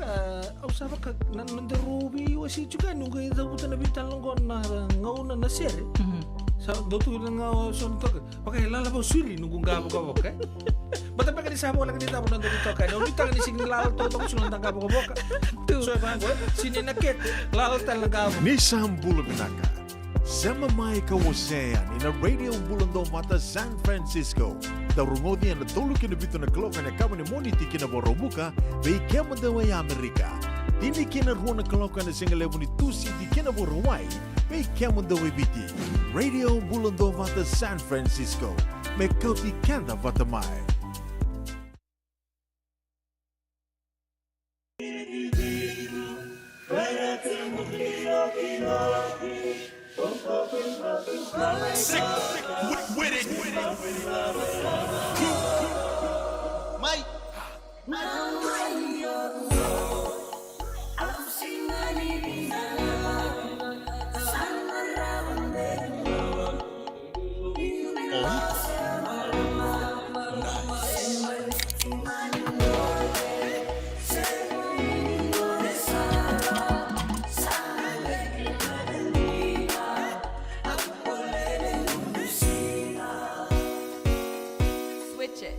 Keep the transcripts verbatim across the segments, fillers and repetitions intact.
Ah, au sa vaka na nodaru veiwasei tiko ga, noqu cavuta na veitalanoa qo na gauna na sere. Sa dau tu na gauna so na toka. Vaka e lala vou siri noqu qavokavoka, e. Bata beka ni sa voleka ni cava na nodaru toka, e. Na ulutaga ni sigi ni lala toka, toka sulu na qavokavoka. So e vaqo, e. Sini na kete, lala tale na qavo. Ni sa bula vinaka. Sema mai ka wasea yani na Radio Bula Dovata San Francisco. Dau rogoci ena tolu ki na vitu na kaloko ena yakavi ni Moniti ki na Vakaraubuka, vei kemudou e Amerika. Tini ki na rua na kaloko ena siga levu ni Tusiti ki na Vakarauwai, vei kemudou e Viti. Radio Bula Dovata San Francisco. Me kauti keda vata mai. Sick with, with it. Mai. Switch it.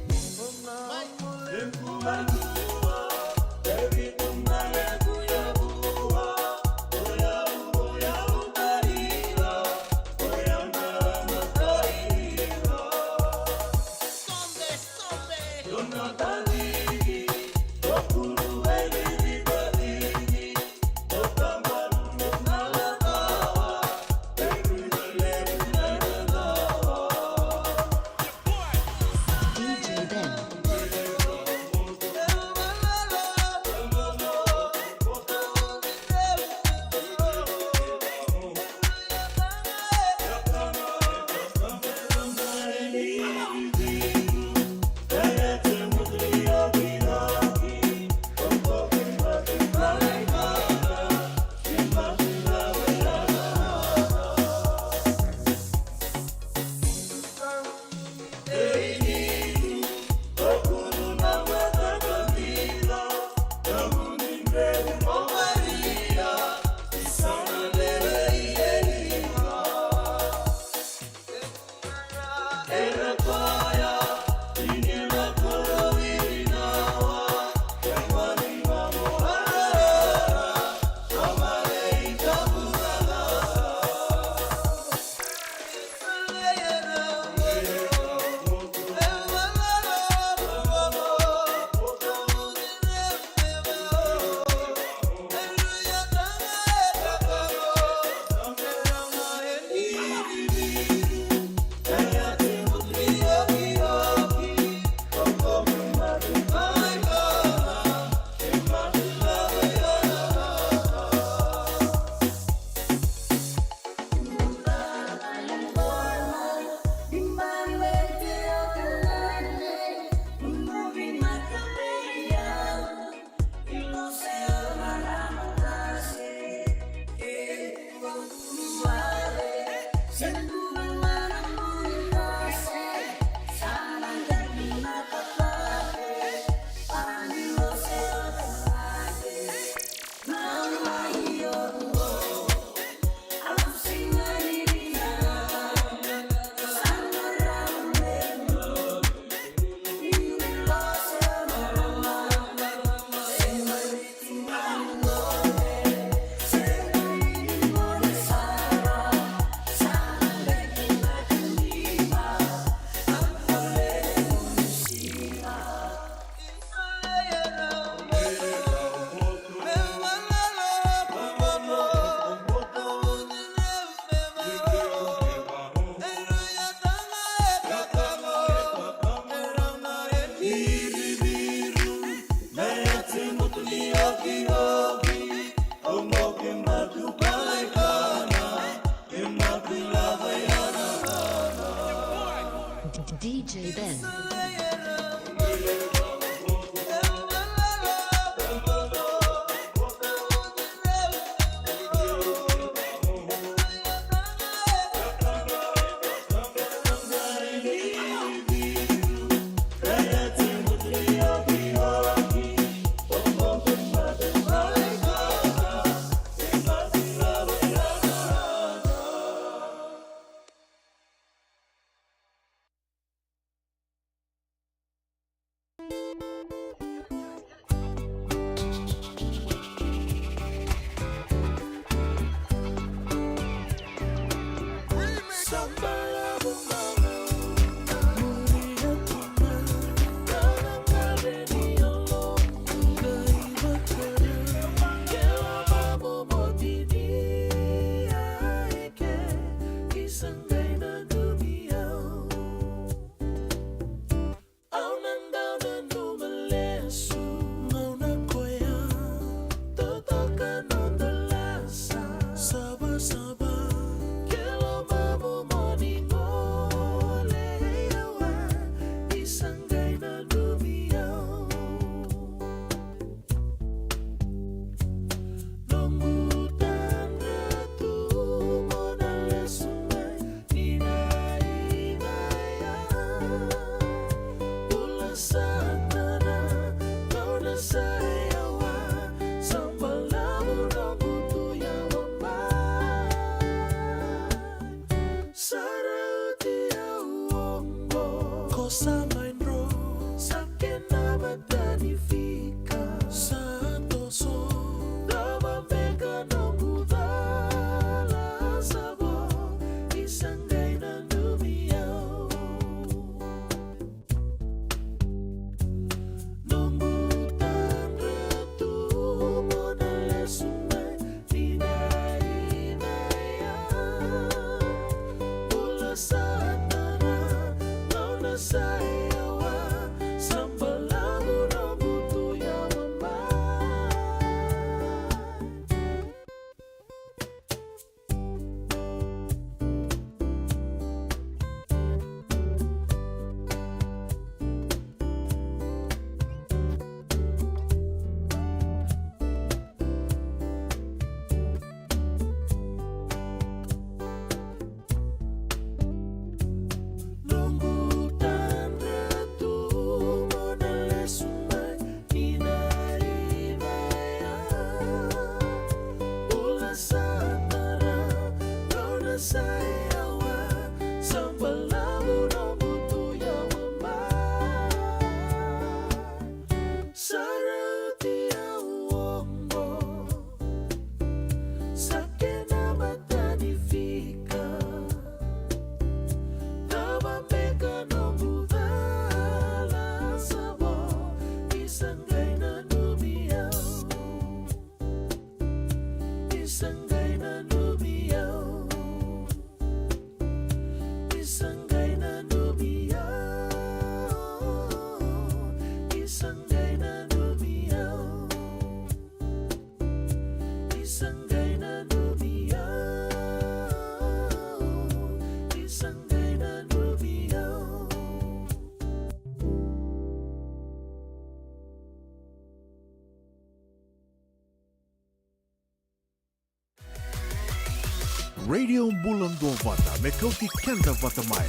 Radio Bula Duavata, me kauti keda vata mai.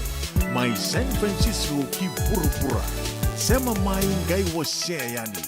Mai San Francisco ki vuravura. Sema mai, qai wasea yani.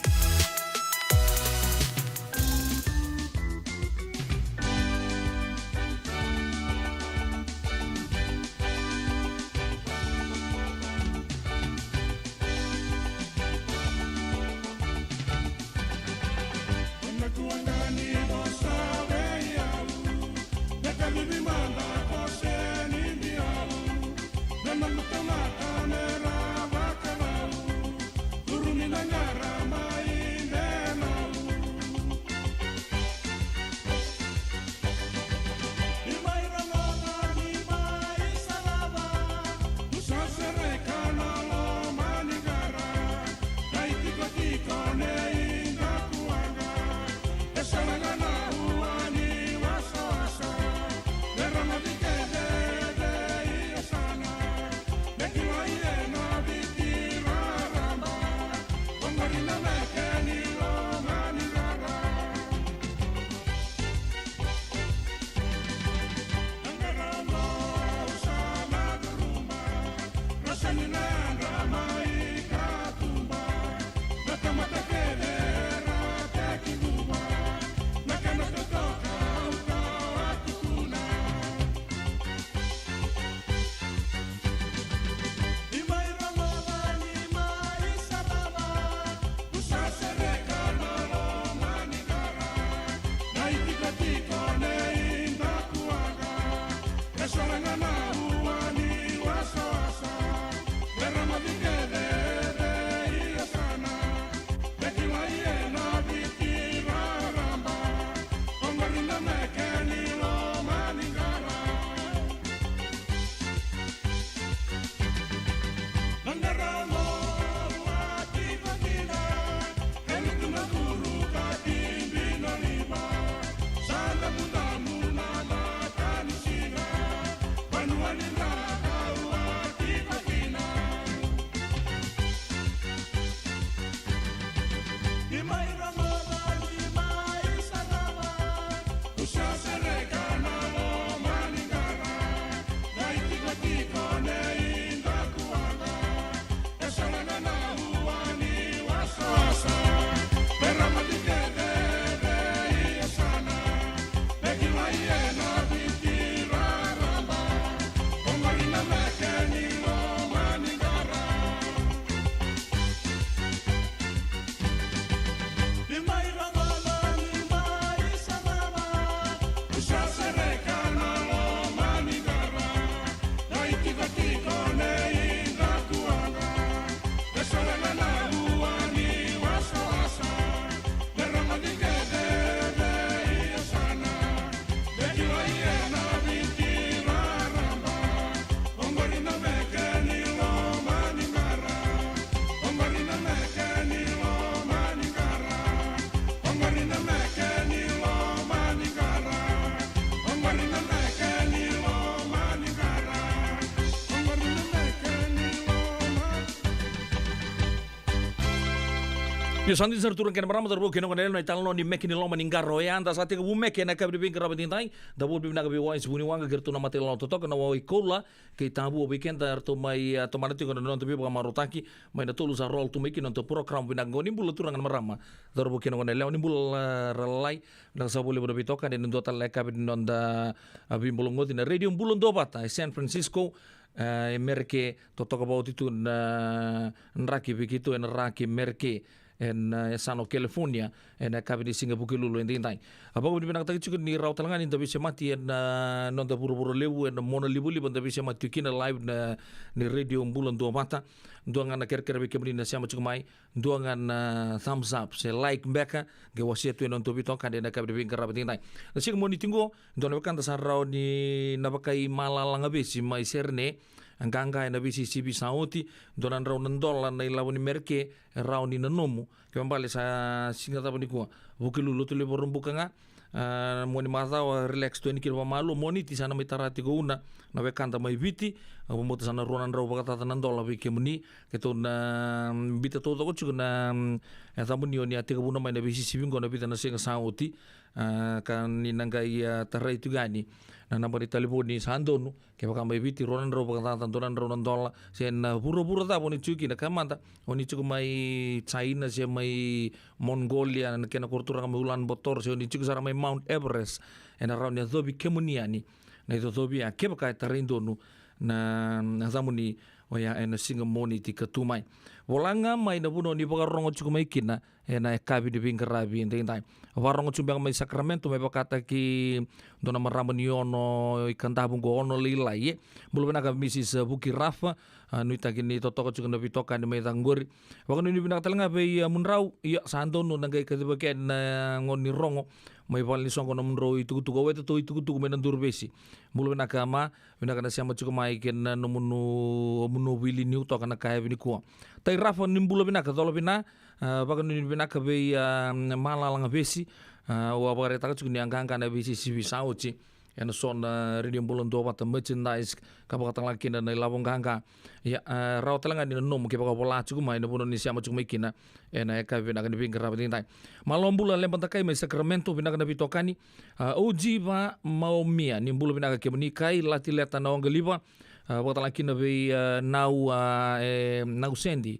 Io, sa dina sara turaga kei na marama, cauravou kei na goneyalewa, na italanoa ni meke ni loma ni qara oya. Da sa tekivu meke ena yakavi ni veiqaravi edaidai. Da vakavinavinaka vei Wise Vuniwaqa kei ratou na matailalai totoka, na Wai Koula kei Tavua, vei keda eratou mai, a, tomana tiko na noda veivakamarautaki mai na tolu sa roll tu mai kina na noda program. Vinaka qo, ni bula turaga na marama, cauravou kei na goneyalewa, ni bula, a, ra lalai. Vinaka sa vakalevu na veitokani ena dua tale na yakavi ni noda, a, veibologoci na Radio Bula Duavata e San Francisco, e, e Mereke, totoka vakaoti tu na draki vei keitou ena draki Mereke ena, e, yasana o California, ena yakavi ni siga Vukelulu edaidai. A, vakavinavinakataki tiko ni rawa tale ga ni da veisemati ena, a, noda vuravura levu, ena monalivaliva da veisemati tiko kina live na, ni Radio Bula Duavata. Dua ga na kerekere vei kemuni na sema tiko mai, dua ga na thumbs up se like beka, qai wasea tu ena nodatou veitokani ena yakavi ni veiqaravi edaidai. Na siga Moniti qo, dua na wekada sa rawa ni na vakaimalalagavesi mai Serene, a, qaqa ena veisisivi sa oti, dua na drau na dola na ilavo ni Mereke e rawa ni na nomu. Kena ibalebale sa siga cava nikua? Vukelulu, lotu levu Vakaraubuka ga. A, Moniti macawa relax tu yani kina vakamalua. Moniti sa na mai tara tiko Una na wekada mai Viti. A, vakabauta sa na rua na drau vakacaca na dola vei kemuni. Keitou na, mm, biuta taucoko tiko na, mm, e, yacamuni o ni a tekivuna mai na veisisivi qo na vica na siga sa oti. A, ka ni na qai, a, tarai tu ga yani na naba ni talevoni sa donu, kevaka mai Viti, rua na drau vakacaca, dua na drau na dola, se na vuravura cava o ni tiko kina, ka mada o ni tiko mai China, se mai Mongolia, na kena koro turaga mai Ulaanbaatar, se o ni tiko sara mai Mount Everest, ena rawa ni yacovi kemuni yani na icocovi ya, kevaka e tarai donu na, na yacamuni oya ena siga Moniti ka tu mai. Vola ga mai na vanua ni vakarorogo tiko mai kina ena yakavi ni veiqaravi edaidai. Vakarorogo tiko beka mai Sacramento, mai vakataki dua na marama ni Ono i Kadavu qo, Ono Lailai, e. Bula vinaka Misis Vuki Rafa, a, nuitaki ni totoka tiko na veitokani mai cake qori. Vakanuinui vinaka tale ga vei, a, mudrau, ia, sa donu na qai kacivaki yani na gauna ni rogo mai vale ni soqo na mudrau itukutuku, au e tatou itukutuku mai na Duruvesi. Bula vinaka ma, vinaka na sema tiko mai kei na nomuni, nomuni wili niu toka na ka e vei nikua. Tai Rafa ni bula vinaka, cola vina, a, vakanuinui vinaka vei, a, Malala Gavesi, a, au a vakaraitaka tiko ni a qaqa na veisisivi sa oti ena so na Radio Bula Duavata merchandise, ka vakatalega kina na ilavo qaqa. Ia, a, rawa tale ga ni na nomu kevaka vola tiko mai na vanua ni sema tiko mai kina ena yakavi vinaka ni veiqaravi edaidai. Malo bula Leba Dakai mai Sacramento, vinaka na veitokani. A, Ojiva Maomia, ni bula vinaka kemuni. Kai Latileta na Oqaliva, a, vakatalega kina vei, a, Nau, a, e, Nau Sendi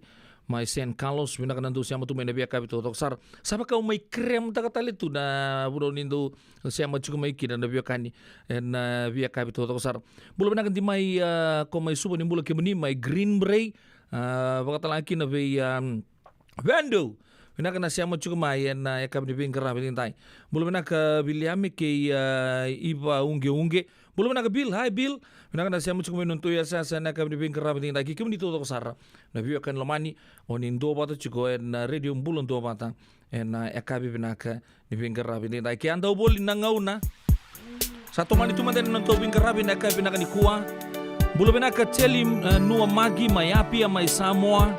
mai San Carlos, vinaka na dou sema tu mai na veiyakavi taucoko sara. Sa vaka au mai kremtaka tale tu na vanua ni dou sema tiko mai kina na veiwekani ena veiyakavi taucoko sara. Bula vinaka Di mai, a, ko mai Suva, ni bula kemuni mai Greenbrae, a, vakatalega kina vei, a, Vendo. Vinaka na sema tiko mai ena yakavi ni veiqaravi edaidai. Bula vinaka Viliame kei, a, Iva Ugeuge. Bula vinaka Bill, hi Bill. Vinaka na sema tiko mai na nodatou yasayasa ena yakavi ni veiqaravi edaidai. Kei kemuni taucoko sara na veiwekani lomani, o ni duavata tiko ena Radio Bula Duavata ena yakavi vinaka ni veiqaravi edaidai. Ke a dau voli na gauna, sa tomani tu mada na nodatou veiqaravi ena yakavi vinaka nikua. Bula vinaka Teli, e, Nuamagi mai Apia mai Samoa.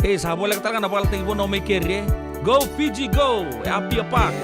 E, sa voleka tale ga na vakayalataki Vanua mai keri, e. Go Fiji go, e Apia Park.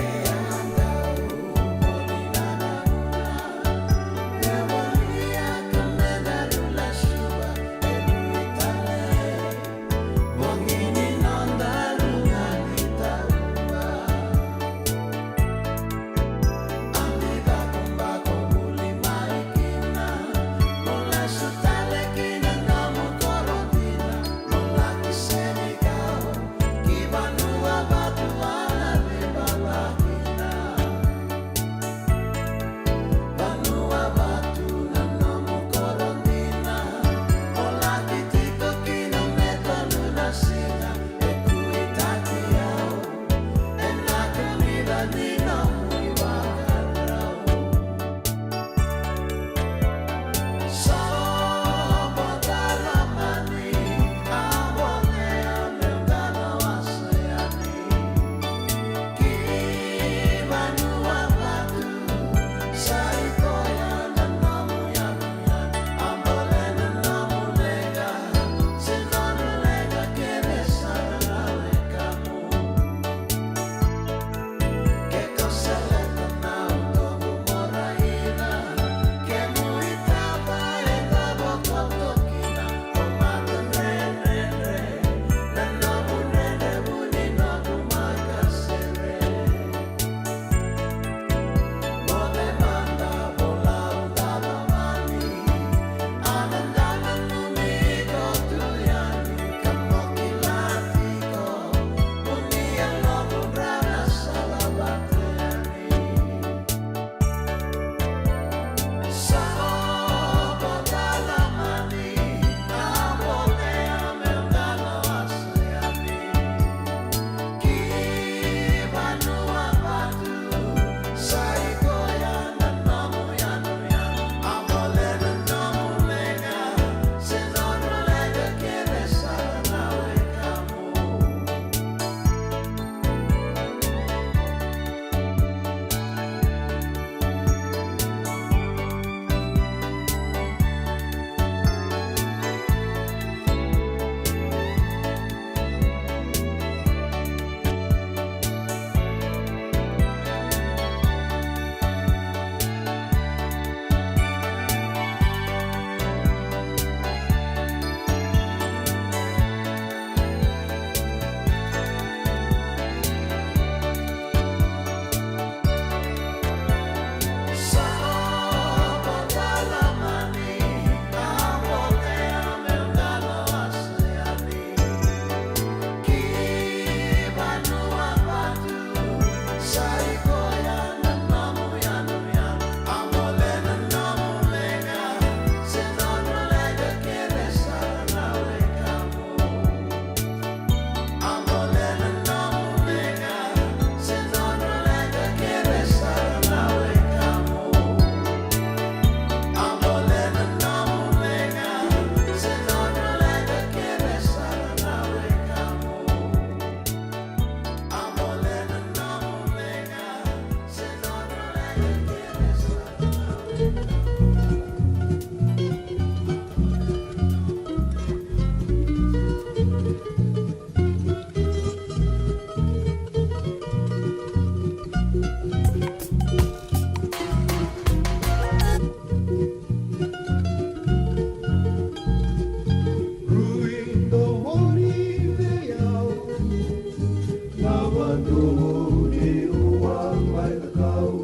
Nomu ni ua mai na kau,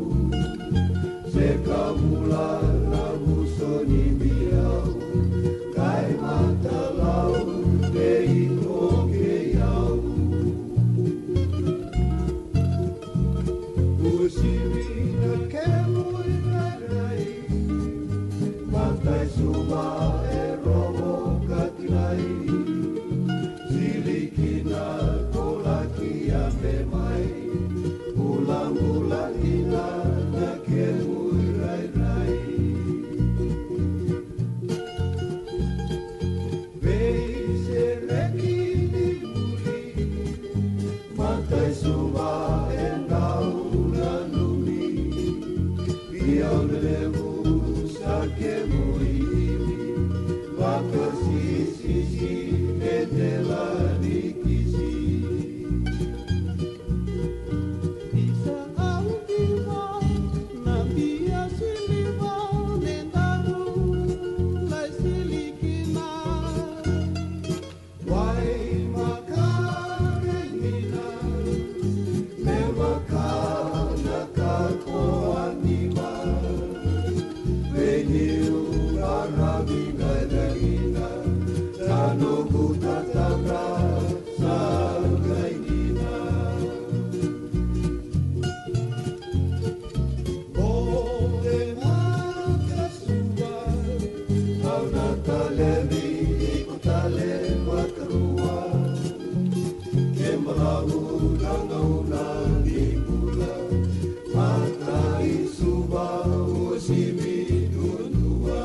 se ka bula na vuso ni biau, kai matalau, e iko kei au. Usivi na kemu irairai, matai suva e rogo ka kilai, sili kina ko laki a me mai, bulabula kina na kemu irairai. Veisereki ni muri, matai suva e dau nanumi, biau lelevu sa kemu imi, vakasisisi e dela ni kisi. Isa au diva, na bia siliva, me daru lai sili kina. Wai maka me nina, me maka na ka ko a diva. Veniu maravi ga dagina, sa noqu tatadra sa qai dina. Bote maka suva, au na talevi iko tale vakarua. Ke balavu na gauna ni bula, matai suva uasivi duadua.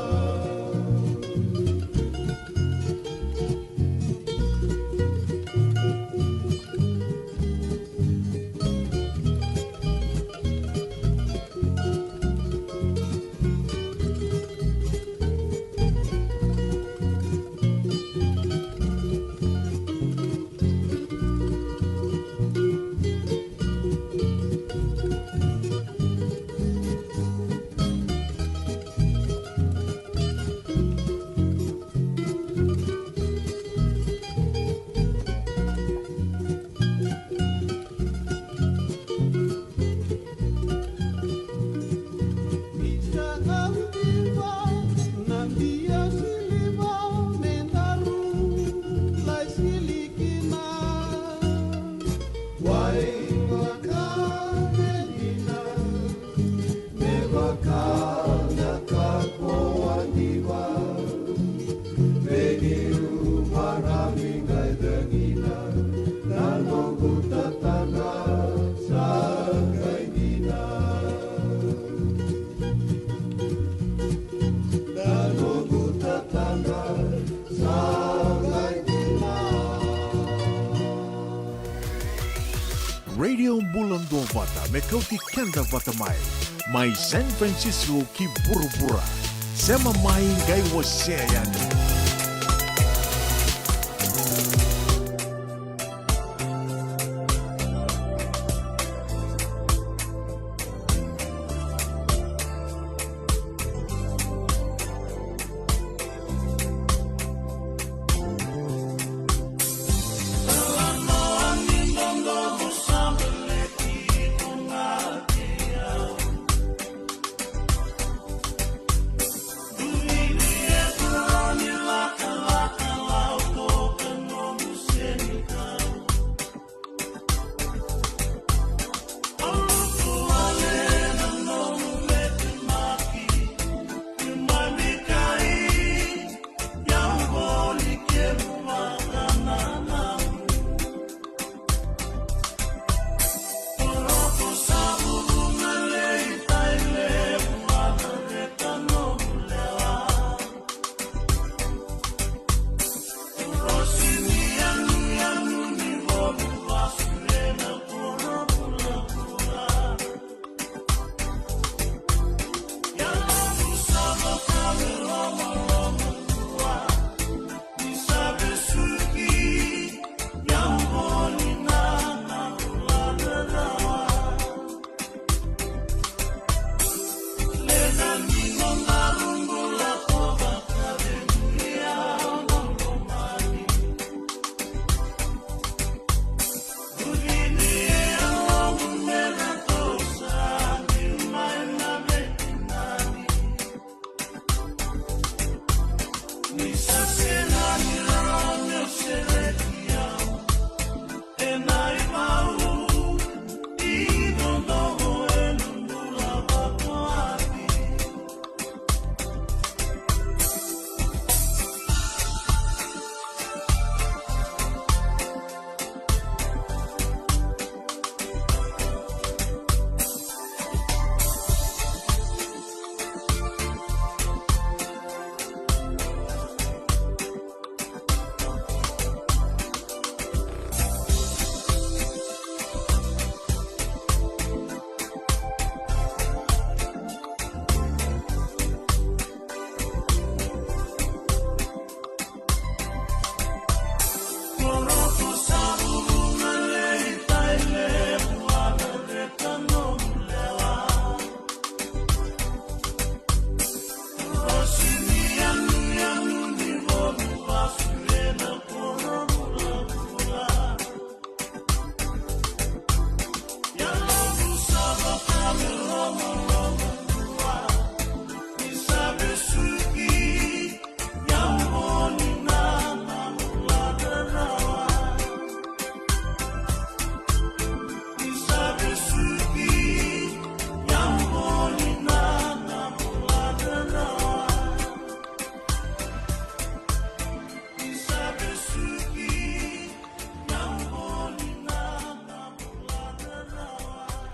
Me vaka na ka ko a diva, me niu marami qai cagina, na noqu tatadra sa qai dina. Na noqu tatadra sa qai dina. Radio Bula Duavata me kauti keda vata mai. Mai San Francisco ki vuravura. Sema mai qai wasea yani.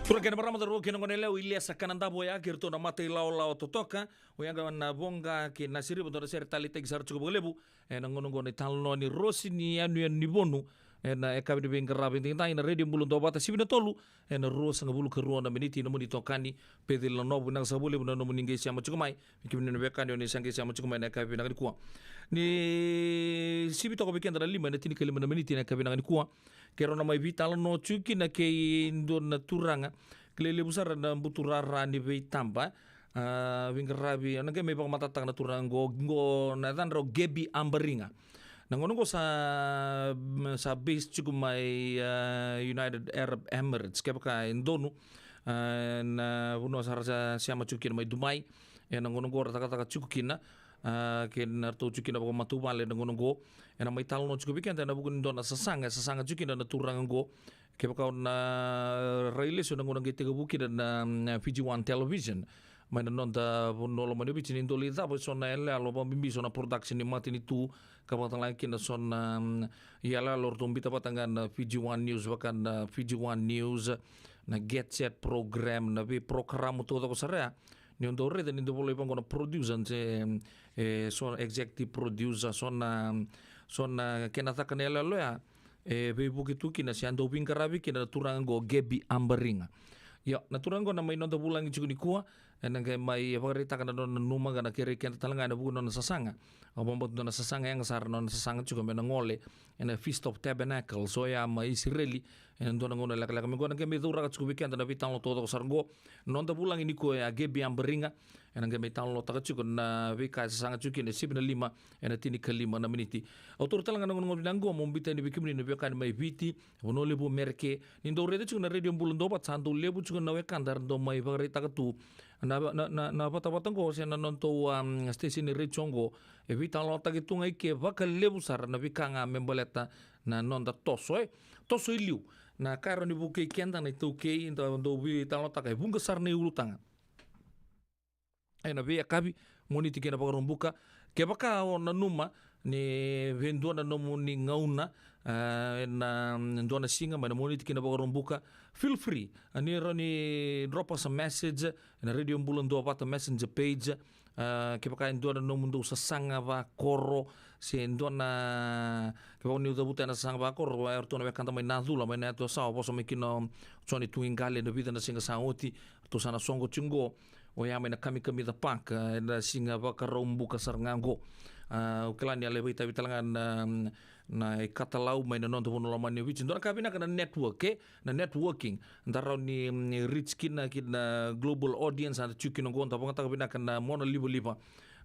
Turaga kei na marama, cauravou kei na goneyalewa, Iliesa Kanadavu oya kei iratou na mata ilawalawa totoka. Oya ga na Voqa kei Nasiriva, dua na sere taleitaki sara tiko vakalevu ena gauna oqo na italanoa ni Rosi ni Yanuyanu ni Vonu. Ena yakavi ni veiqaravi edaidai na Radio Bula Duavata, sivi na tolu ena ruasagavulu ka rua na miniti. Nomuni itokani Peceli Nanovu, vinaka saka vakalevu na nomuni qai sema tiko mai. Vei kemuni na veiwekani o ni sa qai sema tiko mai ena yakavi vinaka nikua. Ni sivi toka vei keda na lima ena tinikalima na miniti ena yakavi vinaka nikua. Keirau na mai veitalanoa tiko kina kei dua na turaga kilai levu sara na buturara ni veitaba. A, veiqaravi, au na qai mai vakamatatataka na turaga qo, qo na yacadra o Gabby Abariga. Na gauna qo sa, sa base tiko mai, a, United Arab Emirates, kevaka e donu, a, na vanua sa ra sa sema tiko kina mai Dubai. Ena gauna qo ra cakacaka tiko kina, a, kei na ratou tiko kina vakamatavuvale ena gauna qo. Ena mai talanoa tiko vei keda ena vuku ni dua na sasaga e sasaga tiko kina na turaga qo. Kevaka o na rai lesu ena gauna qai tekivu kina na, na Fiji One Television mai na noda vanua lomani o Viti, ni dau lai cava eso na yaloyalo, vakabibi so na production ni matanitu, ka vakatalega kina so na, mm, yaloyalo ratou biuta vata ga na Fiji One News, vaka na Fiji One News, na Get Set Program, na veiporokaramu taucoko sara ya. Ni o dau raica ni dau volai vaqo na producer, se, e, so executive producer, so na, so na kena caka na yaloyalo ya, e veivuke tu kina se a dau veiqaravi kina na turaga qo Gabby Abariga. Io, na turaga qo na mai noda vulagi tiko nikua, ena qai mai vakaraitaka na nona nanuma ka na kerei keda talega ena vuku ni nona sasaga. Au vakabauta dua na sasaga yaga sara na nona sasaga tiko me na gole ena Feast of Tabernacles, oya mai Isireli, ena dua na gauna lekaleka mai qo. Ena qai mai cauraka tiko vei keda na veitalanoa taucoko sara qo. Noda vulagi nikua ya Gabby Abariga, ena qai mai talanoataka tiko na veika e sasaga tiko kina e sivi na lima ena tinikalima na miniti. Au taura talega na gauna vinaka qo meu biuta yani vei kemuni na veiwekani mai Viti, Vanua Levu, Merika, ni dau raica tiko na Radio Bula Duavata, sa dau levu tiko na wekada era dau mai vakaraitaka tu na, na, na, na vatavata qo se na nodatou, um, station ni retio qo. E veitalanoataki tu ga i ke vakalevu sara na veika ga me baleta na noda toso, e toso i liu. Na ka e rawa ni vukei keda na iTaukei, da dau veitalanoataka e vuqa sara na iulutaga ena veiyakavi Moniti kei na Vakaraubuka. Kevaka o nanuma ni vei dua na nomuni gauna, a, ena dua na siga mai na Moniti kei na Vakaraubuka, feel free, a, ni rawa ni drop us a message ena Radio Bula Duavata messenger page. A, kevaka e dua na nomudou sasaga vakoro, se dua na, kevaka ni cavuta ena sasaga vakoro, e ratou na wekada mai Nacula, mai na yatu Yasawa, vosa mai kina o Joni Tuqiqale ena vica na siga sa oti, ratou sa na soqo tiko qo, oya mai na Kamikamica Park, e, na siga Vakaraubuka sara ga qo. A, au kila ni a lai vakaitavi talega na, na ikatalau mai na noda vanua lomani o Viti. Dua na ka vinaka na network, e? Na networking. Da rawa ni, mm, reach kina, kina global audience, a da tiko kina qo, da vakayagataka vinaka na mona livaliva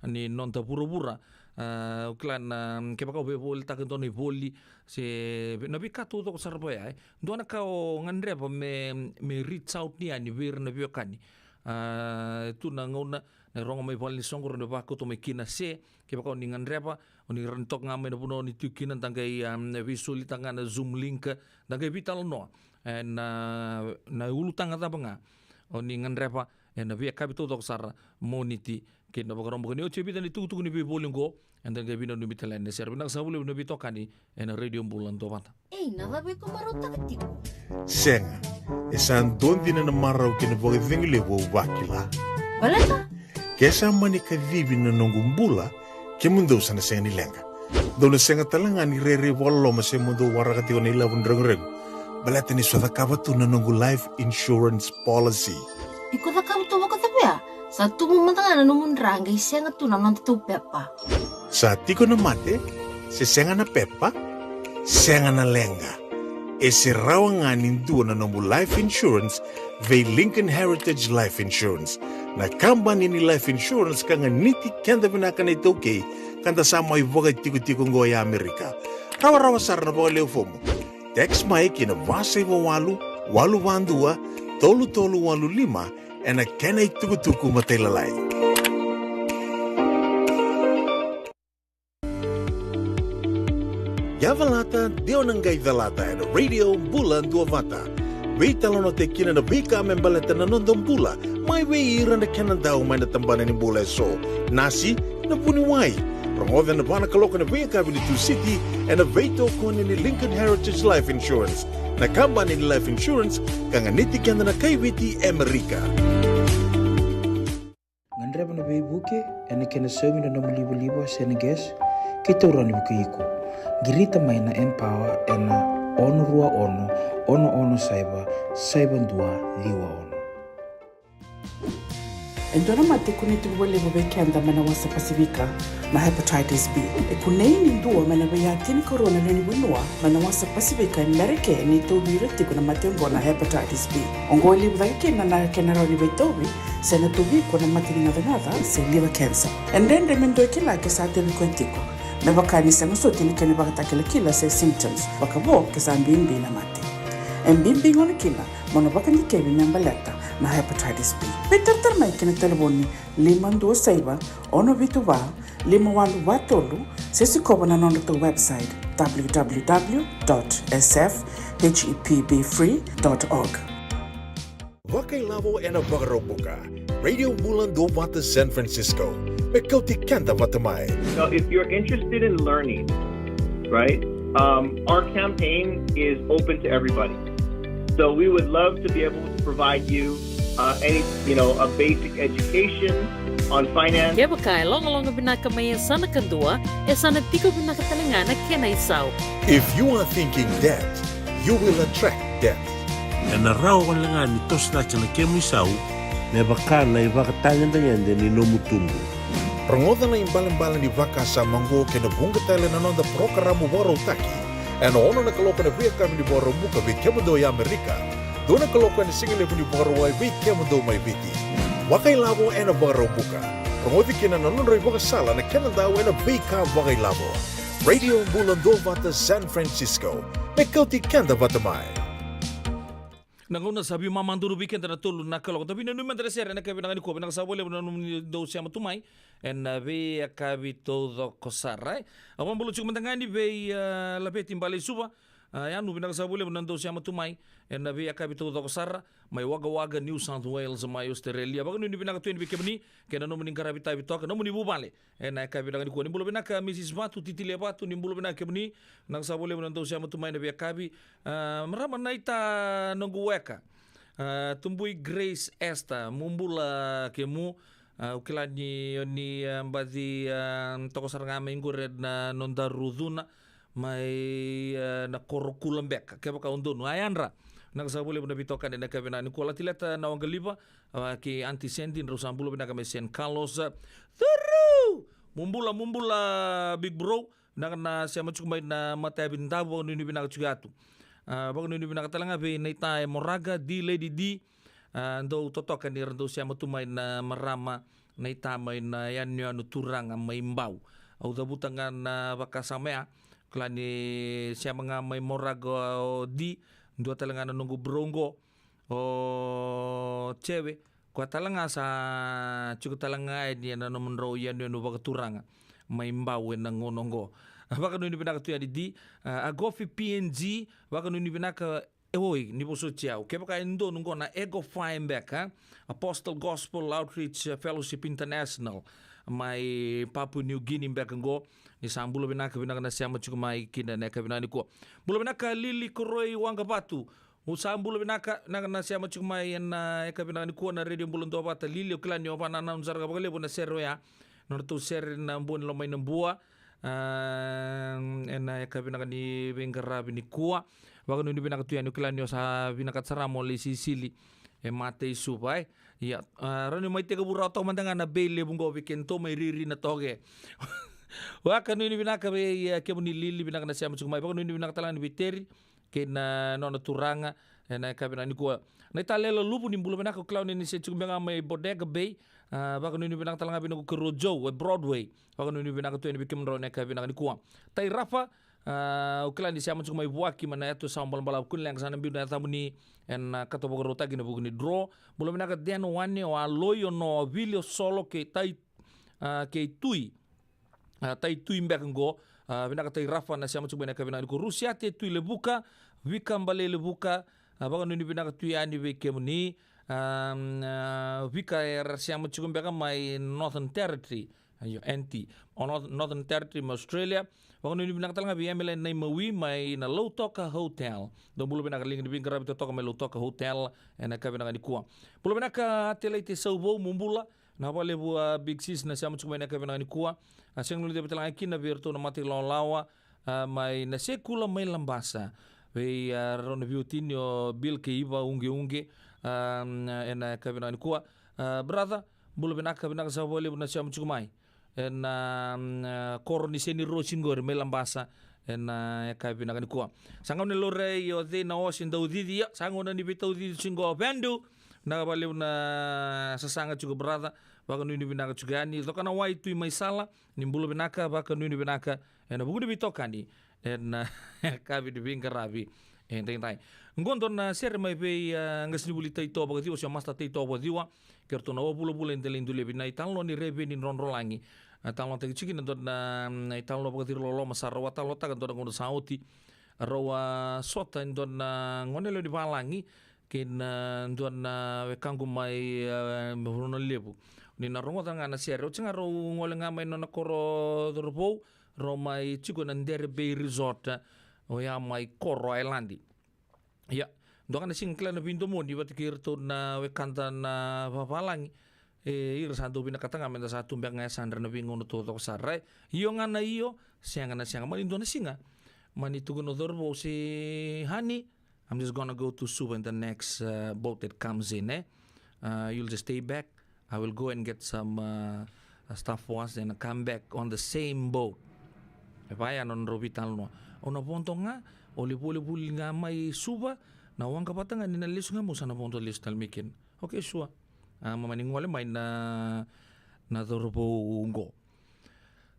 ni noda vuravura. A, au kila na, mm, kevaka o veivolitaka e dua na ivoli, se na veika taucoko sara vaya, e? Dua na ka o gadreva me, me reach out ni yani vei ira na veiwekani. A, tu na gauna na rogo mai vale ni soqo, rawa ni vakauta mai kina, se kevaka o ni gadreva, o ni rawa ni toka ga mai na vanua o ni tiko kina, da qai, a, veisolitaka ga na Zoom link, da qai veitalanoa. E, na, na ulutaga cava ga o ni gadreva ena veiyakavi taucoko sara, Moniti kei na Vakaraubuka. Ni oti e vica na itukutuku ni veivoli qo, eda qai veinanumi tale yani na sere. Vinaka saka vakalevu na veitokani ena Radio Bula Duavata. Ei, na cava iko marautaka tiko? Sega, e sa dua dina na marau kei na vakacegu levu au vakila. Baleta? Ke sa mani kacivi na noqu bula, kemudou sa na sega ni leqa. Dou na sega talega ni rairai vakaloloma se mo dou waraka tiko na ilavo ni reguregu. Baleta niu sa cakava tu na noqu life insurance policy. Iko cakava tu vakacava ya? Sa tubu mada ga na nomu dra qai sega tu na nodatou pepa. Sa tiko na mate, se sega na pepa, sega na leqa. E se rawa ga ni dua na nomu life insurance vei Lincoln Heritage Life Insurance, na kabani ni life insurance ka ganiti keda vinaka na iTaukei, ka da sa mai vakaitikotiko qo e Amerika. Rawarawa sara na vakalewe fomu. Text mai ki na va saiva walu, walu va dua, tolu tolu walu lima, ena kena itukutuku matailalai. Yavalata, de o na qai calata ena Radio Bula Duavata. Veitalanoataki kina na veika me baleta na noda bula, mai vei ira na kena dau mai na tabana ni bula eso. Nasi, na vuniwai, Rogoca ena va na kaloko ena veiyakavi ni Tusiti ena veitokoni ni Lincoln Heritage Life Insurance, na kabani ni life insurance ka ganiti keda na kai Viti e Amerika. Gadreva na veivuke ena kena saumi na nomu livaliva se na gas, keitou rawa ni vukei iko. Qirita mai na Empower ena ono rua ono, ono ono saiva, saiva dua ciwa ono. E dua na mate e kunei tiko vakalevu vei keda mai na wasa Pasifika, na hepatitis B. E kunei ni dua mai na veiyatini karua na lewe ni vanua mai na wasa Pasifika e Merika ni tauvi ira tiko na mate oqo na hepatitis B. Oqo e levu cake kina na kena rawa ni veitauvi se na tauvi iko na mate ni gacagaca se liver cancer. E dredre me dua e kila ke sa tauvi koya tiko, me vaka ni sega soti na kena ivakatakilakila se symptoms, vakavo ke sa bibi na mate. E bibi gona kina mo na vakadikevi me baleta na hepatitis B. Veitaratara mai ki na talevoni lima dua saiva, ono vitu va, lima walu va tolu, se sikova na nodratou website, w w w dot s f h e p b free dot org. Vakailavo ena Vakaraubuka, Radio Bula Duavata San Francisco, me kauti keda vata mai. Now, if you're interested in learning, right, um, our campaign is open to everybody. So we would love to be able to provide you, uh, any, you know, a basic education on finance. Kevaka e logaloga vinaka mai yasana kadua, e sa na tiko vinaka tale ga na kena isau. If you are thinking debt, you will attract debt. Ena rawa wale ga ni toso cake na kemu isau, me vaka na ivakatagedegede ni nomu tubu. Rogoca na ibalebale ni vakasama oqo kei na vuqa tale na noda parokaramu vakarautaki ena ono na kaloko ena veiyakavi ni Vakaraubuka vei kemudou e Amerika, dua na kaloko ena sigalevu ni Vakarauwai vei kemudou mai Viti. Vakailavo ena Vakaraubuka. Rogoci kina na nodrau ivakasala na kenadau ena veika vakailavo. Radio Bula Duavata San Francisco, me kauti keda vata mai. Na gauna sa veimama donu vei keda na tolu na kaloko. Da veinanumi mada na sere ena yakavi vinaka nikua. Vinaka sa vakalevu na nomuni dau sema tu mai ena veiyakavi taucoko sara, e. Au vakabula tiko mada ga yani vei, a, Laveti Baleisuva. A, Yanu, vinaka sa vakalevu na dau sema tu mai ena veiyakavi taucoko sara, mai Wagga Wagga, New South Wales, mai Australia. Vakanuinui vinaka tu yani vei kemuni kei na nomuni qaravi tavi toka, nomuni vuvale ena yakavi vinaka nikua. Ni bula vinaka Mrs Vatu, Titilia Vatu, ni bula vinaka kemuni. Vinaka sa vakalevu na dau sema tu mai ena veiyakavi. A, marama naita noqu weka, a, Tubui Grace Esther, mo bula kemu. A, au kila ni o ni, a, baci, a, toka sara ga mai qori ena nodaru cuna mai, a, na koro kula beka. Kevaka o donu, a yadra. Vinaka sa vakalevu na veitokani ena yakavi vinaka nikua. Latileta Nawaqaliva, a, kei Aunty Sandy, drau sa bula vinaka mai San Carlos. Curu! Mo bula, mo bula, big bro. Vinaka na sema tiko mai na matayavi Davu, vakanuinui vinaka tiko yatu. A, vakanuinui vinaka tale ga vei naita e Moraga, D Lady D. A, dau totoka ni ra dau sema tu mai na marama naita mai na yanuyanu turaga mai Bau. Au cavuta ga na vakasama ya, kila ni sema ga mai Moraga o D, dua tale ga na noqu bro qo, o Cewe, koya tale ga sa tiko tale ga yani ena nomudrau yanuyanu vakaturaga mai Bau ena gauna oqo. Vakanuinui vinaka tu yani D. A, Agofi P N G, vakanuinui vinaka. E oi, ni vosoti au. Kevaka e donu qo na Ego Fire beka, Apostle Gospel Outreach Fellowship International, mai Papua New Guinea beka qo. Ni sa bula vinaka, vinaka na sema tiko mai kina ena yakavi vinaka nikua. Bula vinaka Lili Koroi Waqavatu. Au sa bula vinaka, vinaka na sema tiko mai ena yakavi vinaka nikua na Radio Bula Duavata. Lili, au kila ni o vakanananu sara ga vakalevu na sere oya. Nodratou sere na Bua ni Lomai na Bua, a, ena yakavi vinaka ni veiqaravi nikua. Vakanuinui vinaka tu yani, au kila ni o sa vinakata sara mo lai sisili e mata i Suva, e. Ia, a, rawa ni mai tekivu rawa toka mada ga na bei levu qo vei kedatou mai Riri na Toke. Vakanuinui vinaka vei, a, kemuni Lili, vinaka na sema tiko mai. Vakanuinui vinaka tale ga yani vei Teri kei na nona turaga ena yakavi vinaka nikua. Naita Lela Luvu, ni bula vinaka, au kila ni se tiko beka ga mai Bodega Bay. A, vakanuinui vinaka tale ga vei noqu karua Joe e Broadway. Vakanuinui vinaka tu yani vei kemudrau ena yakavi vinaka nikua. Tai Rafa, a, au kila ni sema tiko mai Vuaki mai na yatu e Sawabalabalavu. Kua ni leqa, sa na biu na yacamuni ena, a, kato vakarautaki ena vuku ni draw. Bula vinaka Deno, Wane, o Aloi, o Noa, o Vili, o Solo kei Tai, a, kei Tui. A, Tai Tui beka qo, a, vinaka Tai Rafa na sema tiko mai ena yakavi vinaka nikua. Rusiate Tui Levuka, Vika Balei Levuka, a, vakanuinui vinaka tu yani vei kemuni. A, a, Vika era sema tiko beka mai Northern Territory. Io, N T. O North-, Northern Territory mai Australia. Vakanuinui vinaka tale ga vei Emily Naimawi mai na Lautoka Hotel. Dou bula vinaka, liga ni veiqaravi totoka mai Lautoka Hotel ena yakavi vinaka nikua. Bula vinaka Telaite Sauvou, mo bula. Vinaka vakalevu a Big Sis na sema tiko mai ena yakavi vinaka nikua. A sega ni guilecavi tale ga kina vei iratou na mata ilawalawa, a, mai na Sekula mai Labasa. Vei, a, rau na veiwatini o Bill kei Iva Uqeuqe, a, ena yakavi vinaka nikua. A, brother, bula vinaka, vinaka sara vakalevu na sema tiko mai ena, mm, koro ni Senirosi qori mai Labasa ena yakavi vinaka nikua. Sa gauna ni laurai o cei na ose daucici, ia sa gauna ni veitaucici tiko qo. Vandu, vinaka vakalevu na sasaga tiko brother. Vakanuinui vinaka tiko yani. Cokanawai Tui mai Sala, ni bula vinaka, vakanuinui vinaka ena vuku ni veitokani ena yakavi ni veiqaravi edaidai. Qo dua na sere mai vei, a, qasenivuli Taitoa Vakaciwa, se o Master Taitoa Vakaciwa, kei ratou na wavulavula e Delaidulavi, na italanoa ni Reveni Drodrolagi. A talanoataki tiko kina dua na, mm, italanoa vakaciriloloma sa rau a talanoataka dua na gauna sa oti. A rau a sota e dua na gonelewa ni valagi kei na dua na wekaqu mai, e, Vanua Levu. Ni na rogoca ga na sere, oti ga rau gole ga mai na nona koro cauravou, rau mai tiko na Dere Bay Resort, oya mai Koro Ailadi. Ia, dua ga na siga kila na veidomoni vata kei iratou na wekada na vavalagi. E, ira sa dau vinakata ga meda sa tu beka ga e yasadra na veigauna taucoko sara. Io ga na io, sega na sega. Mani dua na siga, mani tukuna o cauravou, se, honey, I'm just gonna go to Suva in the next, uh, boat that comes in, eh? Uh, you'll just stay back. I will go and get some, uh, uh, stuff for us and come back on the same boat. E vaya na nodrau veitalanoa. Au na vodo ga, o levu, levu ga mai Suva, na waqa vata ga ni na lesu ga, mo sa na vodo lesu tale mai kina. Okay, sure. A, ma mani gole mai na, na cauravou qo.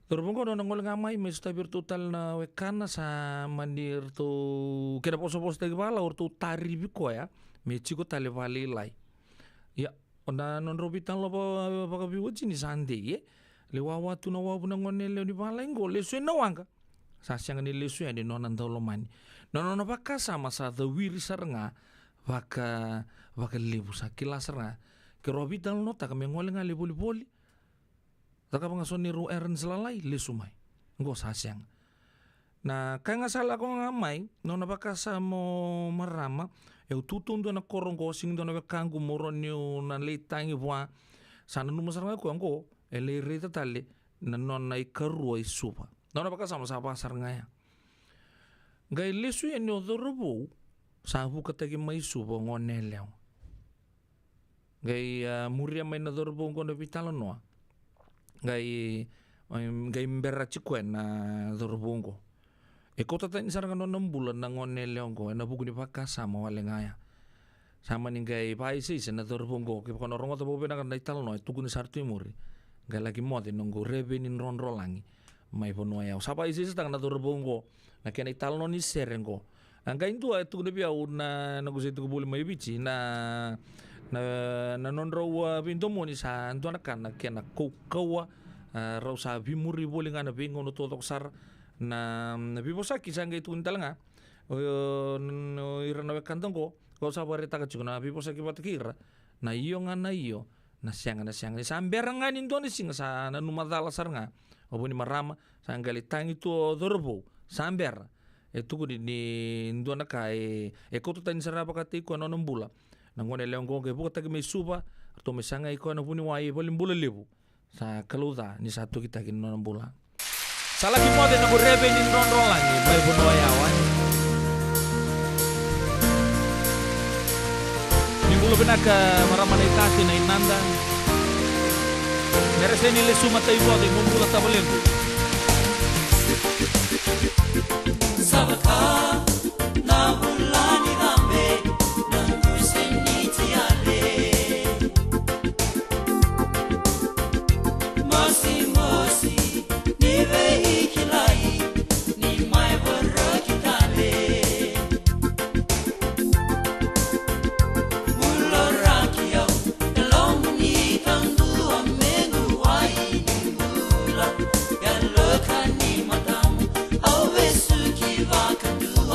Cauravou qo nona gole ga mai, me sotavi iratou tale na wekana, sa mani ratou kena vosavosataki vakalau, ratou tarivi koya me tiko tale vakalailai. Ia, o na nodrau veitalanoa va-, vakaveiwatini sa dei, e? Le wawa tu na wavu na gone yalewa ni valagi qo, lesu yani na waqa. Sa sega ni lesu yani nona daulomani. Na nona vakasama sa cawiri sara ga vaka, vakalevu, sa kila sara ga. Keirau a veitalanoataka me gole ga le volivoli. Cakava ga so neirau errands lalai, lesu mai. Qo sa sega. Na ka ga sa lako ga mai, nona vakasama o marama, e, au tu tu dua na koro qo, sega ni dua na wekaqu mo rawa niu na lai tagi vua. Sa nanuma sara ga koya qo, e lai raica tale na nona ikarua i Suva. Nona vakasama sa vaka sara ga ya. Qai lesu yani o cauravou, sa vukataki mai Suva o gone yalewa. Qai, a, muria mai na cauravou qo na veitalanoa. Qai, em, qai berati koya na cauravou qo. E kauta tani sara ga nona bula na gone yalewa qo, ena vuku ni vakasama wale ga ya. Sa mani qai vakaisaisa na cauravou qo, kevaka o na rogoca vakavinaka na italanoa e tukuni sara tu i muri. Qai laki moce noqu Reveni Drodrolagi mai Vanua Yawa. Sa vakaisaisataka na cauravou qo na kena italanoa ni sere qo. A qai dua e tukuna vei au na, na qusei tiko voli mai Viti, na, na, na nodrau, a, veidomoni sa dua na ka na kena kaukauwa, a, rau sa veimuri voli ga na veigauna taucoko sara. Na, na veivosaki sa qai tukuni tale ga o, o, n-, o ira na wekada qo, kau sa vakaraitaka tiko na veivosaki vata kei ira. Na io ga na io, na sega na sega. Ni sa bera ga ni dua na siga sa nanuma cala sara ga o vu ni marama, sa qai lai tagi tu o cauravou, sa bera. E tukuni ni dua na ka e, e kauta tani sara vakataki koya na nona bula. Na gone yalewa qo qai vukataki mai Suva, ratou mai sagai koya na vuniwai e valenibula levu. Sa kalouca ni sa tokitaki na nona bula. Sa laki moce noqu Reveni Drodrolagi mai Vanua Yawa. Ni bula vinaka marama na itate na inada. Mera sega ni lesu matai vodo i mo bula tavalequ. Sa vaka na vula ni cabe, na quse ni tiale. Mosimosi ni veikilai, ni mai voroki tale. Buloraki au, e lomu ni kadua, mequ wai ni bula. Yaloka ni matamu, au vesuki vakadua.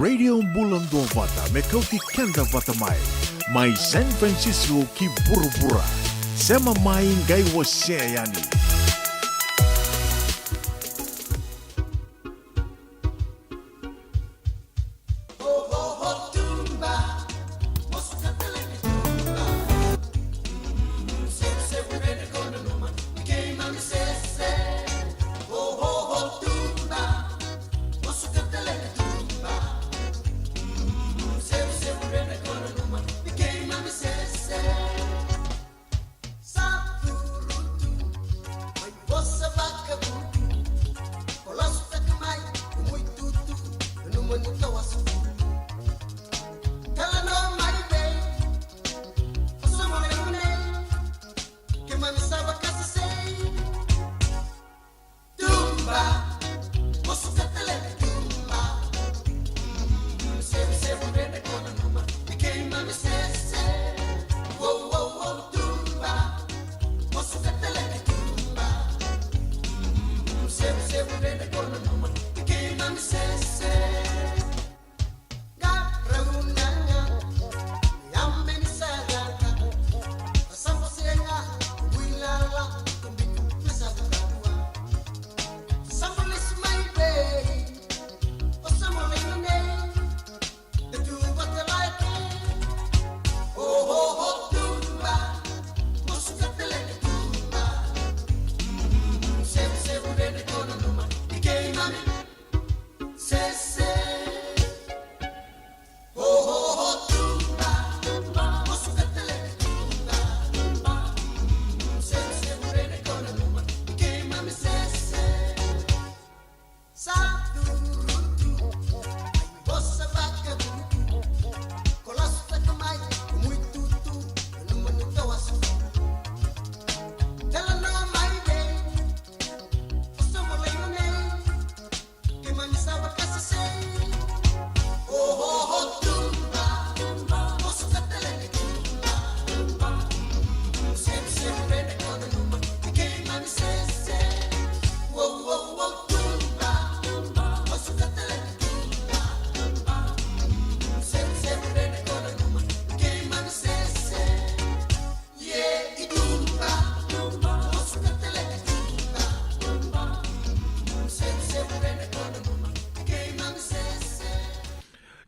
Radio Bula Duavata, me kauti keda vata mai. Mai San Francisco ki vuravura. Sema mai, qai wasea yani.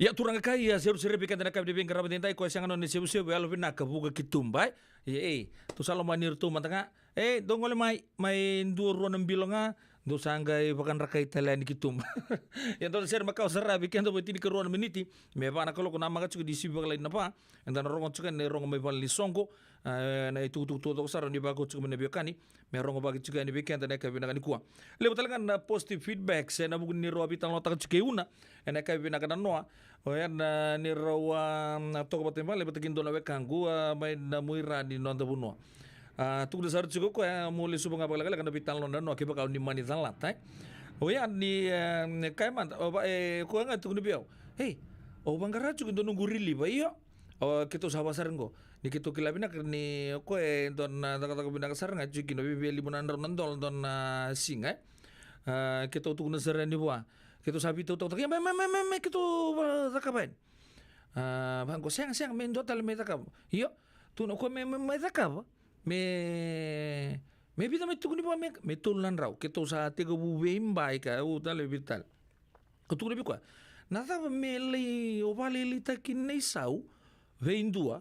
Ia turaga kai, ia seruseru vei keda na ka vei veiqaravi edaidai, koya sega nona isevusevu, yalovinaka vuka ki tuba, e. Ia, ei, tou sa lomani iratou mada ga. E, dou gole mai, mai dua rua na bilo ga, dou sa qai vakadrakai tale yani ki tuba. Ia dou na sere makawa sara vei keda, vo e tinikarua na miniti me va na kaloko, namaka tiko ni sivi vakalailai na va. Eda na rogo tiko yani na irogo mai vale ni soqo, e, na itukutuku taucoko sara ni vakau tiko mai na veiwekani. Me rogovaki tiko yani vei keda ena yakavi vinaka nikua. Levu tale ga na positive feedbacks ena vuku ni rau veitalanoataka tiko kei Una ena yakavi vinaka na noa. Oya na ni rau, a, toka vata i vale vata kei dua na wekaqu, a, mai na muira ni noda vanua. A, tukuna sara tiko o koya, e, mo lesuva ga vakalekaleka na veitalanoa na noa kevaka o ni mani calata, e. Oya ni, e, kaya mada, o va, e, koya ga tukuna vei au. Ei, au vaqara tiko e dua noqu riliva, io. O, keitou sa vakasara qo. Ni keitou kila vinaka ni o koya e dua na cakacaka vinaka sara ga, tiko kina vei, vei lima na drau na dola dua na siga, e. A, keitou tukuna sara yani vua. Keitou sa veitautauta, ia, me, me, me, me, me, keitou va, cakava yani. A, vaqo, sega, sega, me dua tale me cakava. Io, tukuna o koya me, me, me cakava. Me, me vica me tukuni vua, me, me tolu na drau. Keitou sa tekivu veiba, i kaya, u tale, vica tale. Ka tukuna vei koya, na cava me lai, o vakalailaitaka kina na isau vei dua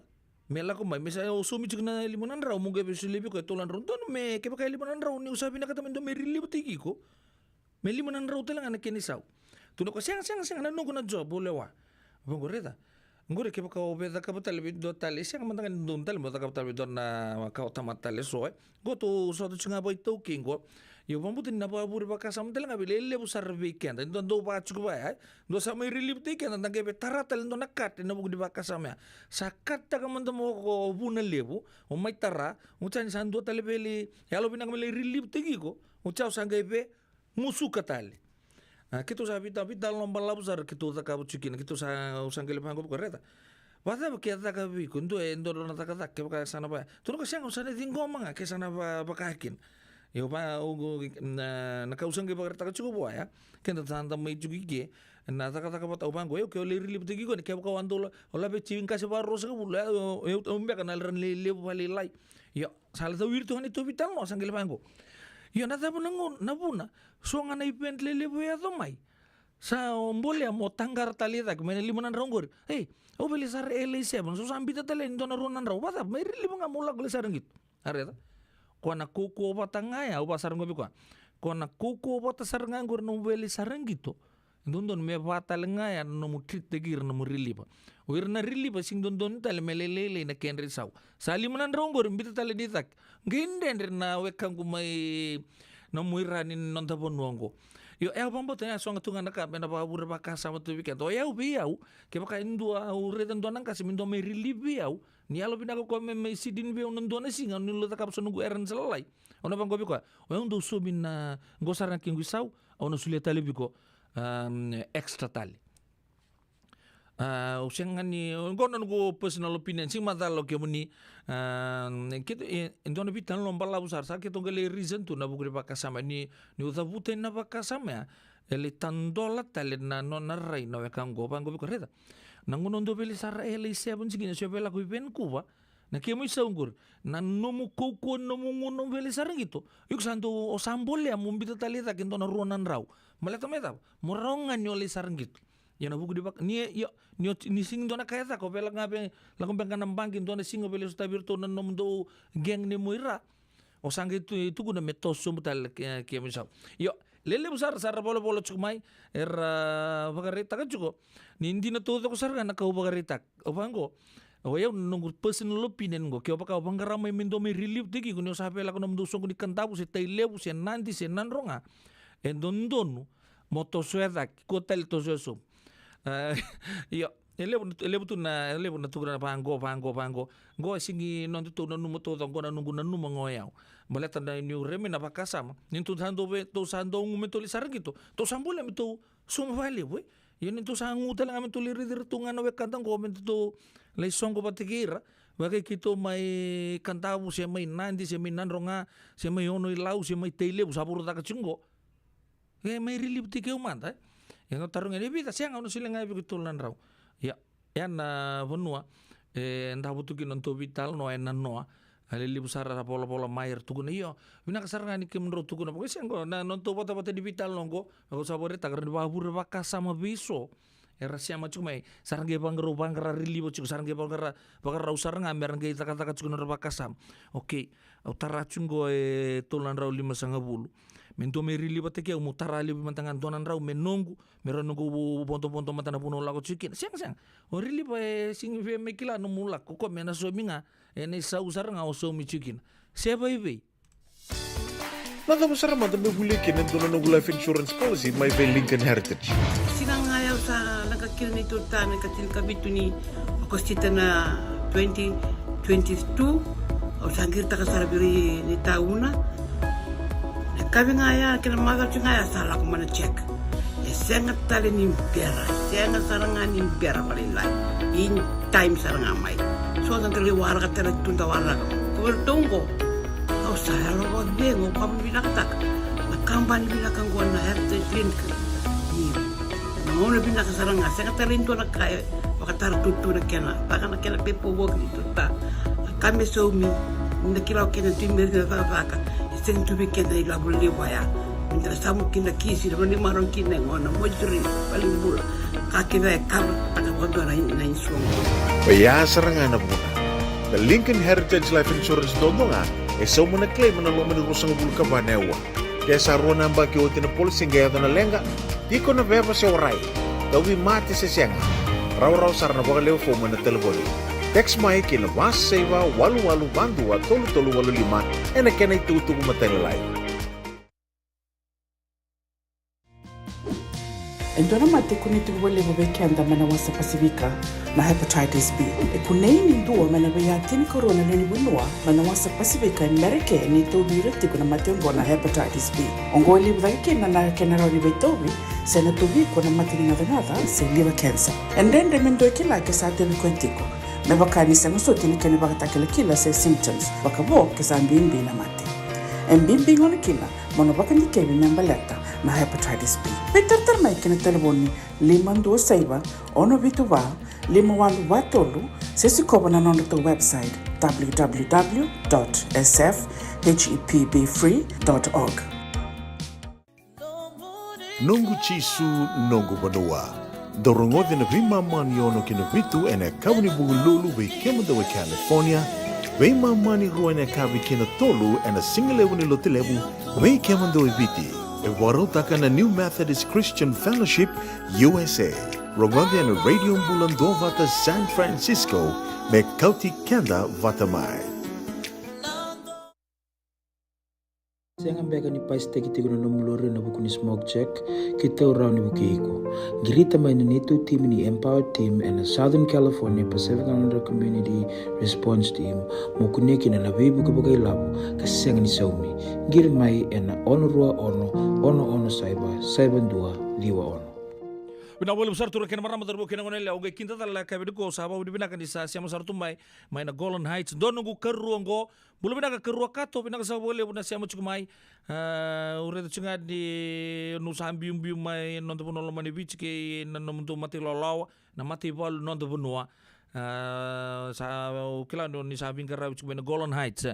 me lako mai, me sa o saumi tiko na lima na drau, mo qai vei solia vei koya e tolu na drau. Donu me, kevaka e lima na drau, niu sa vinakata me dua me rilivutaki iko, me lima na drau tale ga na kena isau. Tukuna o koya, sega, sega, sega, na noqu na job au lewa. Vaqo, raica. Qori kevaka o via cakava tale vei dua tale, e sega mada ga ni donu tale mo cakava tale vei dua na ka o tamata tale eso, e. Qo tou sota tiko ga vakaitaukei qo. Ia au vakabauta ni na vakavure vakasama tale ga vei lelevu sara vei keda. E dua dau vaka tiko vaya, e. Dua sa mai rilivutaki keda, da qai via tara tale e dua na cut ena vuku ni vakasama ya. Sa cut-taka mada mai o Vunalevu, o mai tara, oti ya ni sa dua tale vei lai, yalovinaka me lai rilivutaki iko, oti ya o sa qai via musuka tale. A, keitou sa vita, veitalanoa balavu sara keitou cakava tiko kina, keitou sa, au sa qai lai vaqo vei koya, raica. Vakacava ke caka vei iko e dua, e dua na cakacaka, kevaka sa na vaya. Tukuna o koya, sega, au sa na ciqoma ga ke sa na va, vaka kina. Io, va, au, na, na ka au sa qai vakaraitaka tiko vua ya, keda sa da mai tiko i ke, na cakacaka vata, au vaqo, io, ke o lai rilivutaki iko, ni kevaka o a dau la, o laveti qase vakarua sagavulu, e, au, au, au beka na lai ra na lelevu vakalailai. Io, sa lai tau iri tu ga na tou veitalanoa, sa qai lai vaqo. Io, na cava na gauna, na vuna, so ga na event lelevu e yaco mai, sa o bolea mo taqara tale i cake mai na lima na drau qori. Ei, au via lai sara L A seven, so sa biuta tale yani e dua na rua na drau, vakacava, me rilivutaka ga mo lako lai sara qito. A, raica. Ko na kaukauwa vata ga ya, au vaka sara qo vei koya. Ko na kaukauwa vata sara ga qori na nomu via lai sara qito. E dodonu me va tale ga ya na nomu treat-taki ira na nomu riliva. O ira na riliva, sega ni dodonu tale me lai lailai na kedra isau. Sa lima na drau qori, biuta tale i cake. Qai dredre na wekaqu mai na muira ni noda vanua qo. Io, e, au vakabauta ya, so ga tu ga na ka me na vakavure vakasama tu vei keda. O yau vei au, kevaka e dua, au raica e dua na qase me dua me rilivutaki au, ni yalovinaka o koya me, me sitting vei au na dua na siga, niu lai cakava so noqu errands lalai. Au na vaqo vei koya, o yau dau saumi na, qo sara na kequ isau, au na solia tale vei iko, am, extra tale. A, au sega ni, qo na noqu personal opinion, sega ni macala o kemuni, a, keitou, e, e dua na veitalanoa balavu sara, sa keitou qai lai reason tu ena vuku ni vakasama, ni, niu cavuta na vakasama ya, e lai tadola tale na nona rai na wekaqu, vaqo vei koya, raica. Na gauna o dau via lai sara L A seven tiko kina, se o via lako i Vancouver, na kemu isau qori, na nomu kaukauwa, nomu gauna o via lai sara qito, iko sa dau, o sa bolea mo biuta tale i cake e dua na rua na drau. Baleta me cava? Mo rawa ga ni o lai sara qito. Ia na vuku ni vaka, ni, ia, ni, ni sega ni dua na ka e caka, o via lako ga vei, lako beka ga na baqe e dua na siga, o via lai sotavi iratou na nomudou gang ni muira. O sa qai tu, tukuna me toso sobu tale na ke, kemu isau. Io, lelevu sara, sa ra volavola tiko mai, era vakaraitaka tiko ni dina taucoko sara ga na ka au vakaraitaka. Au vaqo, o yau na noqu personal opinion qo, ke o vaka o vaqara mai me dua me rilivutaki iko, ni o sa via lako nomudou soqo ni Kadavu se Tailevu se Nadi se Nadroga, e dodonu mo tosoya cake, kua tale tosoya sobu. A, io, e levu, e levu tu na, e levu na tukuna vaqo, vaqo, vaqo. Qo e sega ni nodatou nanuma taucoko, qo na noqu nanuma ga o yau. Baleta na niu rai mai na vakasama, ni tou sa dau vei, tou sa dau gu me tou lai sara qito, tou sa bolea me tou sauma vakalevu, e. Ia ni tou sa gu tale ga me tou lai raici iratou ga na wekada qo me tou lai soqo vata kei ira, vaka keitou mai Kadavu se mai Nadi se mai Nadroga se mai Ono-i-Lau se mai Tailevu, sa vuru caka tiko qo. E mai rilivutaki au mada, e. Ia na taroga ni vica, sega, au na solia ga vei iko e tolu na drau. Ia, ya na vanua e davo tu kina na nodatou veitalanoa ena noa. A, lelevu sara era volavola mai, era tukuna, io, vinaka sara ga ni kemudrau tukuna vaka, sega, qo na nodatou vatavata ni veitalanoa qo, au sa vakaraitaka, rawa ni vakavure vakasama vei so. Era sema tiko mai, sa ra qai vaqarau, vaqara relieve tiko, sa ra qai vaqara, vakarau sara ga me ra qai cakacaka tiko na nodra vakasama. Okay, au tara tiko qo e tolu na drau limasagavulu. Me dua me relieve-taki au, meu tara laivi mada ga dua na drau me noqu, me ra noqu vodovodo mada na vanua au lako tiko kina. Sega, sega. O relieve e sega ni via me kila nomu lako, o koya me na saumi ga ena isau sara ga o saumi tiko kina. Se vaivei. Na cava sara mada me volia kina e dua na noqu life insurance policy mai vei Lincoln Heritage? Siga ga ya au sa laga kina ni tuta na ka tinikavitu ni Okosita na twenty twenty-two. Au sa qiritaka sara vei ira ni tauna. Na kavi ga ya kei na macawa ga ya sa lako mai na check. E sega tale ni bera, sega sara ga ni bera vakalailai. In time sara ga mai. So sa qai lai waraka tale tu da waraka. Ko vei ratou qo. Au sa yalo vakacegu, au vakavinavinakataka na kabani vinaka qo na Heritage Link. Io. Na gauna vinaka sara ga, sega tale ni dua na ka e vakatara tutu na kena, vaka na kena pepa voki ni tuta. Na ka me saumi, ni na kila o kena tu me rina cakacaka, e sega tu vei keda na ilavo levu ya. Me da samu kina kisi, na vanua ni marau kina e gona, moituri, valenibula. Ka kece e kava, taka vakadua na in-, na insurance. Oya sara ga na vuna. Na Lincoln Heritage Life Insurance duadua ga, e sauma na claim ena loma ni ruasagavulu ka va na aua. Ke sa rua na yabaki oti na policy qai yaco na leqa, tiko na veva se warai, tauvimate se sega, rawarawa sara na vakalewe fomu ena talevoni. Text mai ki na va saiva walu walu va dua tolu tolu walu lima ena kena itukutuku matailalai. E dua na mate e kunei tiko vakalevu vei keda mai na wasa Pasifika, na hepatitis B. E kunei ni dua mai na veiya tinikarua na lewe ni vanua mai na wasa Pasifika e Merika e tauvi ira tiko na mate oqo na hepatitis B. Oqo e levu cake kina na kena rawa ni veitauvi se na tauvi iko na mate ni gacagaca se liver cancer. E dredre me dua e kila ke sa tauvi koya tiko, me vaka ni sega soti na kena ivakatakilakila se symptoms, vakavo ke sa bibi na mate. E bibi gona kina mo na vakadikevi me baleta na hepatitis B. Veitaratara mai ki na talevoni lima dua saiva, ono vitu va, lima walu va tolu, se sikova na nodratou website, w w w dot s f h e p b free dot org. Noqu Jisu, noqu vanua. Dou rogoca na veimama ni ono ki na vitu ena yakavi ni Vukelulu vei kemudou e California, veimama ni rua ena yakavi ki na tolu ena sigalevu ni Lotulevu vei kemudou e Viti. E vakarautaka na New Methodist Christian Fellowship U S A. Rogoca ena Radio Bula Duavata San Francisco, me kauti keda vata mai. Sega beka ni pasitaki tiko na nomu lori ena vuku ni smoke check? Keitou rawa ni vukei iko. Qirita mai na neitou timi ni Empower Team ena Southern California Pacific Islander Community Response Team mo kunea kina na veivuke vakailavo ka sega ni saumi. Qiri mai ena ono rua ono, ono ono saiva, saiva dua ciwa ono. Vinaka vakalevu sara turaga kei na marama, cauravou kei na goneyalewa, au qai kidacala na yakavi nikua, au sa vakavinavinaka ni sa sema sara tu mai, mai na Golan Heights. Dua noqu karua oqo, bula vinaka karua Kato, vinaka sara vakalevu na sema tiko mai. A, au raica tiko ga ni o sa biubiu mai na noda vanua lomani Viti kei na nomudou matailawalawa, na mataivalu ni noda vanua. A, sa, au kila ni o ni sa veiqaravi tiko mai na Golan Heights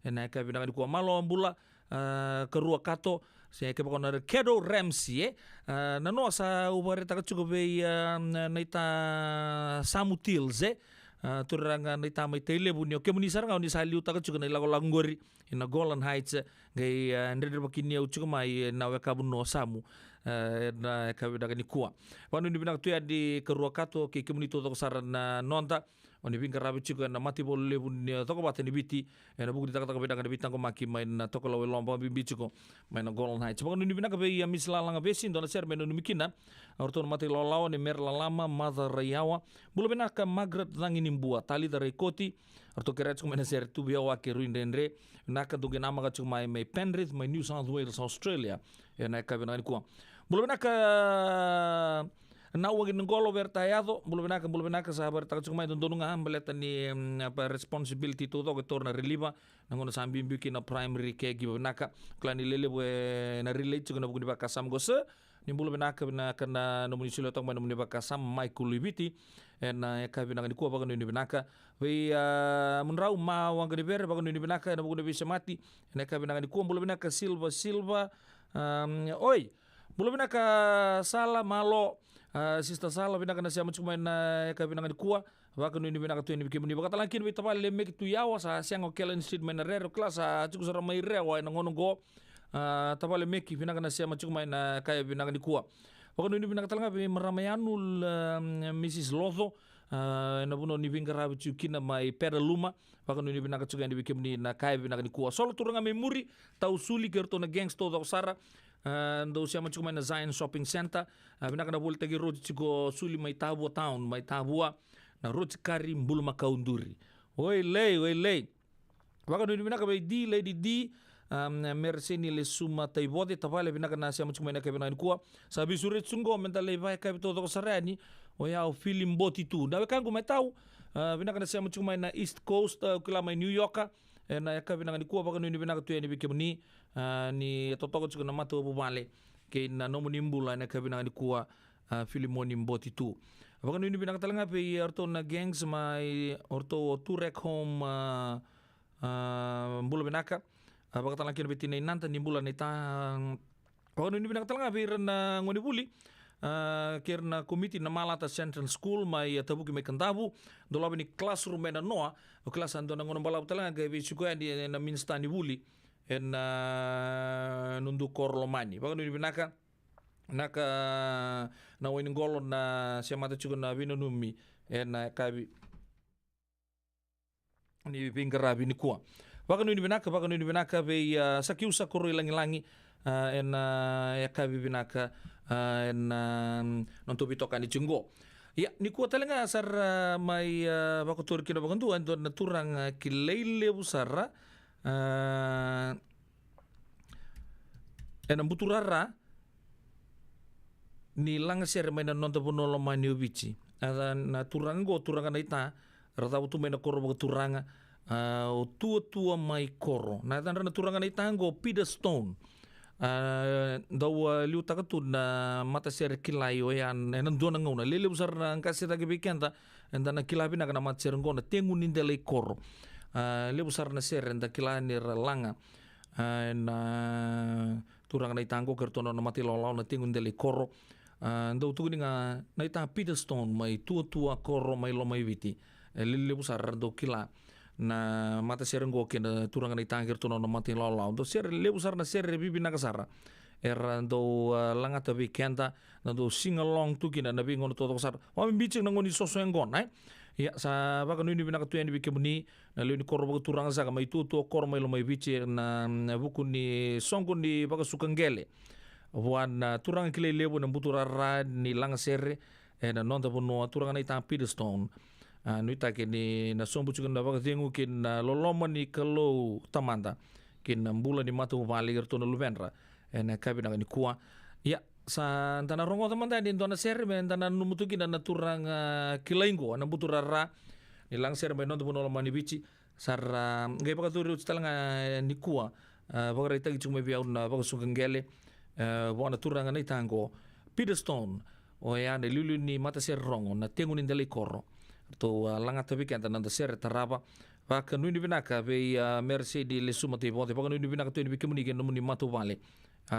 ena yakavi vinaka nikua. Malo bula, a, karua Kato, se kevaka o na Kedo Ramsey, e? A, na noa sa au vakaraitaka tiko vei, a, na, naita Samu Tills, e? A, turaga naita mai Tailevu, ni o kemuni sara ga o ni sa liutaka tiko na ilakolako qori ina Golan Heights, qai, a, dredrevaki ni au tiko mai ena weka vanua o Samu, a, ena yakavi vinaka nikua. Vakanuinui vinaka tu yani karua Kato kei kemuni taucoko sara na noda o ni veiqaravi tiko ena mataivalu levu ni cokovata ni Viti, ena vuku ni cakacaka vinaka ni veitaqomaki mai na Tokalau e Loba, vakabibi tiko mai na Golan Heights. Vakanuinui vinaka vei, a, Miss Lalaga Vesi, dua na sere me nanumi kina o ratou na matailawalawa, nei Mera Lalama, Maca Raiyawa. Bula vinaka Margaret Cagi ni Bua, Talitha Raikoti, o ratou kerea tiko mai na sere tu vei au a ke Rui Dredre. Vinaka, dou qai namaka tiko mai, mai Penrith, mai New South Wales, Australia, ena yakavi vinaka nikua. Bula vinaka na Wagi ni Qolo, Verta Yaco, bula vinaka, bula vinaka, sa vakaraitaka tiko mai dodonu ga baleta ni, mm, pa responsibility taucoko e taura na reliever, na gauna sa biubiu kina na primary caregiver. Vinaka, kila ni lelevu e na relate tiko na vuku ni vakasama qo, sir. Ni bula vinaka, vinaka na nomuni solia toka mai na nomuni vakasama, Michael i Viti, ena yakavi vinaka nikua, vakanuinui vinaka. Vei, a, mudrau, Ma Waqa ni Vere, vakanuinui vinaka ena vuku ni veisemati ena yakavi vinaka nikua. Bula vinaka Silva Silva. Am, oi, Bula vinaka Sala, malo. A, Sister Sala, vinaka na sema tiko mai na yakavi vinaka nikua. Vakanuinui vinaka tu yani vei kemuni. Vakatalega kina vei tavale Meki Tuiawa, sa sega o Kellen Street mai na Rere, o kila sa tiko sara mai Rewa ena gauna oqo. A, tavale Meki, vinaka na sema tiko mai na yakavi vinaka nikua. Vakanuinui vinaka talega vei marama Yanu, l-, um, Missus Loco, a, ena vanua ni veiqaravi tiko kina mai Petaluma. Vakanuinui vinaka tiko yani vei kemuni na yakavi vinaka nikua. Solo turaga mai muri, Tau Suli kei ratou na gangs taucoko sara. A, dou sema tiko mai na Zion Shopping Center. A, vinaka na volitaki roti tiko Suli mai Tavua Town, mai Tavua. Na roti kari bulumakau duri. Oi lei, oi lei. Vakanuinui vinaka vei D, Lady D, um, Mereseni Lesuma Taivoce, tavale vinaka na sema tiko mai na yakavi vinaka nikua. Sa veisureti tiko oqo meda lai vakayakavi taucoko sara yani, o ya o Fili Boti tu. Na wekaqu mai Tau, a, vinaka na sema tiko mai na East Coast, a, kila mai New York, ena yakavi vinaka nikua, vakanuinui vinaka tu yani vei kemuni, a, ni totoka tiko na matavuvale kei na nomuni bula ena yakavi vinaka nikua, a, Filimoni Boti tu. Vakanuinui vinaka talega vei iratou na gangs mai, o ratou o Turek Home, a, a, bula vinaka. A, vakatalega kina vei tinai Nada ni bula na ita. Vakanuinui vinaka talega vei ira na gonevuli, a, kei ira na komiti na Malata Central School mai, a, Tavuki mai Kadavu. Dolava ni classroom ena noa, o kila sa dua na gauna balavu talega qai veisiko yani ena minisita ni vuli ena noda koro lomani. Vakanuinui vinaka. Naka na wai ni qolo na semata tiko na veinanumi ena yakavi ni veiqaravi nikua. Vakanuinui vinaka, vakanuinui vinaka vei, a, Sakiusa Koroilagilagi, a, ena, a, yakavi vinaka, a, ena, mm, nodatou veitokani tiko qo. Ia, nikua talega sara, a, mai, a, vakotori kina vakadua e dua na turaga kilai levu sara, a, ena buturara ni lagasere mai na noda vanua lomani o Viti. A, na turaga qo, turaga na ita, ra cavutu mai na koro vakaturaga, a, o Tuatua mai Koro. Na yacadra na turaga na ita qo, Peter Stone. A, dau, a, liutaka tu na matasere kilai oya ena dua na gauna. Lelevu sara na qase cake vei keda, eda na kila vinaka na matasere qo na Tegu ni Delaikoro. A, levu sara na sere eda kila ni ra laga. A, na turaga na ita qo kei ratou na nona mata ilawalawa na Tegu ni Delaikoro. A, dau tukuni ga na ita Peter Stone mai Tuatua Koro mai Lomaiviti. E lelevu sara era dau kila na matasere qo kei na turaga na ita kei ratou na nona mata ilawalawa. Dau sere levu sara na sere vivinaka sara. Era dau, a, lagata vei keda, na dau sing along tu kina na veigauna taucoko sara. Vakabibi tiko na gauna ni soso yaqona, e? Ia, sa vakanuinui vinaka tu yani vei kemuni, na lewe ni koro vakaturaga saka mai Tuatua Koro mai Lomaiviti, na, na vuku ni soqo ni vakasuka qele vua na turaga kilai levu ena buturara ni lagasere ena noda vanua, turaga na ita Peter Stone. A, nuitaki ni na sobu tiko na vakacegu kei na loloma ni Kalou Tamada kei na bula ni matavuvale kei ratou na luvedra ena yakavi vinaka nikua. Ia, sa da na rogoca mada yani e dua na sere me da na nanuma tu kina na turaga kilai qo ena buturara ni lagasere mai noda vanua lomani Viti. Sa ra qai vakacuri oti talega, e, nikua, e, vakaraitaki tiko mai vei au na vakasuka qele, e, vua na turaga na ita qo, Peter Stone, oya na iliuliu ni matasere rogo na Tegu ni Delaikoro. Ratou, e, lagata vei keda na noda sere tarava. Vakanuinui vinaka vei, e, Meresedi Lesuma Taivoce, vakanuinui vinaka tu yani vei kemuni kei na nomuni matavuvale, e,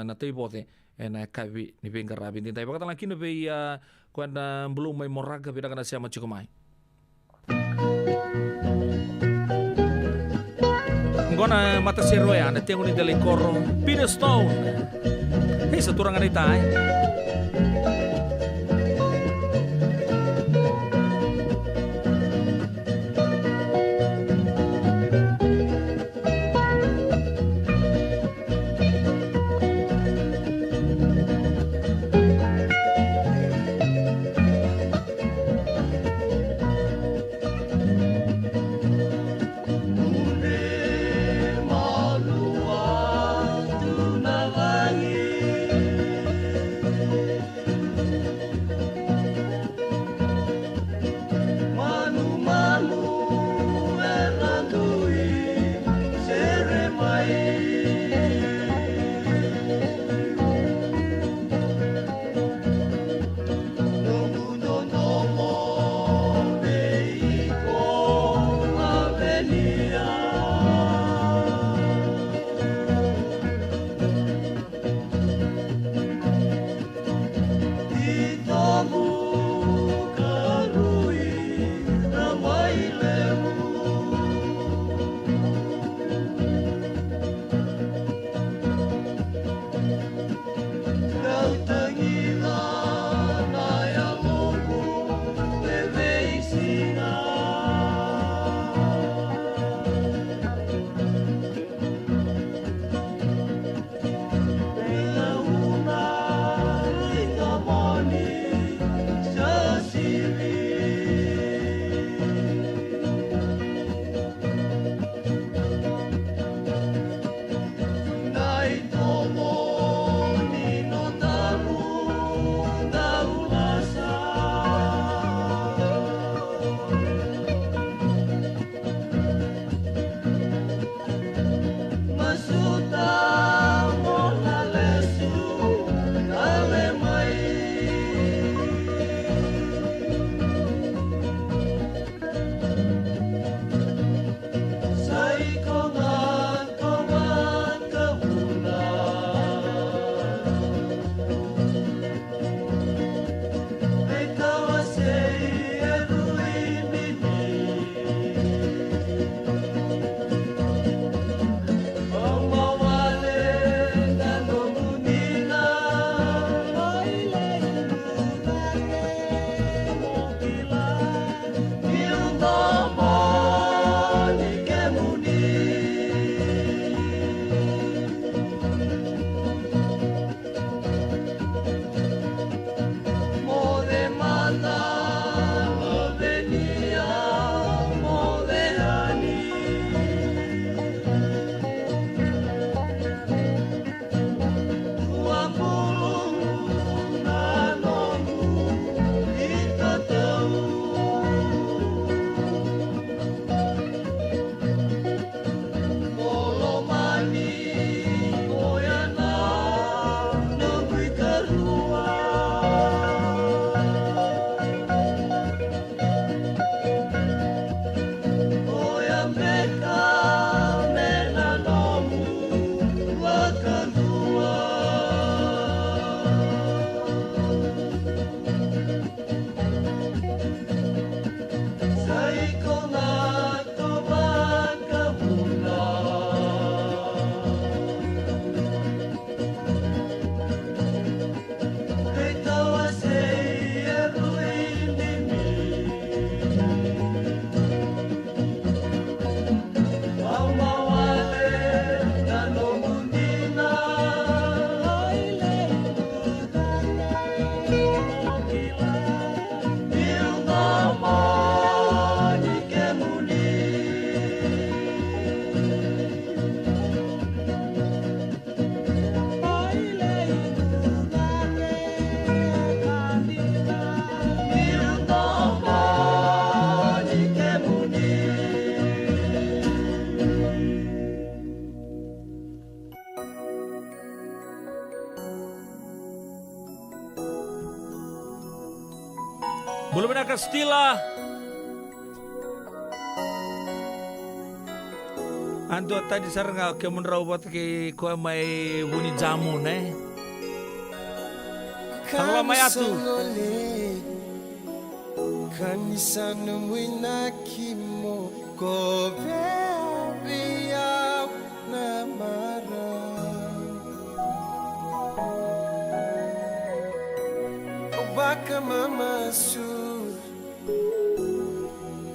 na Taivoce, ena yakavi ni veiqaravi edaidai. Vakatalega kina vei, e, koya na Bulou mai Moraga, vinaka na sema tiko mai. Qo na matasere oya na Tegu ni Delaikoro, Peter Stone. Isa turaga na ita, e. Bula vinaka Stila. A dua tani sara ga o kemudrau vata kei koya mai Vunijamu, ne? Sa lako mai Yatu. Ka ni sa nomu inaki mo kovea vei au na marau. Au vakamamasu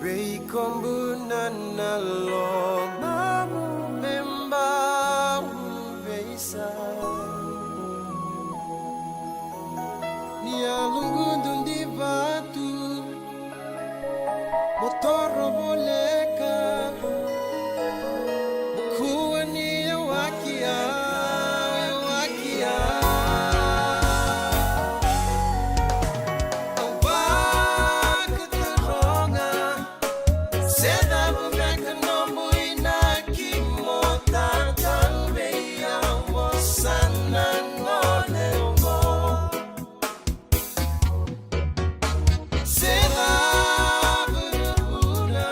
vei Kobuna na lomamu me bau veisau. Ni a lugudu di vatu mo toro voleka. Mo kua ni yawaki au, yawaki au. Au vakataroga, se cava beka nomu inaki mo tautauvei au, mo sa na gole oqo. Se cava na vuna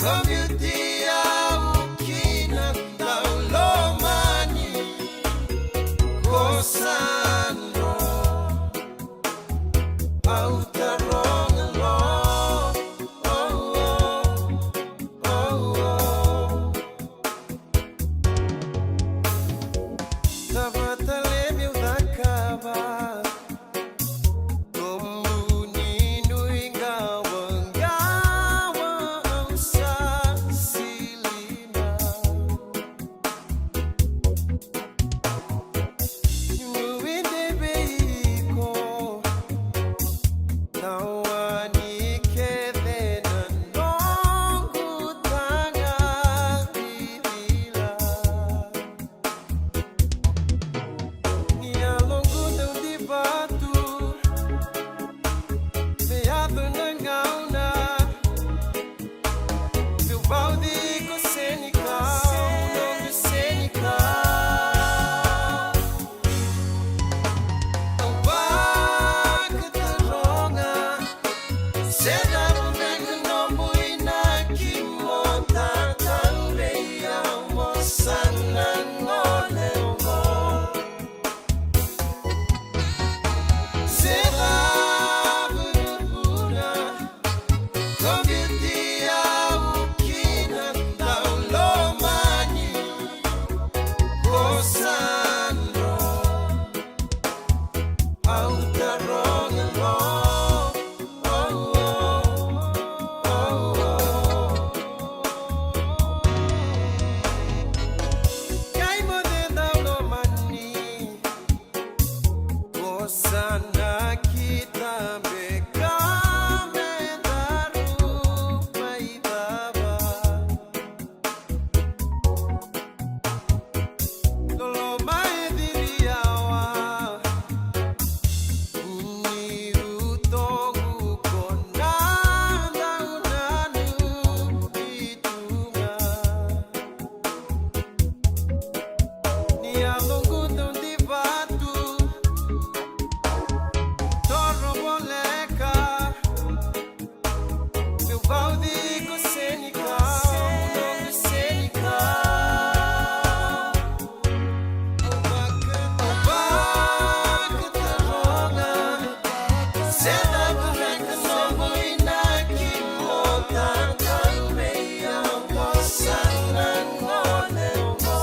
ko biuti au kina, daulomani, ko sa dro. Au taroga lo, oh, oh, oh, oh. Cava tale meu cakava? Nomu ni nuiqawaqawa au sa silina. Nuidei vei iko na wani kece na noqu taga ni cila. Ni a loqu dau di vatu, me yaco na gauna, meu vauci ko senikau, noqu senikau. Au vakataroga, se cava beka nomu inaki mo tautauvei au, mo sa na gole oqo. Se cava na vuna ko biuti au kina, daulomani, ko sa dro. Au taroga lo, oh, oh, oh, oh. Qai moce daulomani, ko sa nakita beka me daru mai cava. Loloma e ciri yawa, ni utoqu ko na daunanu i tuga. Ni a loqu dau di vatu, toro voleka. Meu vauci ko senikau, noqu senikau. Au vakataroga, se cava beka nomu inaki mo tautauvei au, mo sa na gole oqo.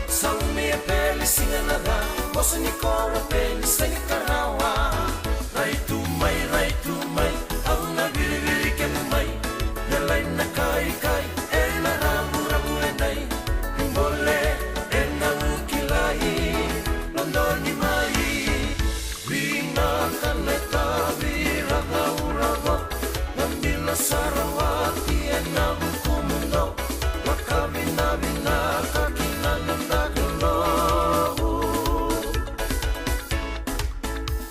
Saumi e peli siga na ca, boso ni koro peli seni karawa. Rai tu mai, rai tu mai, au na viriviri kemu mai. Lelai na kaikai, e na ravuravu e nai. Bole, e na ukilai, lodoni mai. Vinaka na tavi ragaurava, na dina sara wati e na vukumudo, na ka vinavinaka ki na noda Kalou.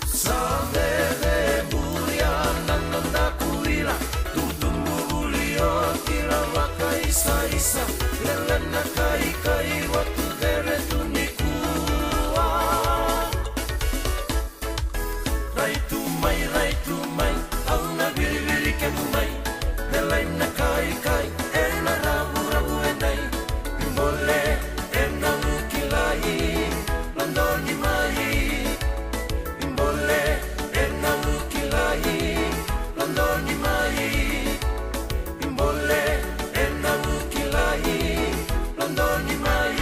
Sa veve muria na noda kuila, tutubu vuli o tira vakaisaisa, lele na kaikai watu vere tu nikua. Rai tu mai, rai tu mai, au na viriviri kemu mai. Lelai na kaikai, e na ravuravu e nai. Bole, e na ukilai, lodoni mai. Bole, e na ukilai, lodoni mai. Bole, e na ukilai, lodoni mai.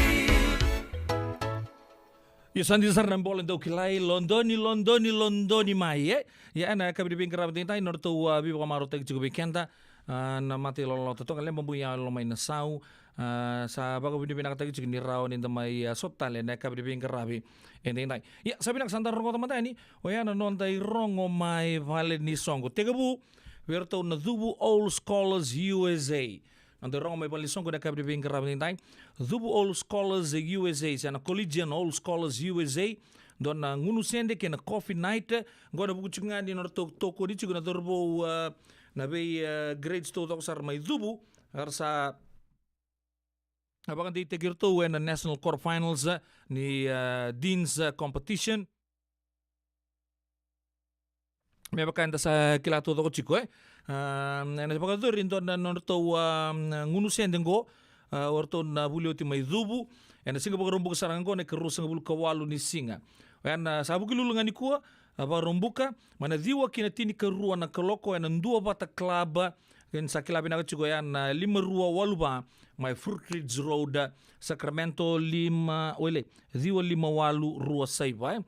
Io, sa dina sara na bole dau kilai, lodoni, lodoni, lodoni mai, e? Ia, ena yakavi ni veiqaravi edaidai, nodratou, a, veivakamarautaki tiko vei keda, a, na mata i Lolota toka, Leba Bui, Yalo Mai Nasau, a, sa vakavinavinakataki tiko ni rawa ni da mai, a, sota tale ena yakavi ni veiqaravi edaidai. Ia, sa vinaka sa da rogoca mada yani, oya na noda irogo mai vale ni soqo. Tekivu, vei iratou na Cuvu Old Scholars U S A. Na dau rogo mai vale ni soqo ena yakavi ni veiqaravi edaidai. Cuvu Old Scholars U S A, se na Collegian Old Scholars U S A. Dua na gunu sede kei na coffee night. Qo ena vuku tiko ga ni nodratou tokoni tiko na cauravou, a, na vei, a, grades taucoko sara mai Cuvu. Era sa, a, vakadeitaki iratou ena National Quarterfinals, a, ni, a, Dean's, a, Competition. Me vaka eda sa kila taucoko tiko, e. A, ena vakayacori e dua na nodratou, a, gunu sede qo, a, o ratou na vuli oti mai Cuvu. Ena siga Vakaraubuka sara ga qo na ikaruasagavulu ka walu ni siga. Oya na sa Vukelulu ga nikua, a, Vakaraubuka, mai na ciwa ki na tinikarua na kaloko, ena Duavata Club, kei na sa kila vinaka tiko ya na lima rua walu va, mai Fruit Ridge Road, Sacramento, lima, wele, ciwa lima walu rua saiva, e.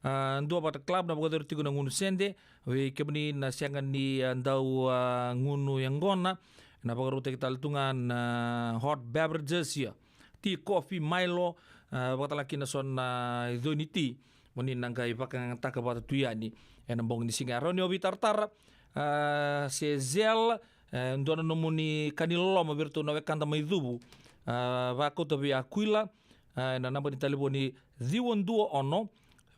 A, Duavata Club na vakayacori tiko na gunu sede, vei kemuni na sega ni, a, dau, a, gunu yaqona, na vakarautaki tale tu ga na hot beverages, ia. Tea, coffee, Milo, a, vakatale kina so na icoi ni ti, mo ni na qai vakayagataka vata tu yani ena bogi ni siga. Rawa ni o veitaratara, a, se Zelle, e, dua na nomuni ka ni loloma vei iratou na wekada mai Cuvu, a, vakauta vei Aquila, a, ena naba ni talevoni ciwa dua ono,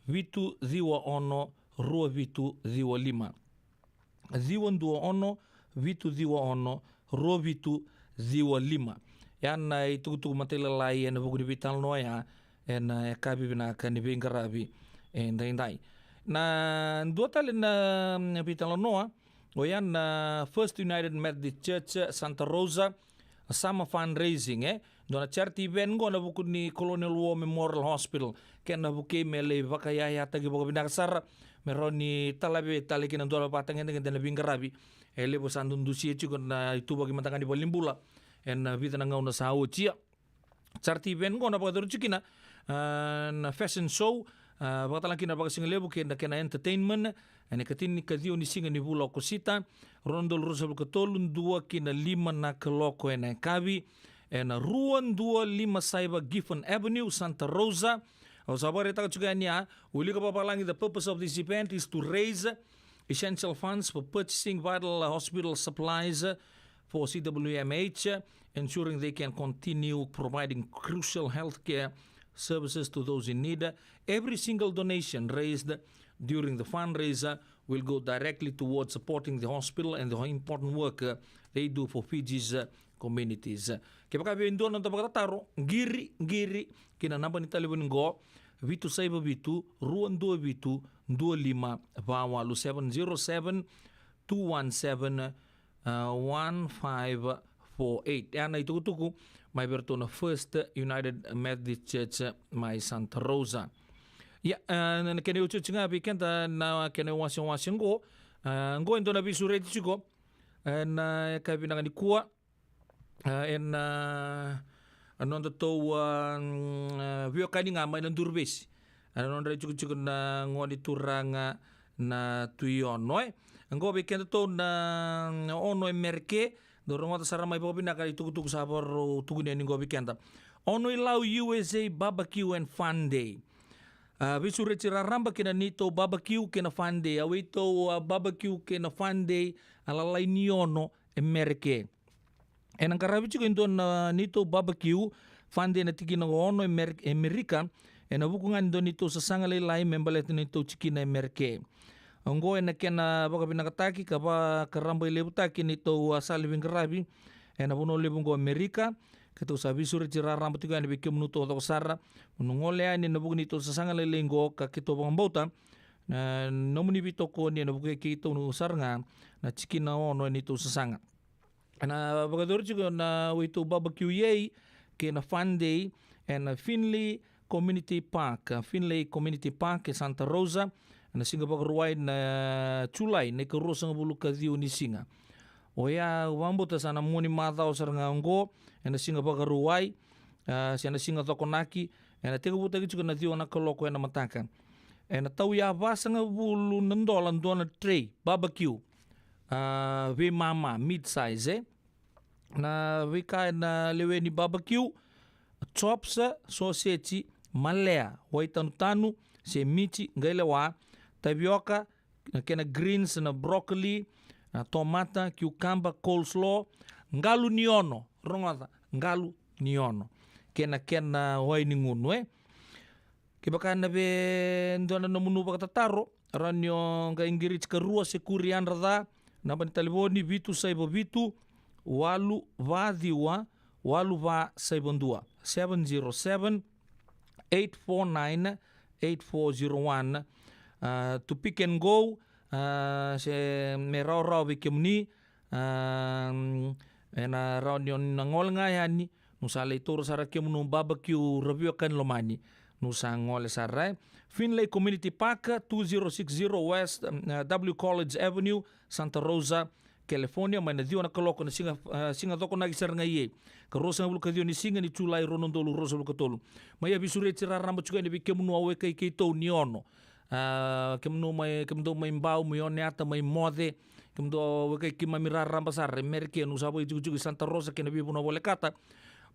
vitu ciwa ono, rua vitu ciwa lima. Ciwa dua ono, vitu ciwa ono, rua vitu ciwa lima. Ya na itukutuku matailalai ena vuku ni veitalanoa ya, ena yakavi vinaka ni veiqaravi edaidai. Na dua tale na, mm, veitalanoa, oya na First United Methodist Church Santa Rosa, Summer Fundraising, e. Dua na charity event qo ena vuku ni Colonial War Memorial Hospital. Kena vukei me lai vakayayataki vakavinaka sara, me rawa ni talave tale kina dua na vatagedegede ena veiqaravi. E levu sa dudusia tiko na ituvaki mada ga ni valenibula ena vica na gauna sa oti, ia. Charity event qo na vakayacori tiko kina, a, na fashion show, a, vakatale kina na vakasigalevu kei na kena entertainment, ena ikatini ka ciwa ni siga ni vula o Okosita, rua na udolu ruasagavulu ka tolu, dua ki na lima na kaloko ena yakavi, ena rua dua lima saiva Gifford Avenue, Santa Rosa. Au sa vakaraitaka tiko yani, a, wilika vakavalagi, the purpose of this event is to raise essential funds for purchasing vital hospital supplies for C W M H, ensuring they can continue providing crucial healthcare services to those in need. Every single donation raised during the fundraiser will go directly towards supporting the hospital and the important work, uh, they do for Fiji's, uh, communities. Kevaka vei dua na noda vakatataro, qiri, qiri ki na naba ni talevoni qo, vitu saiva vitu, rua dua vitu, dua lima va walu, seven zero seven, two one seven, uh, one five four eight. Ya na itukutuku mai vei iratou na First United Methodist Church mai Santa Rosa. Ia, uh, na kena iotioti ga vei keda na kena iwasewase qo, uh, qo e dua na veisureti tiko, uh, na yakavi vinaka nikua, uh, ena, uh, a nodatou, a, mm, a, veiwekani ga mai na Duruvesi. A nodra itikotiko na gone turaga na Tui Ono, e. Oqo vei kedatou na, na Ono e Mereke, dou rogoca sara mai vakavinaka na itukutuku sa vakarau tukuni yani oqo vei keda. Ono i Lau U S A Barbecue and Fun Day. A, veisureti raraba kei na neitou barbecue kei na fun day. A weitou, a, barbecue kei na fun day, a lalai ni Ono e Mereke. Ena qaravi tiko e dua na neitou barbecue fun day ena tikina ko Ono e Mer-, e Merika, ena vuku ga ni dua neitou sasaga lailai me baleta neitou tikina e Mereke. Oqo ena kena vakavinakataki ka vakarabailevutaki neitou, a, sala ni veiqaravi ena vanua levu oqo Merika. Keitou sa veisureti raraba tiko yani vei kemunu taucoko sara mo ni gole yani ena vuku neitou sasaga lailai oqo ka keitou vakabauta na nomuni veitokoni ena vuku kei keitou sara ga na tikina Ono e neitou sasaga. Ena vakayacori tiko na weitou barbecue yei kei na fun day ena Finley Community Park. Finley Community Park e Santa Rosa, ena siga Vakarauwai na Julai, na ikaruasagavulu ka ciwa ni siga. Oya au vakabauta sa na mua ni macawa sara ga oqo, ena siga Vakarauwai, a, se na siga Cokonaki, ena tekivutaki tiko na ciwa na kaloko ena mataka. Ena tauya vasagavulu na dola dua na tray barbecue, a, veimama, mid size, e. Na veika ena lewe ni barbecue: chops, soseji, malea, wai tanutanu se miti, qai lewa, tavioka, na kena greens, na broccoli, na tomata, cucumber, coleslaw, qalu ni Ono, rogoca, qalu ni Ono, kei na kena wai ni gunu, e. Kevaka na vei dua na nomuni vakatataro, rawa ni o qai qiriti karua se kuri yadra ca. Naba ni talevoni: vitu saiva vitu, walu va ciwa, walu va saiva dua, seven zero seven, eight four nine, eight four zero one. A, to Pick and Go, a, se me rawarawa vei kemuni, a, ena rawa ni o na gole ga yani, niu sa lai taura sara kemunu barbecue ra veiwekani lomani, niu sa gole sara, e. Finley Community Park, two zero six zero West, um, uh, W College Avenue, Santa Rosa, California, mai na ciwa na kaloko na siga, uh, siga Cokonaki sara ga yei, ka ruasagavulu ka ciwa ni siga ni Julai, rua na udolu ruasagavulu ka tolu. Mai a veisureti raraba tiko yani vei kemunu a wekai keitou ni Ono. A, kemudou mai, kemudou mai Bau, mai Oneata, mai Moce, kemudou wekai keimami raraba sara e Mereke, niu sa vakaitikotiko i Santa Rosa kei na veivanua volekata,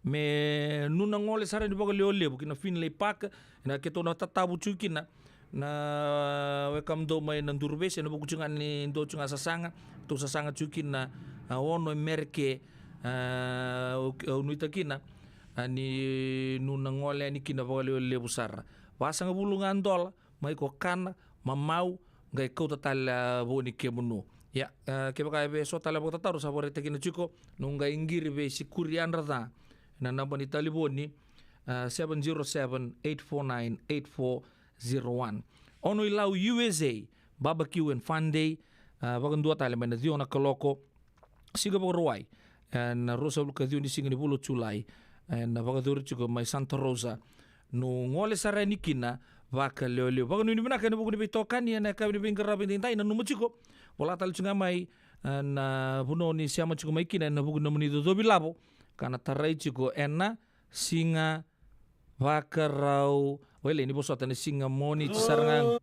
me niu na gole sara ni vakalevulevu ki na Finley Park, na keitou na tatavu tiko kina na wekamudou mai na Duruvesi, ena vuku tiko ga ni dua tiko ga sasaga, tou sasaga tiko kina, a, Ono e Mereke, a, au, au nuitaka kina, a, ni niu na gole yani kina vakalevulevu sara. Vasagavulu ga dola, mai ko kana, mamau, qai kauta tale, a, vou ni kemunu. Ia, a, kevaka e vei so tale vakatataro sa vakaraitaki kina tiko, niu qai qiri vei se kuri yadra ca, na naba ni talevoni, a, seven zero seven, eight four nine, eight four zero one. Ono i Lau U S A, Barbecue and Fun Day, a, vakadua tale mai na ciwa na kaloko, siga Vakarauwai, ena ruasagavulu ka ciwa ni siga ni vula o Julai, ena vakayacori tiko mai Santa Rosa. Niu gole sara yani kina vakalevulevu. Vakanuinui vinaka ena vuku ni veitokani ena yakavi ni veiqaravi edaidai, nanuma tiko, vola tale tiko ga mai, ena vanua ni sema tiko mai kina ena vuku ni nomuni icocovi lavo, ka na tarai tiko ena siga Vakarau, wele ni vosota, na siga Moniti sara ga.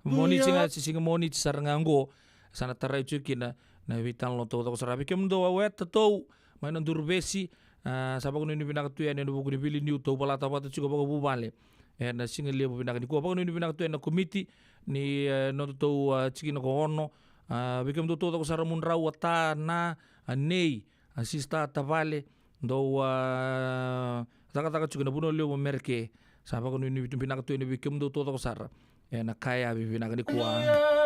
Moniti ga, se siga Moniti sara ga oqo, sa na tarai tiko kina na veitalanoa taucoko sara. Vei kemudou a weta tou mai na Duruvesi, a, sa vakanuinui vinaka tu yani ena vuku ni veiliu tou volata vata tiko vakavuvale ena siga levu vinaka nikua. Vakanuinui vinaka tu yani na komiti ni, e, nodatou, a, tikina ko Ono. A, vei kemudou taucoko sara, Mudrau, a Ta, Na, a Nei, a sista tavale, dou, a, cakacaka tiko ena vanua levu o Mereke. Sa vakanuinui vinaka tu yani vei kemudou taucoko sara ena yakavi vinaka nikua.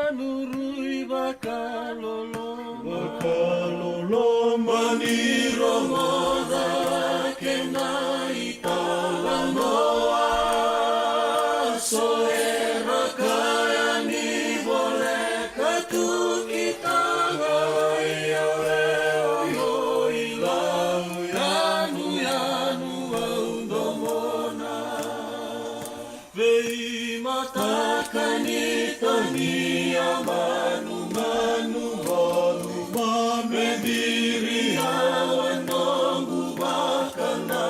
Yanuyanu rui vakaloloma, vakaloloma ni rogoca kena italanoa. So era kaya ni voleka tu ki taga wai, a lewe oyo i Lau, yanuyanu au domona. Veimataka ni tania manumanu, manumanu, me diri au e noqu vakana.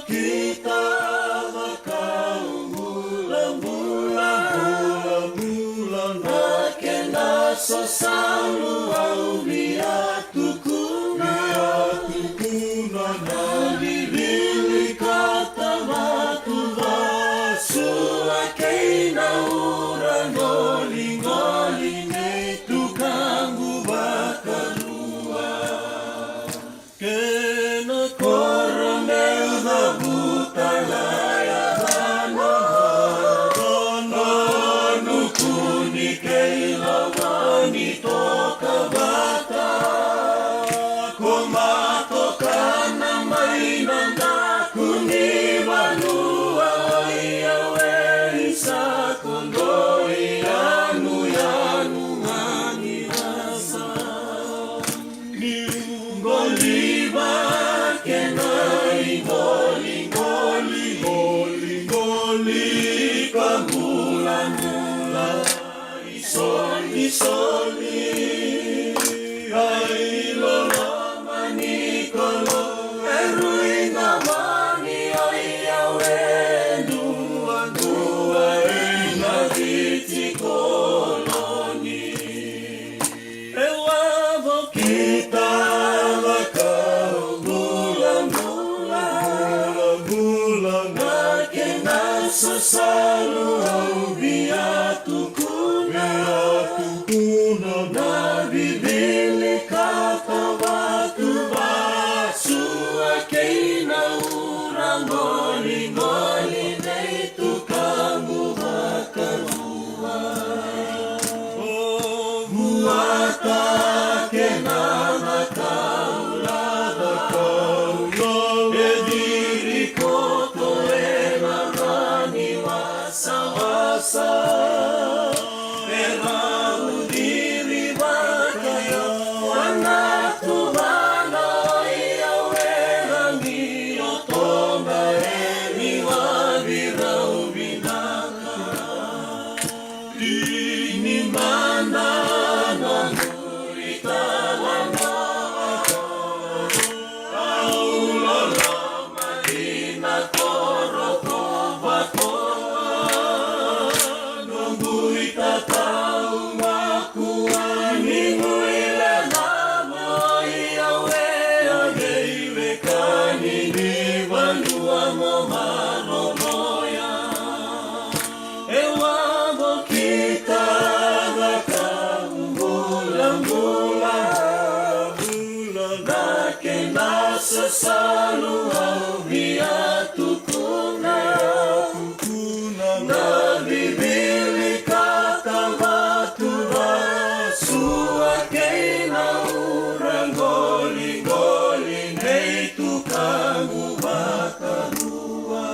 Kita vakau bulabula, bulabula na kena sasalu au via tukuna, via tukuna na vivili kata vatu vasua kei na ura qoliqoli nei tukaqu vakarua. Kena koro meu cavuta laya dana, dana nukuni kei lavani toka vata. Ko matokana mai na daku ni vanua, ia wei sa kodoi yanuyanu ga ni rasa. Ni qoliva kena iqoliqoli, qoliqoli ka bulanula, isolisoli, ai loloma ni kolo, e rui na mani, ai au e duadua ena Viti koloni. E lavo kita vakau bulabula, bulabula na kena sasalu au via tukuna, tukuna na vivili kata vatu vasua kei na ura qoliqoli nei tukaqu vakarua. O vuata kena na kaula, na kaula e ciri koto ena rani wasawasa. E rau ciri vakaia wana tuvana, ia wera ni o toga e ni wavirau vinaka. Ini mada na muri tala na au loloma dina toro tovatoa. Noqu itatau makua ni guile lavo, ia wea veiwekani ni vanua mo maroroya. E lavo kita vakau bulabula, bula na kena sasalu au via tukuna, tukuna na vivili kata vatu vasua kei na ura qoliqoli nei tukaqu vakarua.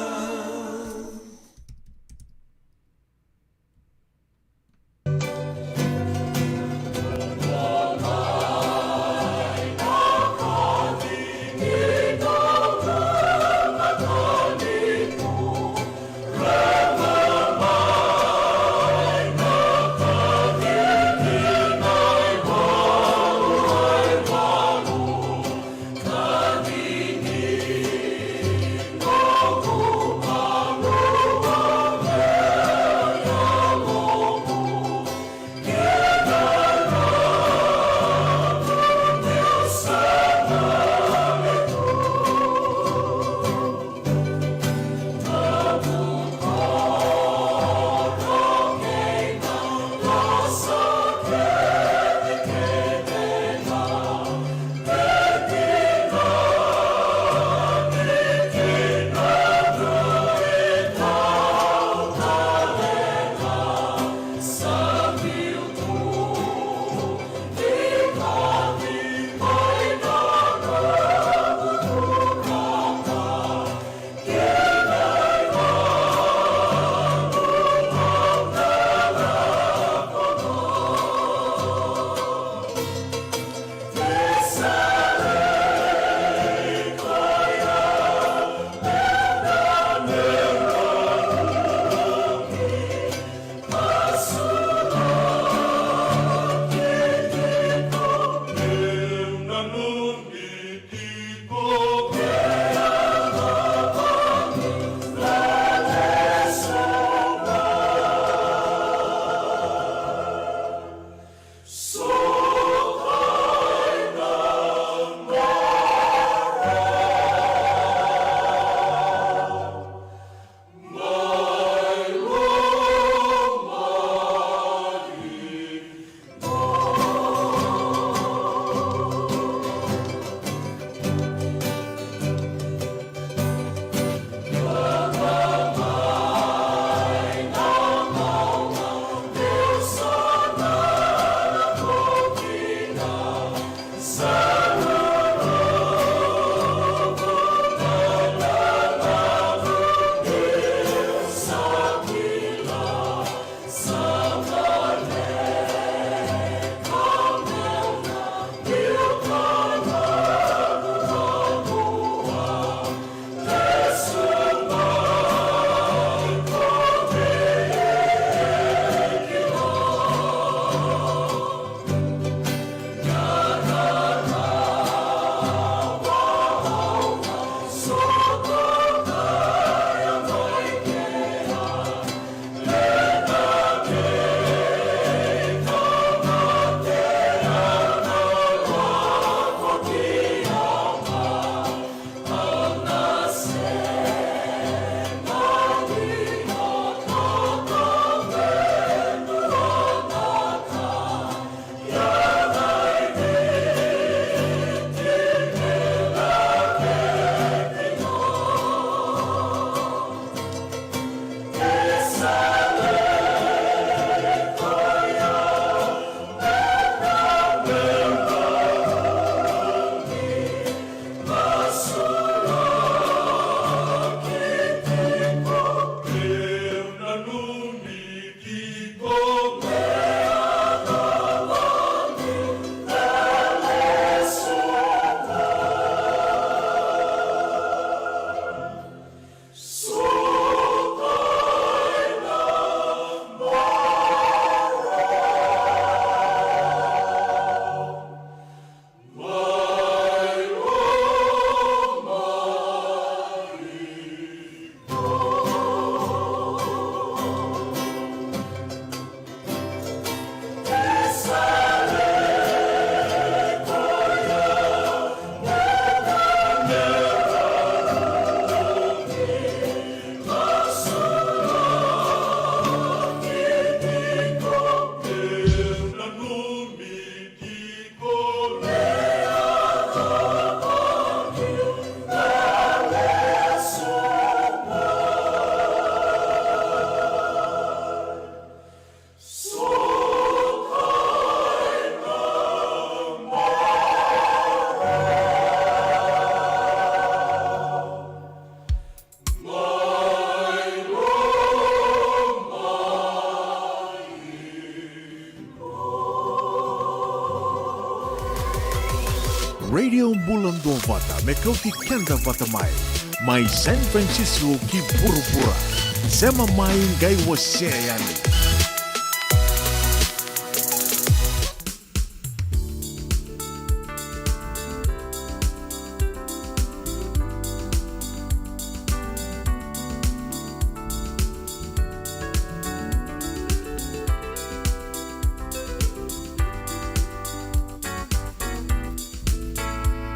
Radio Bula Duavata, me kauti keda vata mai. Mai San Francisco ki vuravura. Sema mai, qai wasea yani.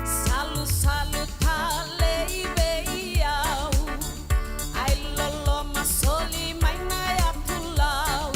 Salusalu talei vei au, ai loloma soli mai na yatu lau.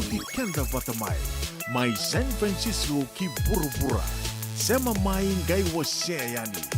Vakatikeda vata mai, mai San Francisco ki vuravura. Sema mai qai wasea yani.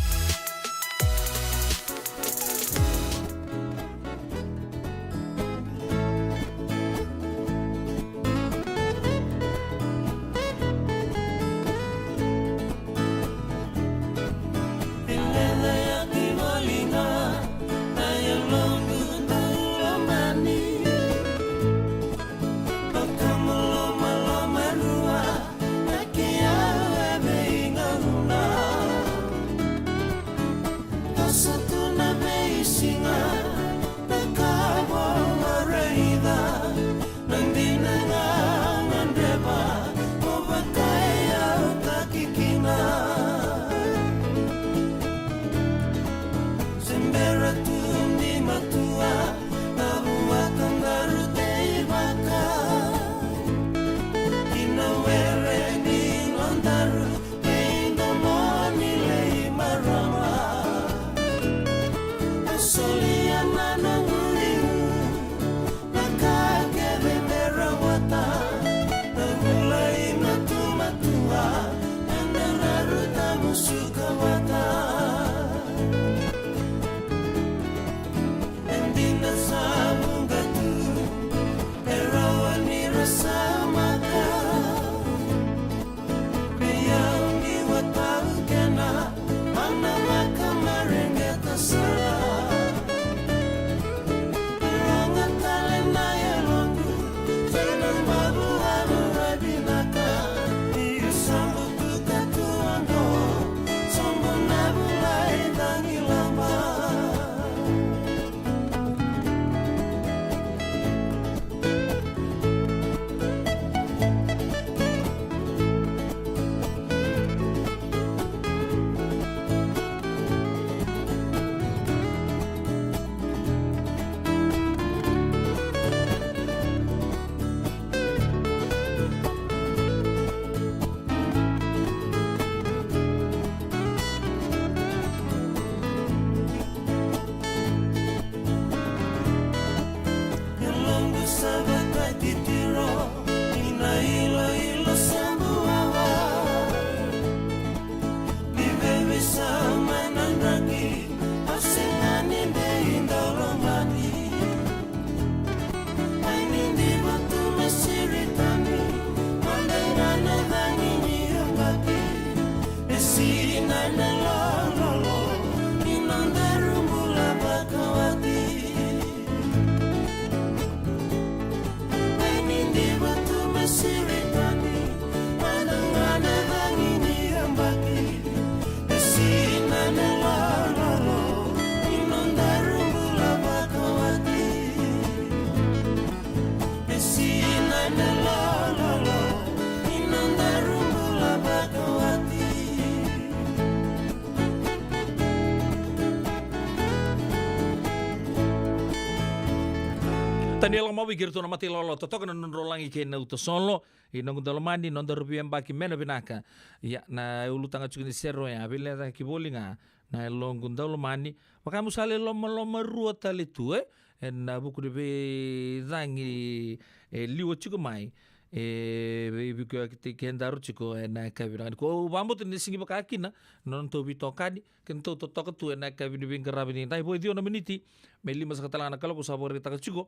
Tani e lako mai vei kei iratou na mata ilawalawa totoka na nodrau lagi kei na uta solo. I noqu daulomani, nodaru veiyabaki me na vinaka. Ia, na ulutaga tiko ni sere oya, veilecayaki voli ga na yaloqu daulomani. Vaka meu sa lai lomaloma rua tale tu, e? Ena vuku ni veicagi e liwa tiko mai. E veivukiyaki kedaru tiko ena yakavi vinaka nikua. Au vakabauta ni sigi vaka kina na nodatou veitokani, kedatou totoka tu ena yakavi ni veiqaravi ni dai vo e ciwa na miniti me lima saka tale ga na kaloko, sa vakaraitaka tiko,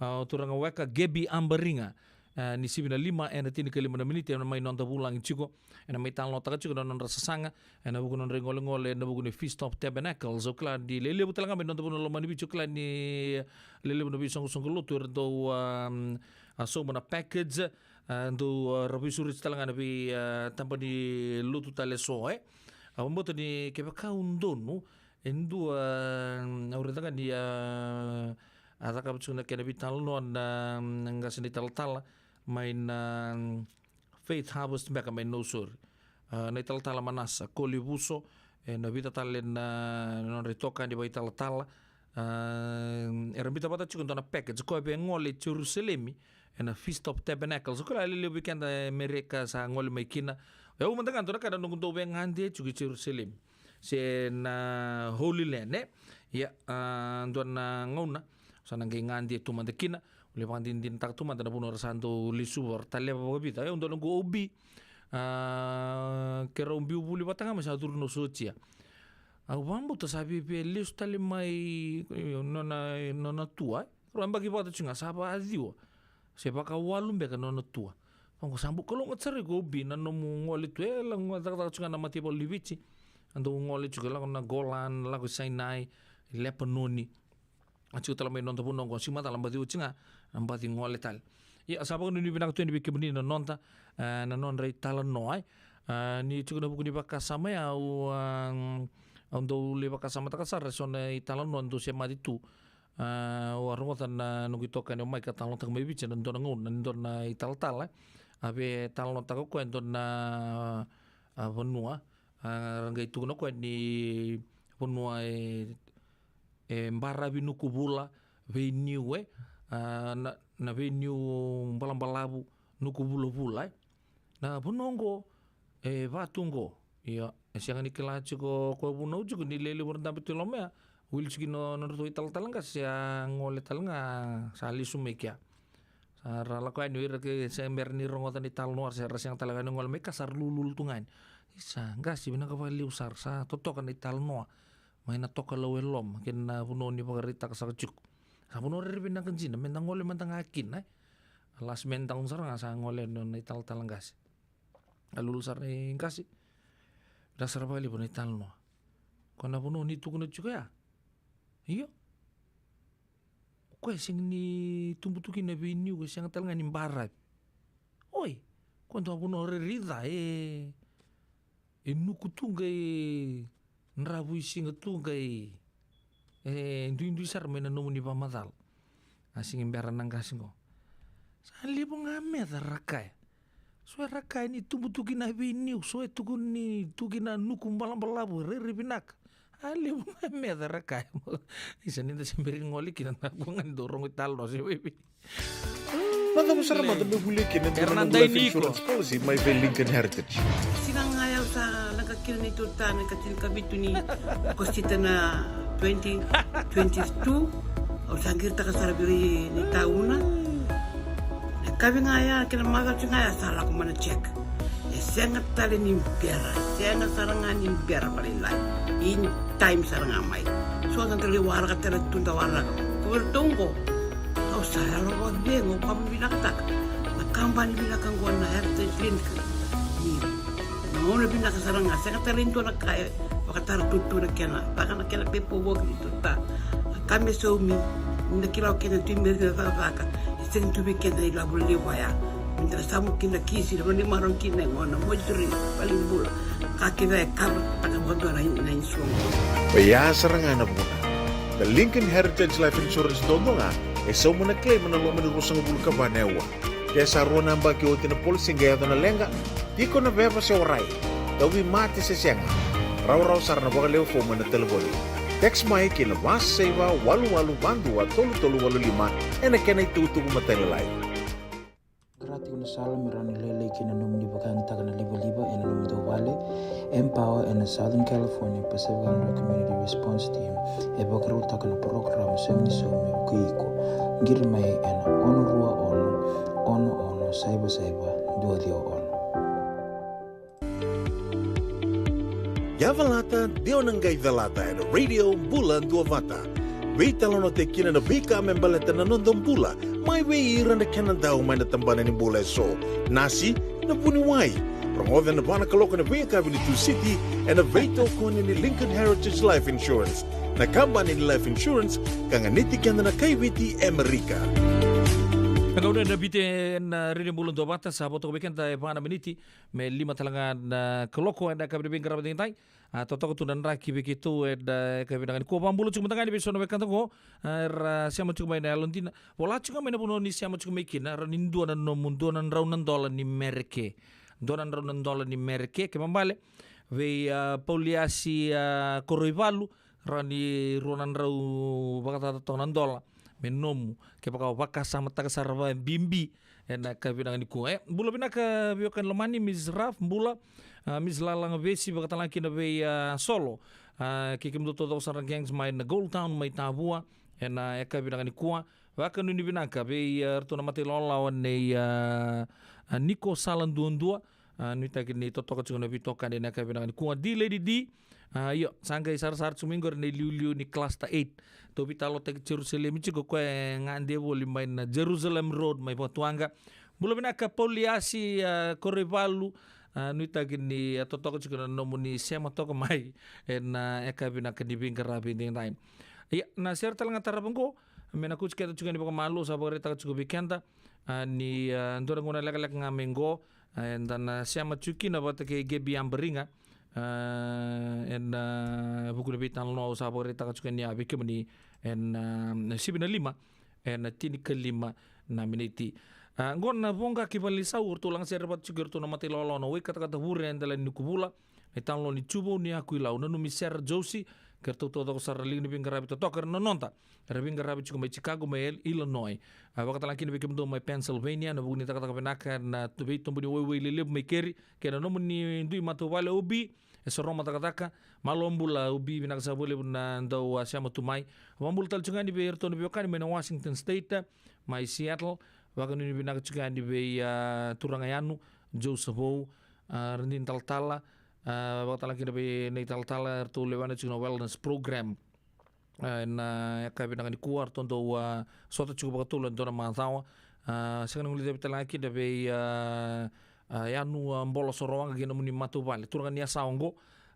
a, o turaga weka Gebi Abariga. A, ni sivi na lima ena tinikalima na miniti, ena mai noda vulagi tiko, ena mai talanoataka tiko na nodra sasaga ena vuku ni nodra igolegole ena vuku ni Feast of Tabernacles. Au kila ni lelevu tale ga mai noda vanua lomani Viti, au kila ni lelevu na veisoqosoqo lotu era dau, a, a, sauma na package, a, dau, a, ra veisureti tale ga na vei, a, tabana ni lotu tale eso, e. Au vakabauta ni kevaka au donu, e dua, a, au raica ga ni, a, a cakava tiko na kena veitalanoa na, na qase ni talatala mai na, mm, Faith Harvest beka mai Nausori. A, na italatala Manasa Kolivuso, e, na vica tale na, na nodra itokani vakaitalatala. A, era biuta vata tiko e dua na package, koya via gole i Jerusalemi ena Feast of Tabernacles. Au kila e lelevu vei keda e Merika sa gole mai kina. E, au mada ga dua na ka na noqu dau via gade tiko i Jerusalemi se na Holy Land, e? Ia, a, dua na gauna sa na qai gade tu mada kina. Vuli vakadinadinataka tu mada na vanua ra sa dau lesuva, ra taleva vakavica. E, au dau noqu O B. A, keirau biu vuli vata ga mai sa curu na sotia. Au vakabauta sa via lesu tale mai, e, nona, nona tua, e. Rau yabaki vata tiko ga sa vakaciwa se vakawalu beka nona tua. Vaqo sa bau kalougata sara iko O B na nomu gole tu, e, lako cakacaka tiko ga na mataivalu ni Viti. A dau gole tiko, lako na Golan, lako i Sinai, i Lepanoni. A tiko tale mai noda vanua oqo, siga macala baci oti ga, na baci gole tale. Ia, sa vakanuinui vinaka tu yani vei kemuni na noda, e, na nodra italanoa, e. A, ni tiko na vuku ni vakasama ya, au, a, au dau lai vakasamataka sara eso na italanoa dau semati tu. A, au a rogoca na noqu itokani o Maika talanoataka mai Viti ena dua na gauna, na dua na italatala, e. A veitalanoataka o koya e dua na, a, vanua, a, ra qai tukuna o koya ni vanua e, e baravi nuku vula, veiniu, e, a, na, na veiniu balabalavu nuku vulavula, e. Na vanua oqo, e, vatu oqo. Io, e sega ni kila tiko o koya vunau tiko ni lelevu ra dabe tu i loma ya. Wili tiko kina nodratou italatala qase, a gole tale ga, sa lesu mai kea. Sa ra lako yani o ira ke se bera ni rogoca na italanoa, se ra sega tale ga ni gole mai ka sa ra lululu tu ga yani. Isa, qase, vinaka vakalevu sara, sa totoka na italanoa. Mai na Tokalau e loma, kei na vanua ni vakaraitaka saka tiko. Sa vanua rairai vinaka dina, meda gole mada ga kina, e. A last man down sara ga sa gole na, na italatala qase. A lululu sara na i qase. Vinaka sara vakalevu na italanoa. Ko na vanua ni tukuna tiko ya. Io. Ko e sega ni tubu tu kina veiniu, e sega tale ga ni baravi. Oi, ko dua vanua rairai ca, e, e nuku tu qai dravuisiga tu qai, e, duidui sara mai na nomuni vakamacala. A sega ni bera na qase qo. Sa levu ga meca ra kaya. So era kaya ni tubu tu kina veiniu, so e tukuni tu kina nuku balabalavu, rairai vinaka. A levu ga meca ra kaya. Isa, ni da se bera ni gole kina, na kua ga ni dau rogo italanoa se vei vei. Macava sara mada me volia kina e dua na noqu life insurance policy mai vei Lincoln Heritage. Siga ga ya au sa leqa kina na neitou ta na ikatini ka vitu ni Okosita na twenty twenty-two. Au sa qiritaka sara vei ira na itauna. Na yakavi ga ya kei na macawa ga ya sa lako mai na check. E sega tale ni bera, sega sara ga ni bera vakalailai. In time sara ga mai. So da dau lai waraka tale tu, da waraka. Ko vei ratou qo, au sa yalo vakacegu, au vakavinavinakataka na kabani vinaka qo na Heritage Lincoln. Ni na gauna vinaka sara ga, sega tale ni dua na ka e vakatara tutu na kena, vaka na kena paperwork ni tuta. Na ka me saumi, ni na kila o kena tu i meri na cakacaka, e sega ni tu vei keda na ilavo levu ya. Ni da na samu kina kisi, na vanua ni marau kina e gona, mortuary, valenibula. Ka kece e cover taka vakadua na, na insurance. Oya sara ga na vuna. Na Lincoln Heritage Life Insurance dodonu ga e sauma na claim ena loma ni ruasagavulu ka va na aua. Ke sa rua na yabaki oti na policy qai yaco na leqa, tiko na veva se warai, tauvimate se sega, rawarawa sara na vakalewe fomu ena talevoni. Text mai ki na va saiva walu walu va dua tolu tolu walu lima ena kena itukutuku matailalai. Qara tiko na sala me rawa ni lailai kina na nomuni vakayagataka na livaliva ena nomudou vale. Empower ena Southern California Pacific Islander Community Response Team e vakarautaka na parokaramu Sega ni Saumi me vukei iko. Qiri mai ena ono rua ono, ono ono, saiva saiva, dua ciwa ono. Yavalata, de o na qai calata ena Radio Bula Duavata. Veitalanoataki kina na veika me baleta na noda bula, mai vei ira na kena dau mai na tabana ni bula eso. Nasi, na vuniwai. Rogoca ena va na kaloko ena veiyakavi ni Tusiti, ena veitokoni ni Lincoln Heritage Life Insurance. Na kabani ni life insurance ka ganiti keda na kai Viti e Amerika. Na gauna ena Viti ena Radio Bula Duavata, sa vo toka vei keda e va na miniti me lima tale ga na kaloko ena yakavi ni veiqaravi edaidai. A, totoka tu na draki vei keitou ena yakavi vinaka nikua. Vakabula tiko mada ga yani vei so na wekada qo, a, era sema tiko mai na yalodina. Vola tiko ga mai na vanua ni sema tiko mai kina, rawa ni dua na nomu, dua na drau na dola ni Mereke. Dua na drau na dola ni Mereke, kena ibalebale vei, a, Pauliasi, a, Koroivalu, rawa ni rua na drau vakacaca toka na dola me nomu, kevaka o vakasamataka sara vakabibi ena yakavi vinaka nikua. E, bula vinaka veiwekani lomani, Miss Raf, bula, a, Miss Lalaga Vesi, vakatalega kina vei, a, Solo, a, kei kemudou taucoko sara na gangs mai na Gold Town mai Tavua ena yakavi vinaka nikua. Vakanuinui vinaka vei, a, ratou na mata ilawalawa nei, a, a, Niko Sala Duadua. A, nuitaki ni totoka tiko na veitokani ena yakavi vinaka nikua. D Lady D. A, io, sa qai sarasara tiko mai qori na iliuliu ni Cluster eight. Tou veitalotaki Jerusalemi tiko, koya e gade voli mai na Jerusalem Road mai Vatuwaqa. Bula vinaka Pauliasi, a, Koreivalu. A, nuitaki ni, a, totoka tiko na nomuni sema toka mai ena, a, yakavi vinaka ni veiqaravi edaidai. Ia, na sere tale ga tarava qo, me na kauti keda tiko yani vakamalua, sa vakaraitaka tiko vei keda, a, ni, a, dua na gauna lekaleka ga mai qo, a, eda na sema tiko kina vata kei Gebi Abariga, a, ena, a, vuku ni veitalanoa au sa vakaraitaka tiko yani vei kemuni ena, a, sivi na lima, ena tinikalima na miniti. A, qo na Voqa ki Valenisau, o ratou lagasere vata tiko e ratou na mata ilawalawa na Wai Katakata Vure, eda lai ni Kuvula, na italanoa ni Juvou ni Yaku i Lau, nanumi Sera Josi, kei ratou taucoko sara na liga ni veiqaravi totoka era na noda. Era veiqaravi tiko mai Chicago, mai El-, Illinois. A, vakatalega kina vei kemudou mai Pennsylvania, na vuku ni cakacaka vinaka na tu-, veitobu ni waiwai lelevu mai keri, kei na nomuni dui matavuvale Obi, e Soroma cakacaka, malo bula Obi, vinaka sara vakalevu na dau, a, sema tu mai. Vakabula tale tiko ga yani vei iratou na veiwekani mai na Washington State, mai Seattle, vakanuinui vinaka tiko ga yani vei, a, turaga Yanu, Joe Savou, a, Radini Talatala, a, vakatalega kina vei na italatala, eratou lewena tiko na wellness program. A, ena yakavi vinaka nikua, eratou dau, a, sota tiko vakatolu e dua na macawa. A, sega ni guilecavi tale ga kina vei, a, a, Yanu, a, Bolo Sorowaqa kei na nomuni matavuvale. Turaga ni Yasawa qo,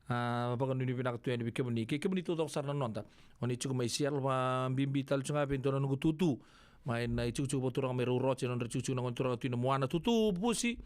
a, vakanuinui vinaka tu yani vei kemuni. Kei kemuni taucoko sara na noda. O ni tiko mai Seattle, vakabibi tale tiko ga vei dua na noqu tutu. Mai na itikotiko vakaturaga mai Rauroci, na nodra itikotiko na gone turaga Tui Namuana, Tutu Pusi.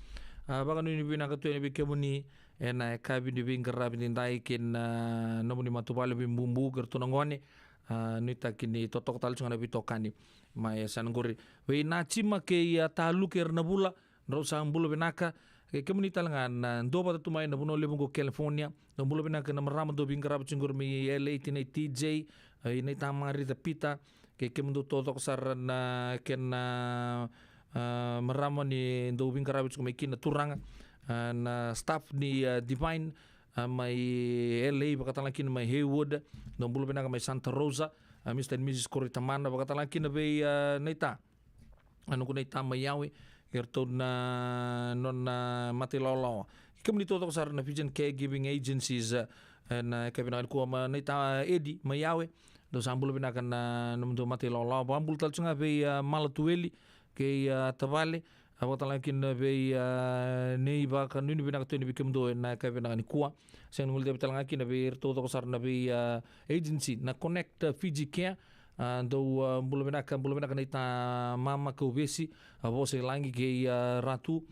A, vakanuinui vinaka tu yani vei kemuni ena yakavi ni veiqaravi edaidai kei na nomuni matavuvale, veibubu kei ratou na gone. A, nuitaki ni totoka tale tiko ga na veitokani mai yasana qori. Vei Najima kei, a, Taluke era na Vula, drau sa bula vinaka. Kei kemuni tale ga na duavata tu mai na vanua levu qo California. Dou bula vinaka na marama dou veiqaravi tiko qori mai L A, tinai T J, a, i nai tamari ca Pita. Kei kemudou taucoko sara na kena, a, marama ni dou veiqaravi tiko mai kina turaga. A, na staff ni, a, Divine, a, mai L A, vakatalega kina mai Haywood. Dou bula vinaka mai Santa Rosa, a, Mister and Missus Koritamana, vakatalega kina vei, a, naita a noqu naita mai Yawe, eratou na nona mata ilawalawa. Kemuni taucoko sara na Fijian Caregiving Agencies, e, na yakavi vinaka nikua, mai naita Edi mai Yawe. Dou sa bula vinaka na nomudou mata ilawalawa. Vakabula tale tiko ga vei, a, Malatueli kei, a, tavale. A, vakatalega kina vei, a, nei vakanuinui vinaka tu yani vei kemudou ena yakavi vinaka nikua. Sega ni guilecavi tale ga kina vei iratou taucoko sara na vei, a, agency na Connect Fiji Care. A, dou, a, bula vinaka, bula vinaka naita mama Kauvesi, a, Vosa i Lagi kei, a, Ratu.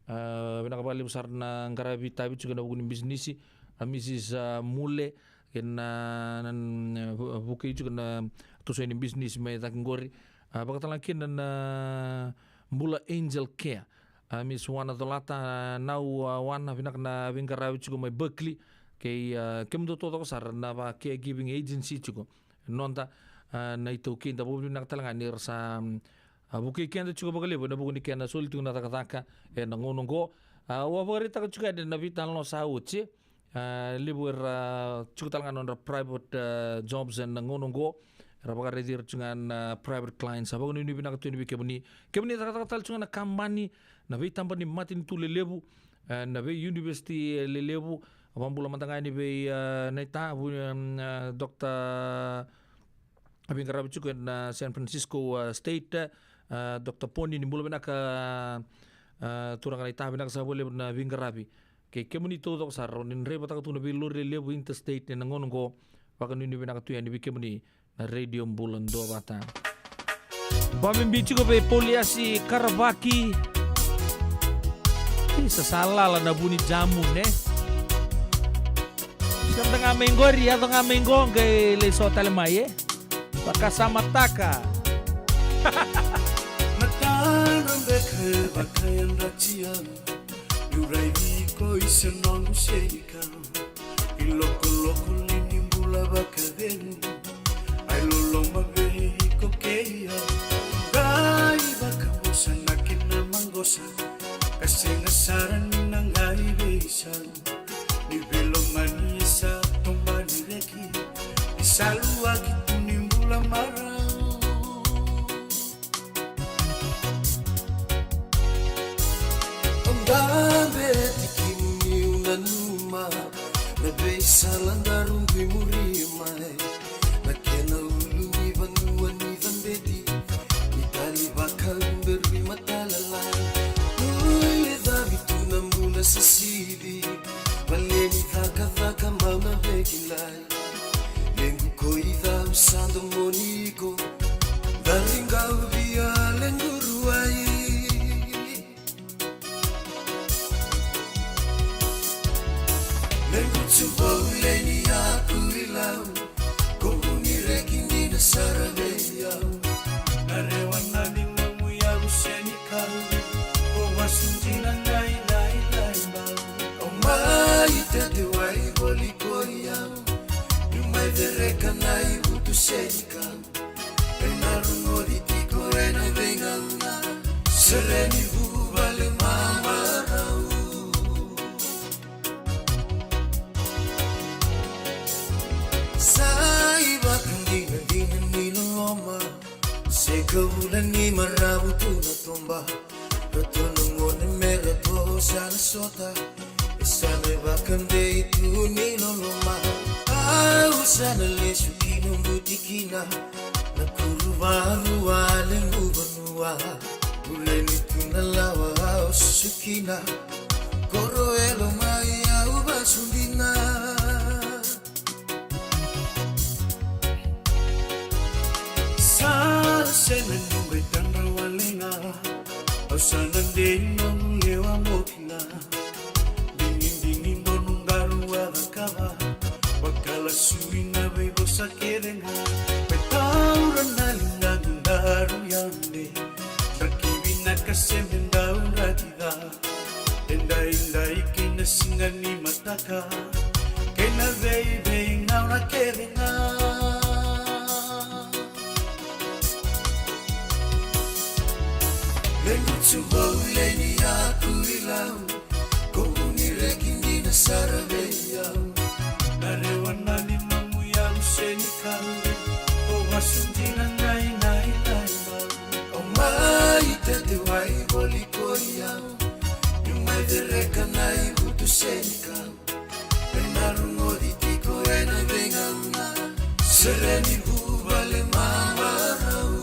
A, vinaka vakalevu sara na qaravi tavi tiko ena vuku ni bisinisi, a, Missus, a, Mule, kei na, na, na, vu-, vukei tiko na tosoi ni bisinisi mai cake qori. A, vakatalega kina na Bula Angel Care. A, Miss Wana Colata, a, Nau, a, Wana, vinaka na veiqaravi tiko mai Berkeley. Kei, a, kemudou taucoko sara na va caregiving agency tiko. Noda, a, na iTaukei, da vakavinavinaka tale ga ni ra sa, mm, a, vukei keda tiko vakalevu ena vuku ni kena soli tiko na cakacaka ena gauna oqo. A, au a vakaraitaka tiko yani na veitalanoa sa oti, a, levu era tiko tale ga na nodra private, a, jobs ena gauna oqo. Era vakaraici ira tiko ga na private clients. A, vakanuinui vinaka tu yani vei kemuni. Kemuni cakacaka tale tiko ga na kabani, na veitaba ni matanitu lelevu, e, na veiuniversity lelevu. Vakabula mada ga yani vei, e, naita, vu-, em, e, Doctor, a, veiqaravi tiko ena San Francisco, e, State, e, Doctor Poni, ni bula vinaka, e, turaga naita, vinaka sara vakalevu na veiqaravi. Kei kemuni taucoko sara, o ni draivataka tu na veilori lelevu interstate ena gauna oqo, vakanuinui vinaka tu yani vei kemuni na Radio Bula Duavata. Vakabibi tiko vei Pauliasi Karavaki. Isa sa lala na vu ni jamu, ne? Sota ga mai qori, yaco ga mai qo, qai lai so tale mai, e? Vakasamataka. Na tadra beka e vakayadratia. Niu raici iko i se noqu seika. I lokoloko ni bula vakacegu. Ai loloma vei iko kei au. Qai vakavosa na kena maqosa. Ka sega sara ni na qai veisau. Ni veilomani e sa tomani reki. Ni sa luaki tu ni bula marau. Rugui muri mai na kena ulu ni vanua ni cabeti. Ni tali vakaluberui matalalai. Ui le cavi tu na bula sisili. Vale ni cakacaka mau na vekilai. Lequ ko i cau sa domoni iko. Dari qau via lequ ruai. Lequ tu vou le ni yaku i lau. Ko uni reki ni na sara vei au. Na rewa na ni mamu i au se ni kau. Ko vasu dina nai lai lai bau. O mai tete wai voli ko i au. Ni mai cereka nai vutu se ni kau. E na rogoci tiko e na veigauna. Sere ni vuvale mamarau. Sa i vakadinadina ni loloma. Se ka vula ni maravu tu na toba. Ratou na gone me ratou sa na sota. E sa me vakadei tu ni loloma. Au sa na lesu ki noqu tikina. Na kuru varu a lequ vanua. Ule ni tu na lawa au susu kina. Koro e lomai au vasu dina. Sa sena ni qai tadra wale ga. Au sa na dei nomu lewa mo kila. Digidigi donu qaru a cakava. Vakalasu i na veivosa kece ga. Me taura na ligaqu qaru yade. Draki vinaka se me dau draki ca. E daidai kei na siga ni mataka. Kei na veiveigauna kece ga. Lequ tu vou le ni yaku i lau. Ko uni reki ni na sara vei au. Na rewa na ni mamu i au se ni kau. Ko vasu dina nai nai nai mau. O mai tete wai voli ko i au. Ni mai cereka nai vutu se ni kau. E na rogoci tiko e na veigauna. Sere ni vuvale mamarau.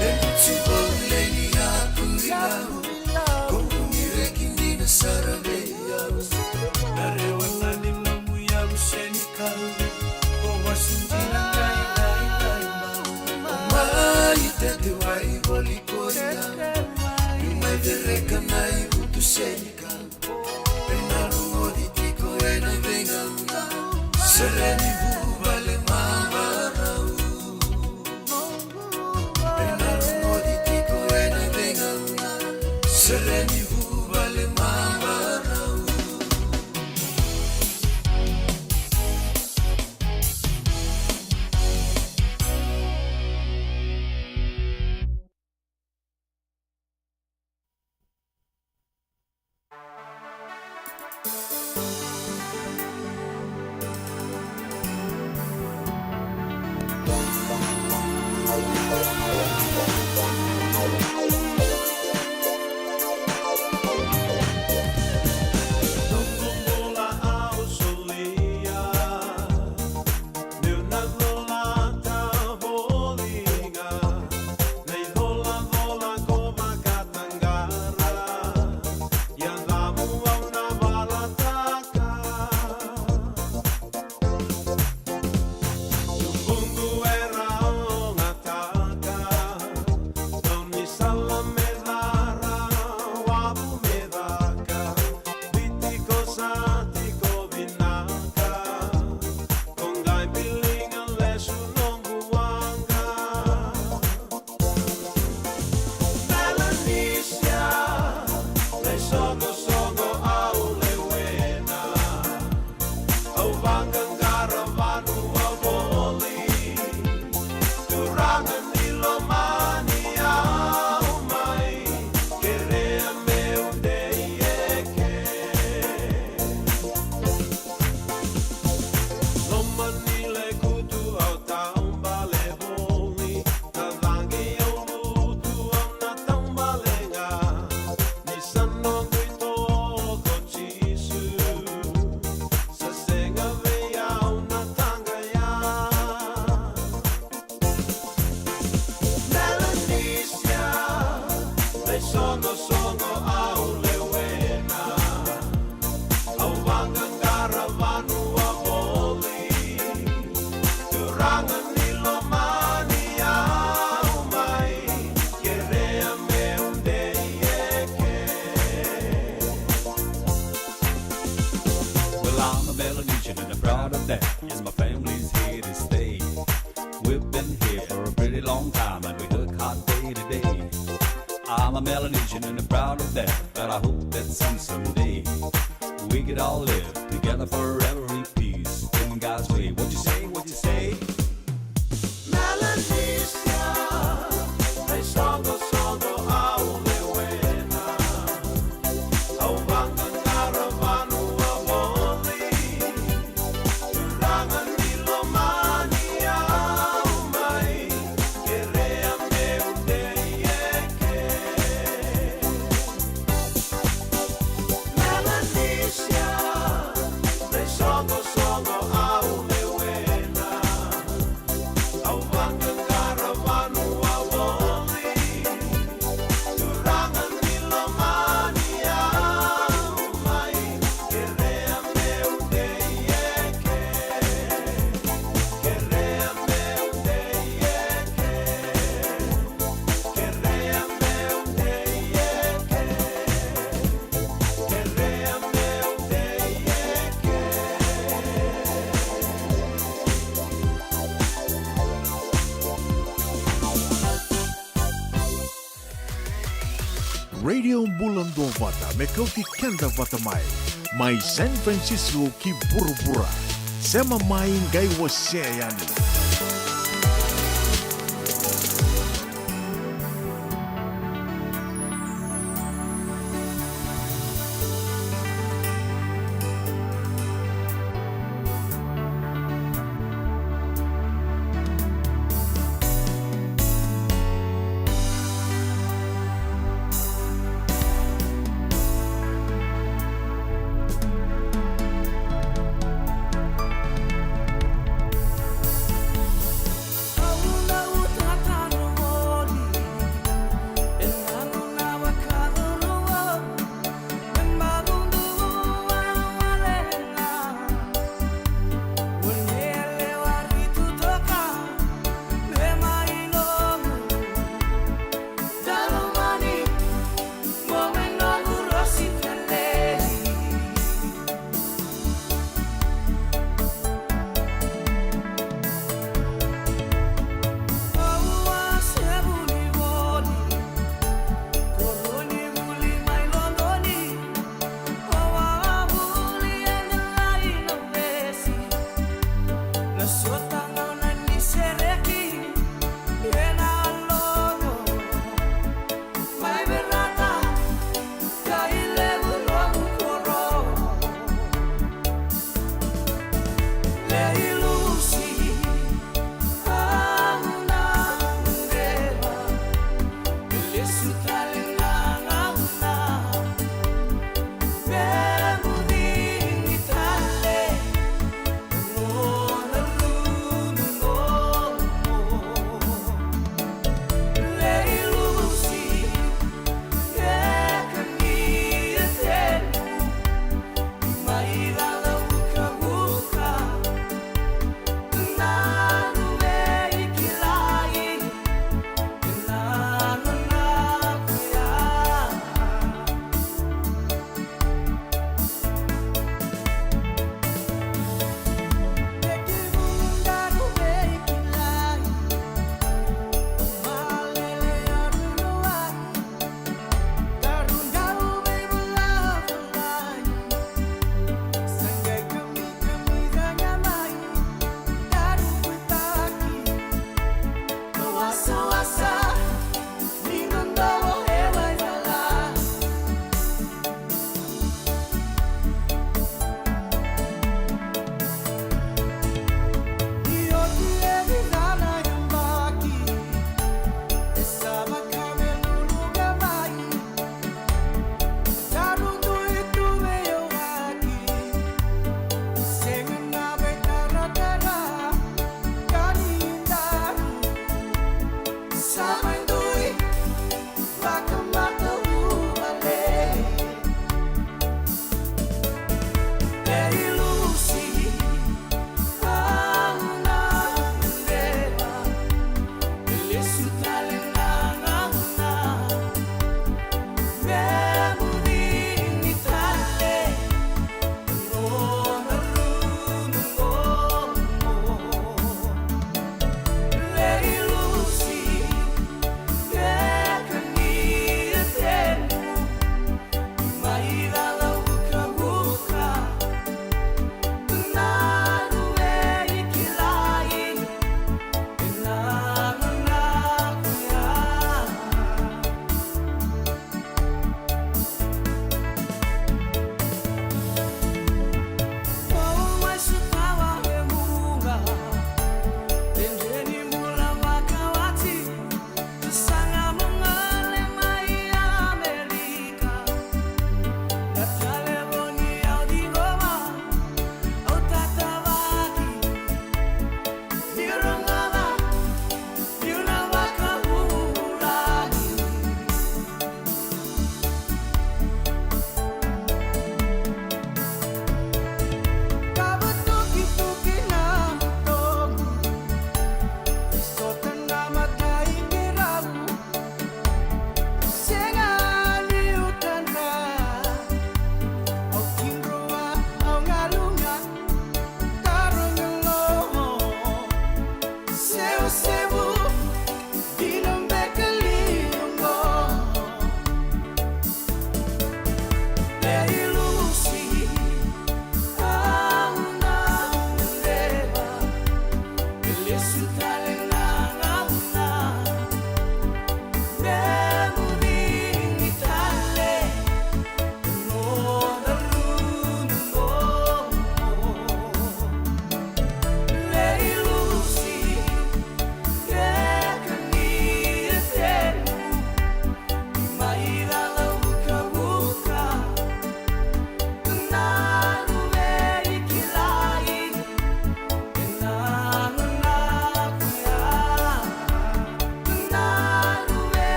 Lequ tu vou le ni yaku i lau. Ko uni reki ni na sara vei au. Na rewa na ni mamu i au se ni kau. Ko vasu dina nai nai nai mau. O mai tete wai voli ko i au. Ni mai cereka nai vutu se ni kau. E na rogoci tiko e na veigauna. Sere ni vuvale mamarau. E na rogoci tiko e na veigauna. Sere ni vuvale mamarau. Soqosoqo au lewena, au vaqaqara vanua voli. Turaga ni lomani, au mai kerea meu dei eke. Well, I'm a Melanesian and I'm proud of that. Yes, my family's here to stay. We've been here for a pretty long time and we work hard day to day. I'm a Melanesian and I'm proud of that, but I hope that soon someday we could all live together forever in peace in God's way. What you say? What you say? Melanesia, na isoqosoqo au lewena. Au vaqaqara vanua voli. Turaga ni lomani, au mai kerea meu dei eke. Melanesia, na isoqosoqo au lewena. Au vaqaqara vanua voli. Turaga ni lomani, au mai kerea meu dei eke. Kerea meu dei eke. Kerea meu dei eke. Radio Bula Duavata, me kauti keda vata mai. Mai San Francisco ki vuravura. Sema mai, qai wasea yani.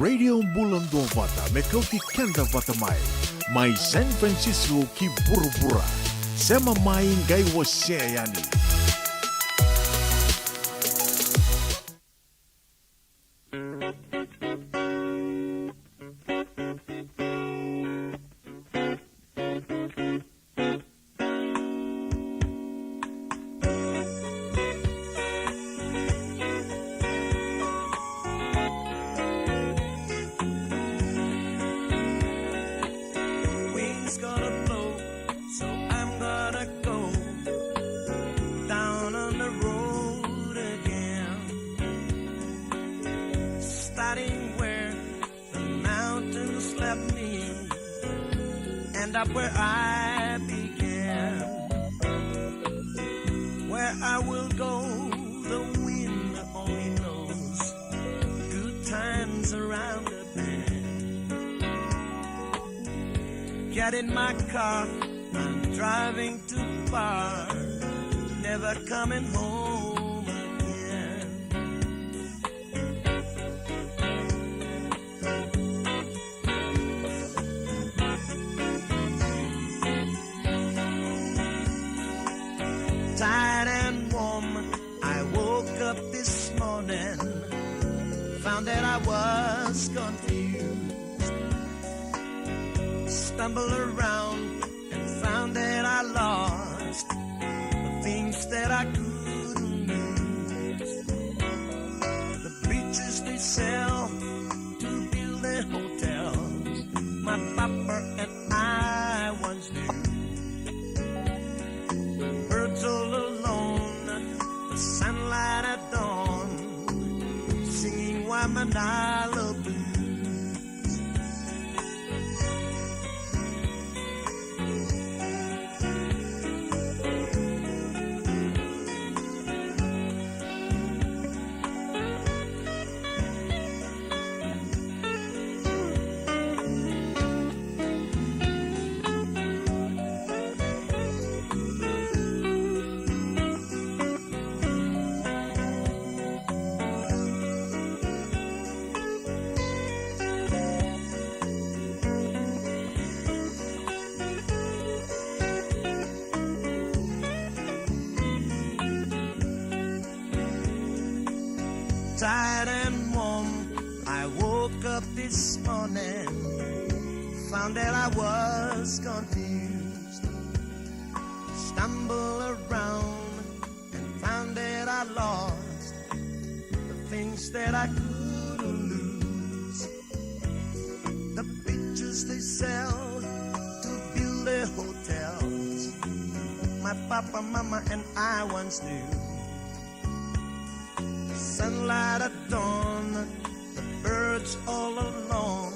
Radio Bula Duavata me kauti keda vata mai. Mai San Francisco ki vuravura. Sema mai qai wasea yani. Wind's gonna blow, so I'm gonna go down on the road again. Starting where the mountains left me, end up where I began. Where I will go, the wind only knows. Good times around the bend. Get in my car, I'm driving too far. Never coming home again. Tired and warm, I woke up this morning, found that I was confused. Stumbled around and found that I lost the things that I couldn't lose. The beaches they sell to build their hotels. My papa and I once knew. Birds all alone, the sunlight at dawn, singing Waimanalo blues. Tired and warm, I woke up this morning, found that I was confused. Stumbled around and found that I lost the things that I couldn't lose. The beaches they sell to build their hotels. My papa, mama, and I once knew. Sunlight at dawn, the birds all along,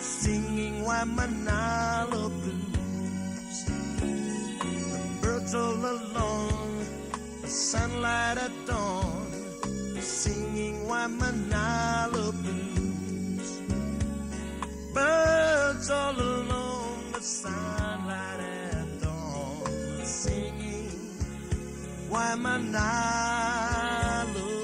singing Waimanalo blues. The birds all along, the sunlight at dawn, singing Waimanalo blues. Birds all along, the sunlight at dawn, singing Waimanalo blues.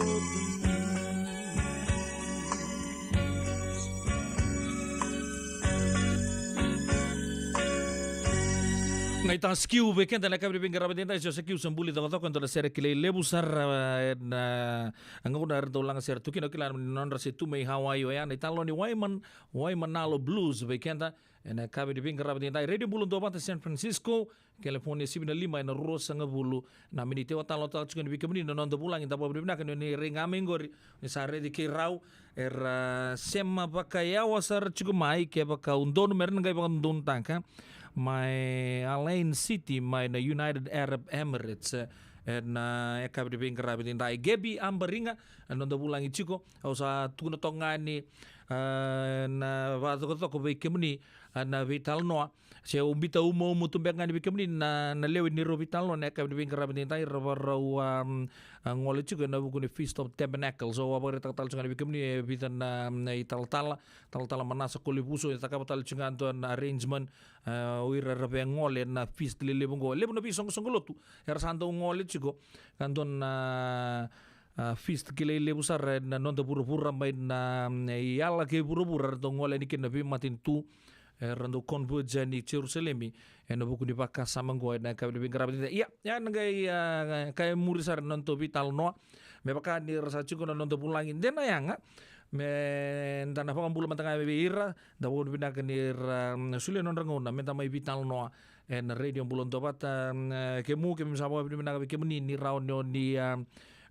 Qai tasikiu vei keda na yakavi ni veiqaravi edaidai, sa sikiu sa buli cokocoko e dua na sere kilai levu sara, e, na gauna era dau laga sere tu kina, o kila ni nodra se tu mai Hawaii oya na italanoa ni Waiman, Waimanalo Blues vei keda. Ena yakavi ni veiqaravi edaidai, Radio Bula Duavata, San Francisco, California, sivi na lima ena ruasagavulu na miniti. Au a talanoataka tiko yani vei kemuni na noda vulagi, da vakavinavinaka ni o ni rai ga mai qori, ni sa raici keirau. Era sema vakayawa sara tiko mai, kevaka au donu mera na qai vakadodonutaka, mai Al Ain City, mai na United Arab Emirates, ena yakavi ni veiqaravi edaidai. Gabi Abariga na noda vulagi tiko. Au sa tukuna toka ga ni, a, na vakacokocoko vei kemuni, a, na veitalanoa. Se au biuta umoumo tu beka ga yani vei kemuni na, na lewe ni rau veitalanoa ena yakavi ni veiqaravi edaidai, ra vakarau, am, a, gole tiko ena vuku ni Feast of Tabernacles. So au a vakaraitaka tale tiko ga yani vei kemuni e vica na, na italatala, talatala Manasa Kolivuso, e cakava tale tiko ga dua na arrangement, a, o ira era via gole ena feast lelevu oqo. Levu na veisoqosoqo lotu era sa dau gole tiko, ka dua na, a, feast kilai levu sara ena noda vuravura mai na, mm, yala kei vuravura, ratou gole yani kina na veimatanitu, e, ratou converge yani Jerusalemi ena vuku ni vakasama oqo ena yakavi ni veiqaravi edaidai. Ia, ia na qai, a, ka e muri sara na nodatou veitalanoa. Me vaka ni ra sa tiko na noda vulagi de na yaga, me da na vakabula mada ga vei ira, da vakavinavinaka ni ra, mm, solia na nodra gauna me da mai veitalanoa ena Radio Bula Dua Vata. Mm, e, kemu, kemu sa vakavinavinaka vei kemuni ni rawa ni o ni, a,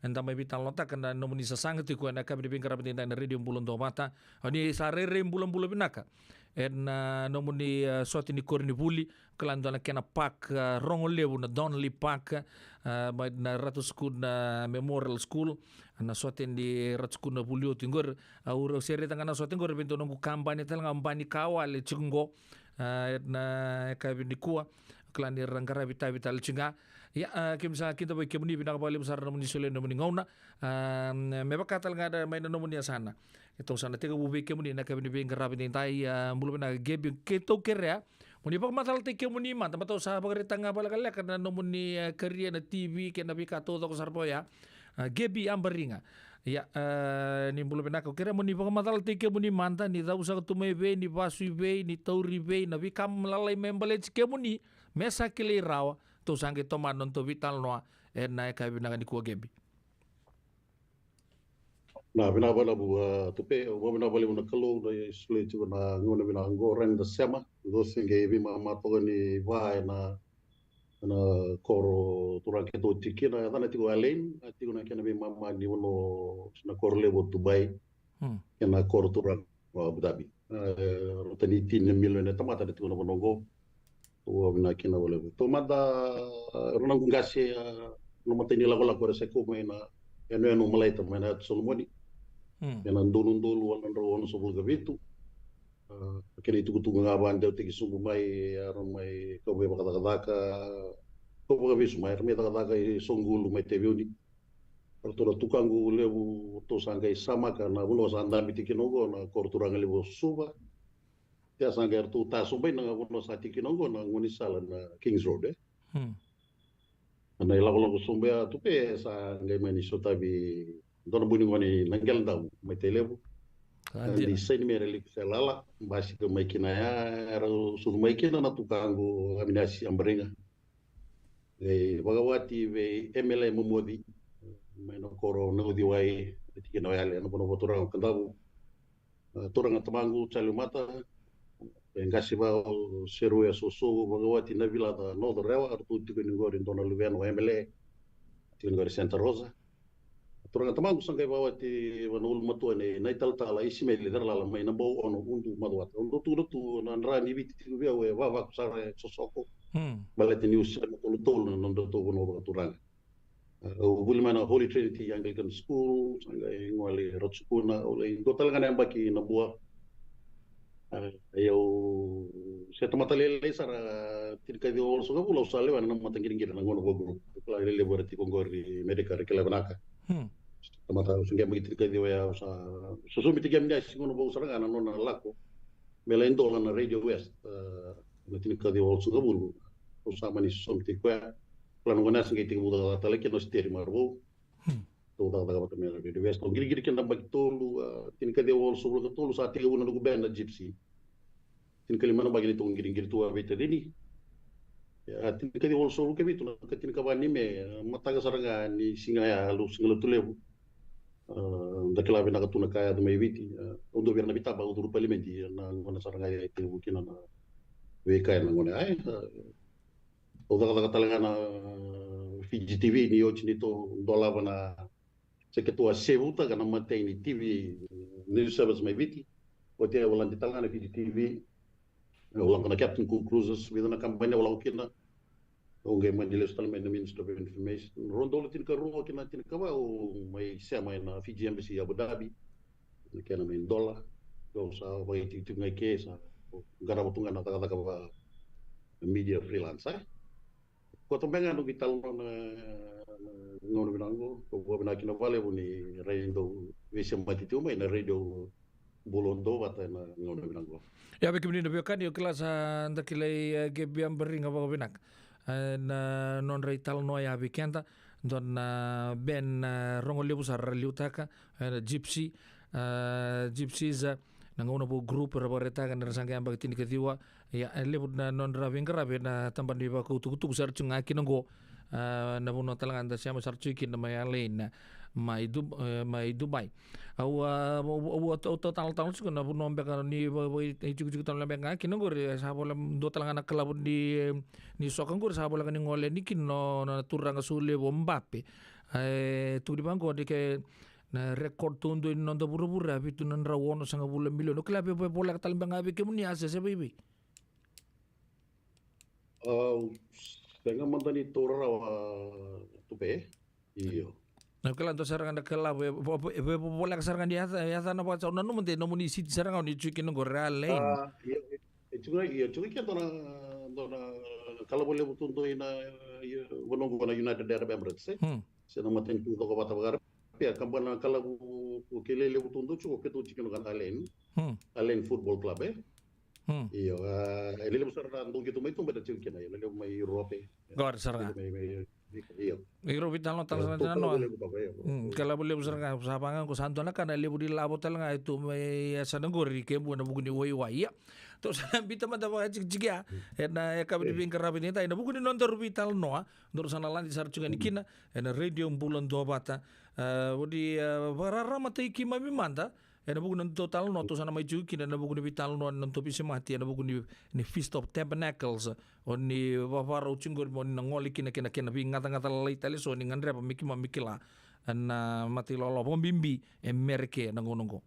da mai veitalanoataka na nomuni sasaga tiko ena yakavi ni veiqaravi edaidai na Radio Bula Dua Vata. O ni sa rairai bulabula vinaka ena, a, nomuni, a, sote ni koronivuli, kila dua na kena park, a, rogo levu na Donnelly Park, a, mai na Ratu Sukuna Memorial School, na sote ni Ratu Sukuna Vulioti qori. Au, au se raica ga na sote qori vei dua noqu kabani tale ga, bani ka wale tiko qo, a, ena yakavi nikua. Kila ni ra qaravi tavi tale tiko ga. Ia, a, kemu sa kidavaki kemuni, vinaka vakalevu sara na nomuni solia na nomuni gauna. A, me vaka tale ga na mai na nomuni yasana. Keitou sa na tekivu vei kemuni na yakavi ni veiqaravi edaidai, a, bula vinaka Gebi, keitou kerea mo ni vakamacalataki kemuni mada, baleta tou sa vakaraitaka ga vakalekaleka na nomuni, a, karia na T V kei na veika taucoko sara vaya. A, Gebi Abariga. Ia, a, ni bula vinaka, au kerea mo ni vakamacalataki kemuni mada, ni cavuta saka tu mai vei, ni vasu i vei, ni tauri vei, na veika lalai me baleti kemuni, me sa kilai rawa, tou sa qai tomana na nodatou veitalanoa ena yakavi vinaka nikua Gebi. Na vinaka vakalevu, a, Tupe, au vakavinavinaka vakalevu na Kalou na solia tiko na gauna vinaka oqo, rawa ni da sema, dou se qai veimama toka ni va ena, ena koro turaga keitou tiko kina, yacana tiko Al Ain, a tiko na kena veimama ni vanua na koro levu o Dubai, Hmm. kei na koro turaga o Abu Dhabi. E, rauta ni tini na milioni na tamata na tiko na vanua oqo. Au vakavinavinaka kina vakalevu. Taumada, e, rau na qu qase, e, na matai ni lakolako era sa kau mai na yanuyanu o Malaita mai na Yatu Solomoni. Hmm. Ena donu dolu walu na drau onosagavulu ka vitu. A, kena itukutuku ga vakadewataki sobu mai, era mai kau mai vakacakacaka, kau vakavesu mai, era mai cakacaka i Soqulu mai Taveuni. Eratou na tukaqu levu, ratou sa qai samaka na vanua sa dabe tiko kina oqo na koro turaga levu o Suva. Ia sa qai ratou ta sobu mai na vanua sa tiko kina oqo na gaunisala na Kings Road, e. Hmm. Na ilakolako sobu ya Tupe sa qai mani sotavi dua na bui ni gone na Qeledau mai Tailevu. Sa dina. Di saini mai Raliku Selala, basika mai kina ya, era sucu mai kina na tukaqu Aminasi Abariga. E vakawati vei M L A Momoci mai na koro na Uciwai, e tikina o Yale, na vanua vakaturaga o Kadavu. A, turaga tamaqu Charlie Mata, e qase vaka o Serua Sosovu, vakawati na vilaca North Rewa, eratou tiko ni qori dua na luvena o M L A, tiko ni qori Santa Rosa. Turaga tamaqu sa qai vakawati vua na ulumatua nei Nai Talatala Isimeli Ceralala mai na Bau Ono, Udu, Macuata. Au dau tukuna tu na dra ni Viti tiko vei au e vavaku sara, e sosoko. Hmm. Baleta niu sema tolutolu na nodratou vanua vakaturaga. Au vuli mai na Holy Trinity Anglican School, sa qai gole Ratu Sukuna, au lai dua tale ga na yabaki na Bua. A, ia au se tamata lailai sara, tinikaciwa walusagavulu au sa lewena na mataqiriqiri na Gone Vua Group. Au kila e levu era tiko qori Amerika era kila vinaka. Hmm. Tamata au se qai yabaki tinikaciwa ya, au sa sosomitaki Aminasi Gone Vua sara ga na nona lako me lai dola na Radio West, a, na tinikaciwa walusagavulu. Au sa mani sosomitaki koya. Kila na gone ya sa qai tekivu cakacaka tale kina o Steri Marvou. Hmm. Tou cakacaka vata mai na Radio West. Tou qiriqiri kina na yabaki tolu, a, tinikaciwa walusagavulu ka tolu sa tekivu na noqu band na Gypsy. Tinikalima na yabaki ni tou qiriqiri tu vakaveitacini. A, tinikaciwa walusagavulu ka vitu na ka tinikava ni Me, a, mataka sara ga ni siga ya, Lotu, siga Lotu levu. A, da kila vinaka tu na ka yaco mai Viti. A, au dau via na veitaba, au curu palimedi, na gauna sara ga ya e tekivu kina na veika ena gauna ya. A, au cakacaka tale ga na Fiji T V ni oti ni tou dolava na, se keitou a sevutaka na matai ni T V news service mai Viti. Oti au a lade tale ga na Fiji T V. Au lako na Captain Cook Cruises, vica na kabani au lako kina. Au qai mani lesu tale mai na Ministry of Information. Rua na udolu tinikarua ki na tinikava au mai sema ena Fiji Embassy Abu Dhabi. Na kena mai dola. Au sa vakaitikotiko ga i ke, sa qarava tu ga na cakacaka vaka media freelance, e. Koto beka ga noqu italanoa na, na gauna vinaka oqo. Au vakavinavinaka kina vakalevu ni rawa ni dau veisemati tiko mai na Radio Bula Dua Vata ena gauna vinaka oqo. Ia, vei kemuni na veiwekani, au kila sa da kilai, e, Gebi Abariga vakavinaka, e, na nodra italanoa ya vei keda. dua na band, a, rogo levu sara ra liutaka, e, na Gypsy, a, Gypsies, a, na gauna vou group era vakaraitaka ni ra sa qai yabaki tinikaciwa. Ia, e levu na nodra veiqaravi na tabana ni vakautukutuku sara tiko ga kina qo, a, na vanua tale ga da sema sara tiko kina mai Al Ain, mai Du-, e, mai Dubai. Au, a, au, au, au, au talatala tiko na vanua beka ni va-, va-, itikotiko tale beka ga kina qori, e sa vola dua tale ga na kalavu ni, e, ni soka qori, sa voleka ni gole yani kina na, na turaga Saulevu o Mbappe. E tukuni vaqo ni ke na record taudua ni noda vuravura, vitu na drau onosagavulu na milioni. O kila vei, vei voleka tale beka ga vei kemuni, a se, se vei vei? Au sega mada ni taura rawa, a, Tupe. Io. Na kila dua sara ga na kila, e, vo-, vo-, e, vo-, voleka sara ga ni yaca, yaca na vaka, au nanuma de nomuni city sara ga ni tiko kina qori, Al Ain. A, io, e, e tiko ga, io, tiko ga kina dua na, dua na kalavu levu taudua ina, io, vanua qo na United Arab Emirates, e? Hmm. Se na matanitu cokovata vakaRapea, ka bau na kalavu kilai levu taudua tiko, keitou tiko kina qo na Al Ain. Hmm. Al Ain Football Club, e? Hmm. Io, a, e lelevu sara na dau qito mai tu, mai da tiko kina, io, lelevu mai Europe. Qori sara ga. Mai, mai, io. Iro vital no tala sara ga na noa. Kalavu levu toka, io. Hmm, kalavu levu sara ga, sa vaka ga qo sa dua na ka na levu ni lavo tale ga e tu mai yasana qori, ke bau na vuku ni waiwai, ia. Tou sa na biuta mada vakajikijiki ya. Hmm. Ena yakavi ni veiqaravi ni dai, na vuku ni nodaru veitalanoa, daru sa na lade sara tiko yani kina ena Radio Bula Duavata. A, vodi, a, vakararamataki keimami mada ena vuku ni nodatou talanoa, tou sa na mai tiko kina ena vuku ni veitalanoa ni nodatou veisemati ena vuku ni, ni Feast of Tabernacles, o ni vavarau tiko qori mo ni na gole kina kei na kena veigacagaca lalai tale eso ni gadreva me keimami kila ena mata ilawalawa vakabibi e Merika ena gauna oqo.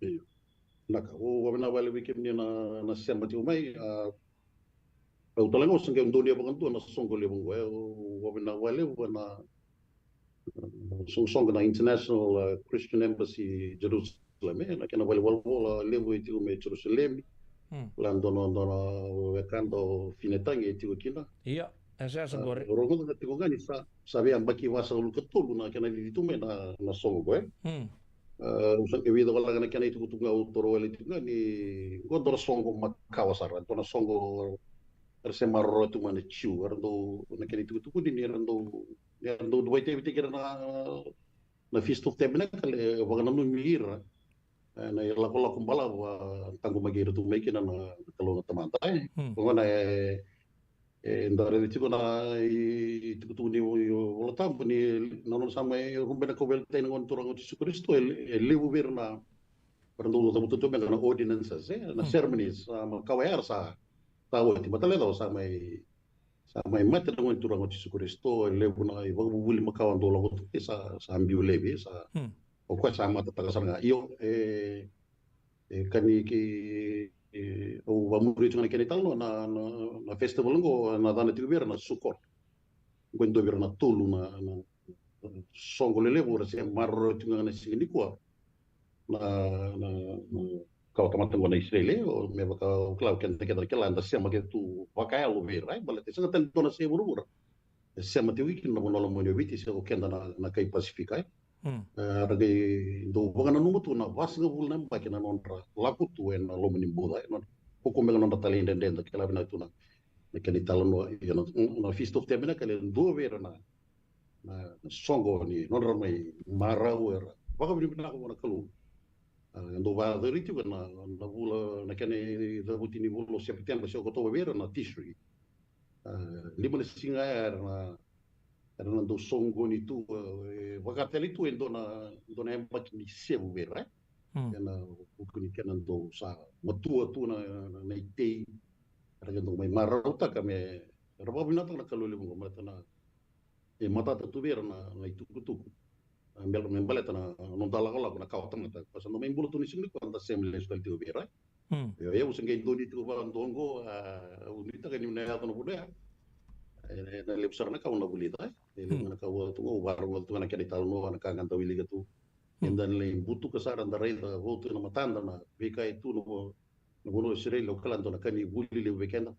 Io. Vinaka, au vakavinavinaka vakalevu vei kemuni na, na sema tiko mai, a, au tale ga au se qai donuya vakadua na soqo levu oqo, e, au vakavinavinaka vakalevu na, na soqosoqo na International, a, Christian Embassy Jerusalem, e, na kena valenivolavola levu e tiko mai Jerusalemi. Hmm. Kila dua na, dua na wekada o Finetagi e tiko kina. Ia, e sa, sa, a, qori. Au rogoca tiko ga ni sa, sa via yabaki vasagavulu ka tolu na kena cici tu mai na, na soqo qo, e. Hmm. A, au sa qai veicokalaka na kena itukutuku ga au taura wale tiko ga ni qo dua na soqo makawa sara, dua na soqo era se maroroya tu mai na Jiu, era dau, na kena itukutuku ni, ni era dau, ni era dau vakaitavitaki ira na, na Feast of Tabernacle, e vakananumi ira, e, na ilakolako balavu a taqomaki ira tu mai kina na, na Kalou na Tamada, e. Hmm. Oqo na, e, e, da raica tiko na i, itukutuku ni, i, Vola Tabu ni na nona sa mai rube na kauveilatai na Gone Turaga o Jisu Karisito, e, e levu vei ira na, era dau cavuta tu beka na ordinances, e, na, hmm, ceremonies, a, makawa era sa, sa oti, baleta sa mai, sa mai mate na Gone Turaga o Jisu Karisito, e levu na ivakavuvuli makawa dau lako tu, e sa, sa biu laivi, sa, hmm, o koya sa matataka sara ga. Io, e, e ka ni kei, e, au vakamuria tiko ga na kena italanoa, na, na, na festival oqo, na yacana tiko vei ira na Sukkot. Oqo e dua vei ira na tolu na, na soqo lelevu era se maroroya tiko ga na siga nikua na, na, na kawatamata oqo na Isireli, o, me vaka au kila, o keda, keda, keda na kila, eda sema kece tu vakayalo vei ira, e, baleta e sega tale ni dua na se vuravura e sema tiko kina na vanua lomani o Viti, se o keda na, na kai Pasifika, e. Hmm. E, ra qai dau vakananuma tu na vasagavulu na yabaki na nodra lako tu ena loma ni buca, e, nodra kaukaua beka na nodra talaidredre, eda kila vinaka tu na, na kena italanoa, ia na, na Feast of Tabernacle e dua vei ira na, na, na soqo ni nodra mai marau era vakavinavinaka vua na Kalou. A, e dau vakayacori tiko na, na vula, na kena icavuti ni vula o Sepiteba se Okotova vei ira na Tishri. A, lima na siga ya era na, era na dau soqoni tu, e, vakatale tu e dua na, dua na yabaki ni sevu vei ira, e. Hmm. Ena vuku ni kena dau sa matua tu na, na, na itei, era qai dau mai marautaka me, era vakavinavinakataka na Kalou levu oqo, baleta na, e matata tu vei ira na, na itukutuku. A, me, me baleta na, na noda lakolako na kawatamata. Ka sa dau mai bula tu ni siga nikua, da sema lesu tale tiko vei ira. Hmm. Io, au se qai donuya tiko vakadua oqo, a, au nuitaka ni na yaco na vuna ya. E, e, na levu sara na ka au na vulica, e. E levu, hmm, na ka au tu, au vakarogoca tu na kena italanoa, na ka ga da wilika tu. Hmm. Eda na lai butuka sara, da raica vou tu ena matada na veika e tu na vo-, na vanua o Isireli, au kila dua na ka ni vuli levu vei keda.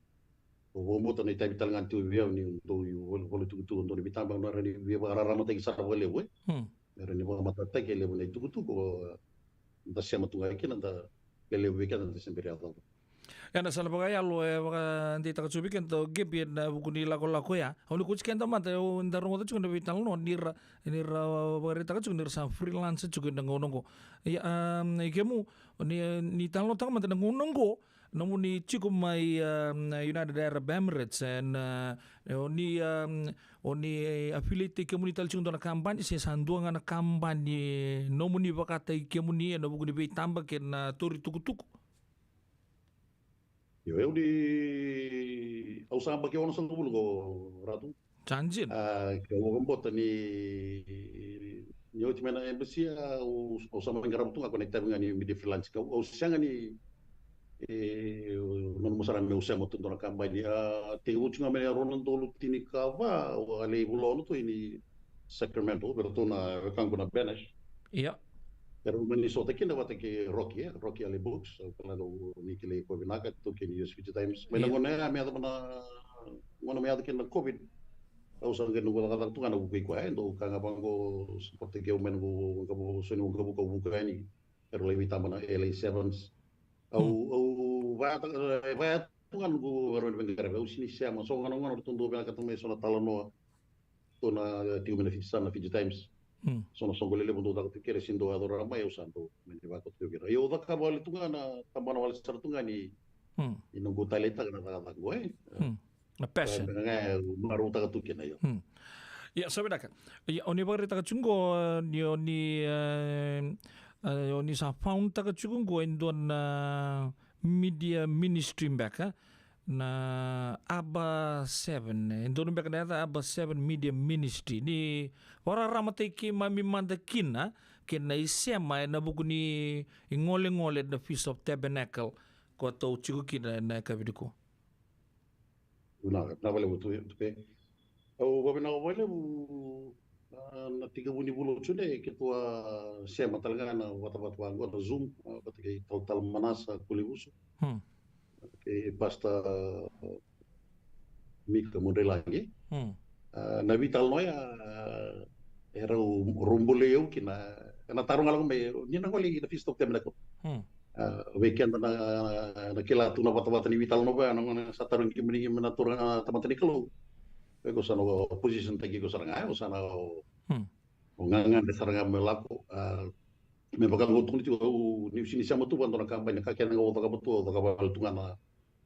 Au vakabauta na itavi tale ga ni tu vei au ni dau ivola, ivola tukutuku, dau ni veitabana, rawa ni via vakararamataki sara vakalevu, e. Hmm. Me rawa ni vakamatatataki e levu na itukutuku, da sema tu ga kina, da, e levu vei keda da se bera ni yacova. Ena sala vakayalo e vakadeitaka tiko vei keda o Gabi ena vuku ni lakolako ya. Au ni kutsi keda mada, au da rogoca tiko na veitalanoa ni ra, ni ra vakaraitaka tiko ni ra sa freelance tiko ena gauna oqo. Ia, um, i kemu, ni, ni talanoataka mada na gauna oqo, nomuni tiko mai, um, United Arab Emirates, and, uh, o ni, um, o ni affiliate kemuni tale tiko dua na kabani, se sa dua ga na kabani nomuni vakataki kemuni ena vuku ni veitaba kei na tori tukutuku? Io, au ni, au sa baki onosagavulu ko Ratu. Sa dina. A, ke au vakabauta ni, ni oti mai na embassy, a, au, au sa mai qarava tu ga ko na itavi ga ni media freelance. Au, au sega ni, e, nanuma sara meu sema tu dua na kabani. A, tekivu tu ga mai na rua na udolu tinikava, au a lai vula ono tu i ni Sacramento, vei ratou na wekaqu na Benash. Ia. Era mani sota kina vata kei Rocky, e, Rocky Ale Books, au kila ni kilai koya vinaka, tu kei ni U S Fiji Times. Mai na gauna ya, me yaco na, gauna me yaco kina na COVID, au sa qai noqu cakacaka tu ga na vuku i koya, e, dou ka ga vaqo, support kei au mai noqu, qavo, so ni qavo ka vuku yani, era lai veitaba na L A Sevens. Au, au, vaya, vaya tu ga noqu, era mai vaqaravi, au sini sema, so ga na gauna ratou dou vinakata mai so na talanoa, tu na, e, tiko mai na Fiji Sun, na Fiji Times. Hmm. So na soqo lelevu dou caka tu kere, sini dou yaco rawa mai, au sa dou mani vaka tu kere. Io, au cakava wale tu ga na tabana wale sara tu ga ni, hmm, ni noqu taleitaka na cakacaka qo, e. Hmm. Na passion. Ga, ga, e, marautaka tu kina, io. Hmm. Ia, sa vinaka. Ia, o ni vakaraitaka tiko qo, e, ni o ni, e, e, o ni sa found taka tiko qo e dua na media ministry beka, na Aba Seven, e donu beka na yaca Aba Seven Media Ministry. Ni vakararamataki keimami mada kina, kei na isema ena vuku ni igolegole na Feast of Tabernacle, ko tou tiko kina ena yakavi nikua. Vinaka, vinaka vakalevu tu, tu pe. Au vavinaka vakalevu, a, na tekivu ni vula o June, keitou a sema tale ga na vatavata vaqo na Zoom, a, vata kei Talatala Manasa Kulivusu. Hmm. Kei Pastor Mika Mudrelagi. Hmm. A, na veitalanoa ya, a, e rau, rau bolei au kina, ena taro ga lako mai, ni na gole i na Feast of Tabernacle. Hmm. A, vei keda na, na kila tu na vatavata ni veitalanoa, na gauna sa tarogi kemuni, kemuni na turaga, na tamata ni Kalou. Vei ko sa na opposition taki ko sara ga, o sa na o, hmm, o gagadre sara ga me lako, a, me vaka qo tukuni tiko, au, niu sini sema tu vua dua na kabani, na ka kena ga au cakava tu, au cakava tu ga na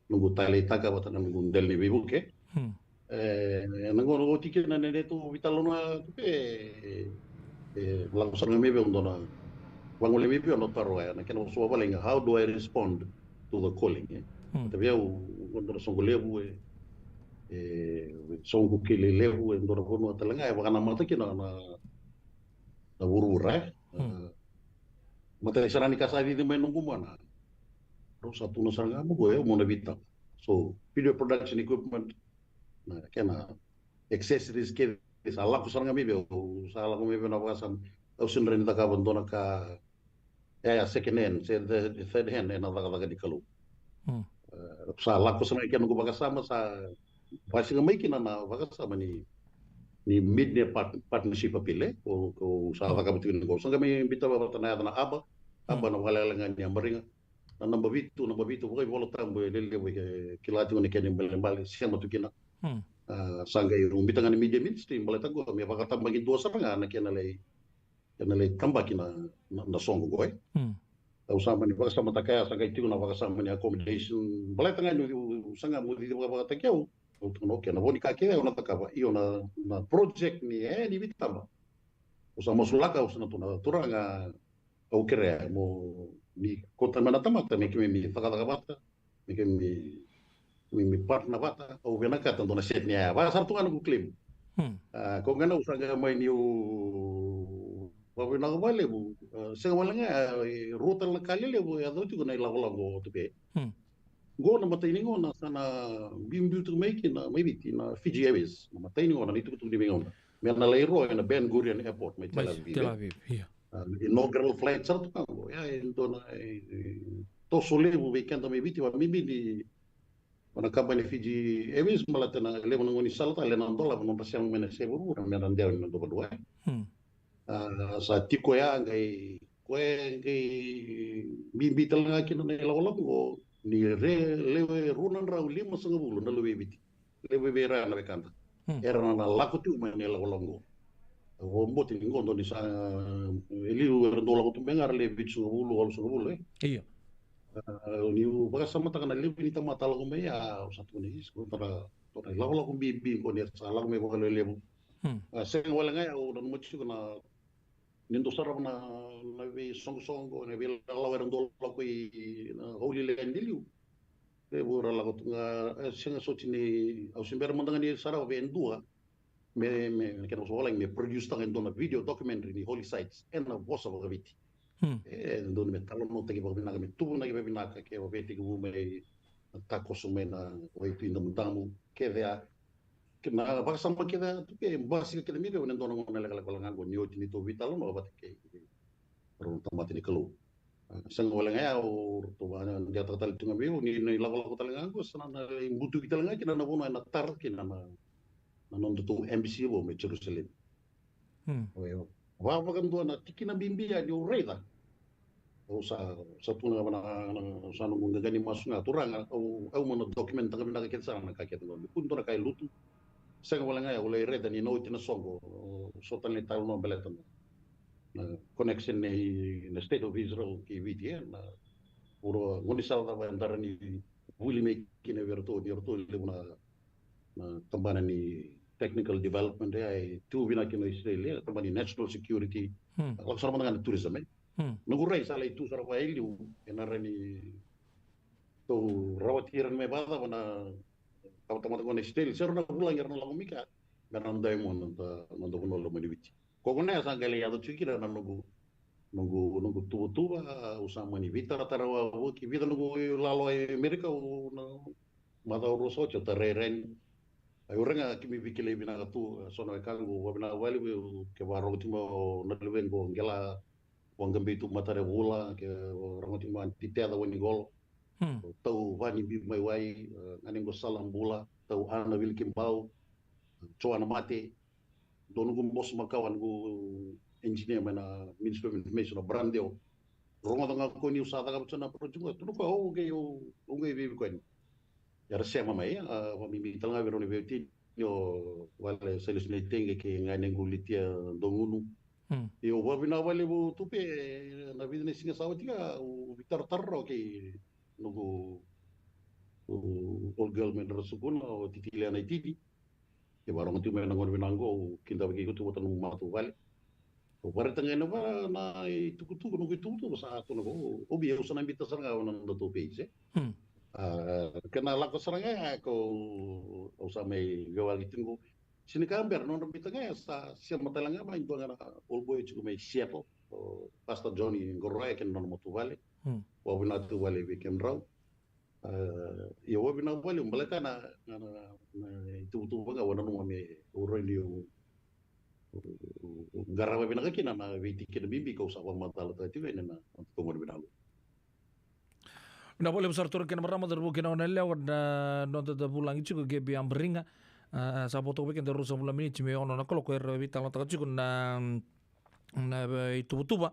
noqu taleitaka vata na noqu dela ni veivuke. Hmm. E, na gauna oti kina na neitou veitalanoa tu pe, e, e, lako sara ga mai vei au dua na, vagolea mai vei au na taro ya, na kena vosa vavalagi, how do I respond to the calling, e? Hmm. Vata vei au, dua na soqo levu, e, e, soqo kilai levu, e, dua na vanua tale ga e vakanamata kina na, na vuravura, e. Hmm. A, matai sara ni ka sa cici mai noqu mona, rau sa tukuna sara ga mai qo, e, mo na veitaba. So, video production equipment, na kena accessories kece sa lako sara ga mai vei au, sa lako mai vei au na vakasama. Au sini rawa ni cakava dua na ka, e, ya, second hand, se the third hand, ena cakacaka ni Kalou. Hmm. E, sa lako sara ga kei noqu vakasama, sa vakasega mai kina na vakasama ni, ni media part-, partnership appeal, e, ko, ko sa cakava tiko ni ko. Sa qai mai biuta vata na yaca na Aba, Aba, hmm, na vakaleleka ga ni Abariga. Na naba vitu, naba vitu, vakaivolatabu e lelevu e kila tiko na kena ibalebale, sema tu kina. Hmm. A, sa qai biuta ga na media ministry, baleta qo me vakatabakidua sara ga na kena lai, kena lai tabaki na, na, na soqo qo, e. Hmm. Au sa mani vakasamataka ya, sa qai tiko na vakasama ni accommodation, baleta ga niu sa qai mo cici vakavakataki au, au tukuna, okay, na vo ni ka kece au na cakava, io na, na project ni, e, ni veitaba. Au sa masulaka, au sa na tu na turaga, au kerea mo ni kauta mai na tamata me keimami cakacaka vata, me keimami, keimami partner vata, au vinakata dua na set ni yaya. Vaka sara tu ga noqu claim. Hmm. A, ko qai na au sa qai mai niu vakavinaka vakalevu, a, sega wale ga, e, rua tale na ka lelevu e yaco tiko na ilakolako tu pe. Hmm. Qo na matai ni gauna sa na biubiu tu mai kina, mai Viti, na Fiji Airways. Na matai ni gauna, na itukutuku ni veigauna. Me na lai ro ena Ben Gurion Airport, mai Tel Aviv. Tel Aviv, ia. A, inaugural flight sara tu ga qo. Ia, e dua na, e, e, toso levu vei keda mai Viti, vakabibi ni, vua na kabani Fiji Airways, baleta na levu na gaunisala tale na dolava, nodra sema mai na se vuravura, me na dewa ni na dua vadua, e. Hmm. A, sa tiko ya, qai, koya qai bibi tale ga kina na ilakolako qo, ni re, lewe rua na drau lima sagavulu na luve i Viti. Lewe vei ira na wekada. Hmm. Era na, na lako tiko mai na ilakolako qo. Au vakabauta ni qo dua ni sa, e liu era dau lako tu mai ga ra lewe vitusagavulu, walusagavulu, e? Io. A, ni vakasamataka na levu ni tamata lako mai, a, au sa tukuna, isi, ko tara, tara ilakolako bibi qo ni sa lako mai vakalelevu. Hmm. A, sega wale ga ya, au nanuma tiko na, ni dau sarava na, na veisoqosoqo, na veilalawa era dau lako i na Holy Land i liu. Levu ra lako tu ga, e, sega soti ni, au se bera mada ga ni sarava vei dua. Me, me, na kena vosa vavalagi, me produce taka e dua na video documentary ni holy sites ena vosa vakaviti. Hmm. E dodonu me talanoataki vakavinaka, me tuvanaki vakavinaka, ke vakatekivu mai na takoso mai na Waitui Damudamu, kece a, ke na vakasama kece a tu ke basika kece mai vei au ena dua na gauna lekaleka wale ga qo ni oti ni tou veitalanoa vata kei rau na tamata ni Kalou. A, sega wale ga ya, o ratou vakadewataka tale tu ga vei au ni, ni lakolako tale ga qo, sa na, na ibutuki tale ga kina na vanua ena tara kina na, na, na nodatou embassy vou mai Jerusalem. Hmm. Oi, au, va, vakadua na tikina bibi ya ni au raica. Au sa, sa tukuna ga vei na, na, sa noqu qaqani masu ga, Turaga, au, au mo na document taka vinaka kece sara na ka kece qo. Ni kua ni dua na ka e lutu. Sega wale ga ya, au lai raica ni na oti na soqo, so tale na italanoa baleta na, na connection nei na State of Israel kei Viti, e, na vanua, gaunisala cava e dara ni vuli mai kina vei iratou, ni ratou levu na, na tabana ni technical development, e, e tu vinaka kina o Israel, e, tabana ni national security. Hmm. Lako sara mada ga na tourism, e. Hmm. Noqu rai sa lai tu sara vaka e liu, e na rai ni tou rawati ira mai vakacava na tamata qo na Israel, se rau na vulagi era na lako mai ka, me ra na dai mo na noda, noda vanua lomani Viti. Ko gona ya sa qai lai yaco tiko kina na noqu, noqu, noqu tuvatuva, au sa mani veitaratara wavoki, vica noqu lalo e Amerika, au na macawa rua sa oti au tarai ira yani. Au raica ga keimami veikilai vinaka tu, so na wekaqu, vakavinaka vakalevu, ke vakarorogo tiko mai o na luvequ o Qela, o Qabitu Matarevula, ke vakarorogo tiko mai o Aunty Teca Waniqolo. Hmm. O tau Vani Bimaiwai, e, ganequ o Sala Bula, tau Ana Vilikibau, Joana Mate, dua noqu boso makawa, noqu engineer mai na Ministry of Information, o Brandeo. Rogoca ga o koya niu sa cakava tiko na project qo, tukuna o koya, o, okay, o, o qai veivi koya ni. Era sema mai, a, vakabibi tale ga vei rau na veiwatini, o Vale Sailesu Naitaqi kei ganequ Litia Dogunu. Hmm. Io, vakavinaka vakalevu Tupe, na vica na siga sa oti ga, au veitaratara rawa kei noqu, o, old girl mai Nadra Sukuna, o Titi Liana Ititi. Ke vakarorogo tiko mai na gauna vinaka qo, au kidavaki iko tu vata nomu matavuvale. Au vakaraitaka ga ena va na itukutuku, noqu itukutuku sa tukuna o, o, o, au sa na biuta sara ga ena nodatou page, e. Hmm. A, kena lako sara ga ya, ko, au sa mai veiwali tiko. Sega ni ka bera, nodra biuta ga ya sa sema tale ga mai dua ga na old boy tiko mai Seattle, o Pastor Johnny Qoroya kei na nona matavuvale. Hmm. Vakavinaka tu vale vei kemudrau. A, ia vakavinaka vakalevu baleta na, na, na, na ituvatuva ga au nanuma me au rawa ni au, au, au, au qarava vinaka kina na veitikina bibi kau sa vakamacalataka tiko yani ena, na, na totogona vinaka. Vinaka vakalevu sara turaga kei na marama, cauravou kei na goneyalewa, na noda vulagi tiko Gaby Abariga. A, sa vo toka vei keda ruasagavulu na miniti me ono na kaloko, era veitalanoataka tiko na na, e, ituvatuva,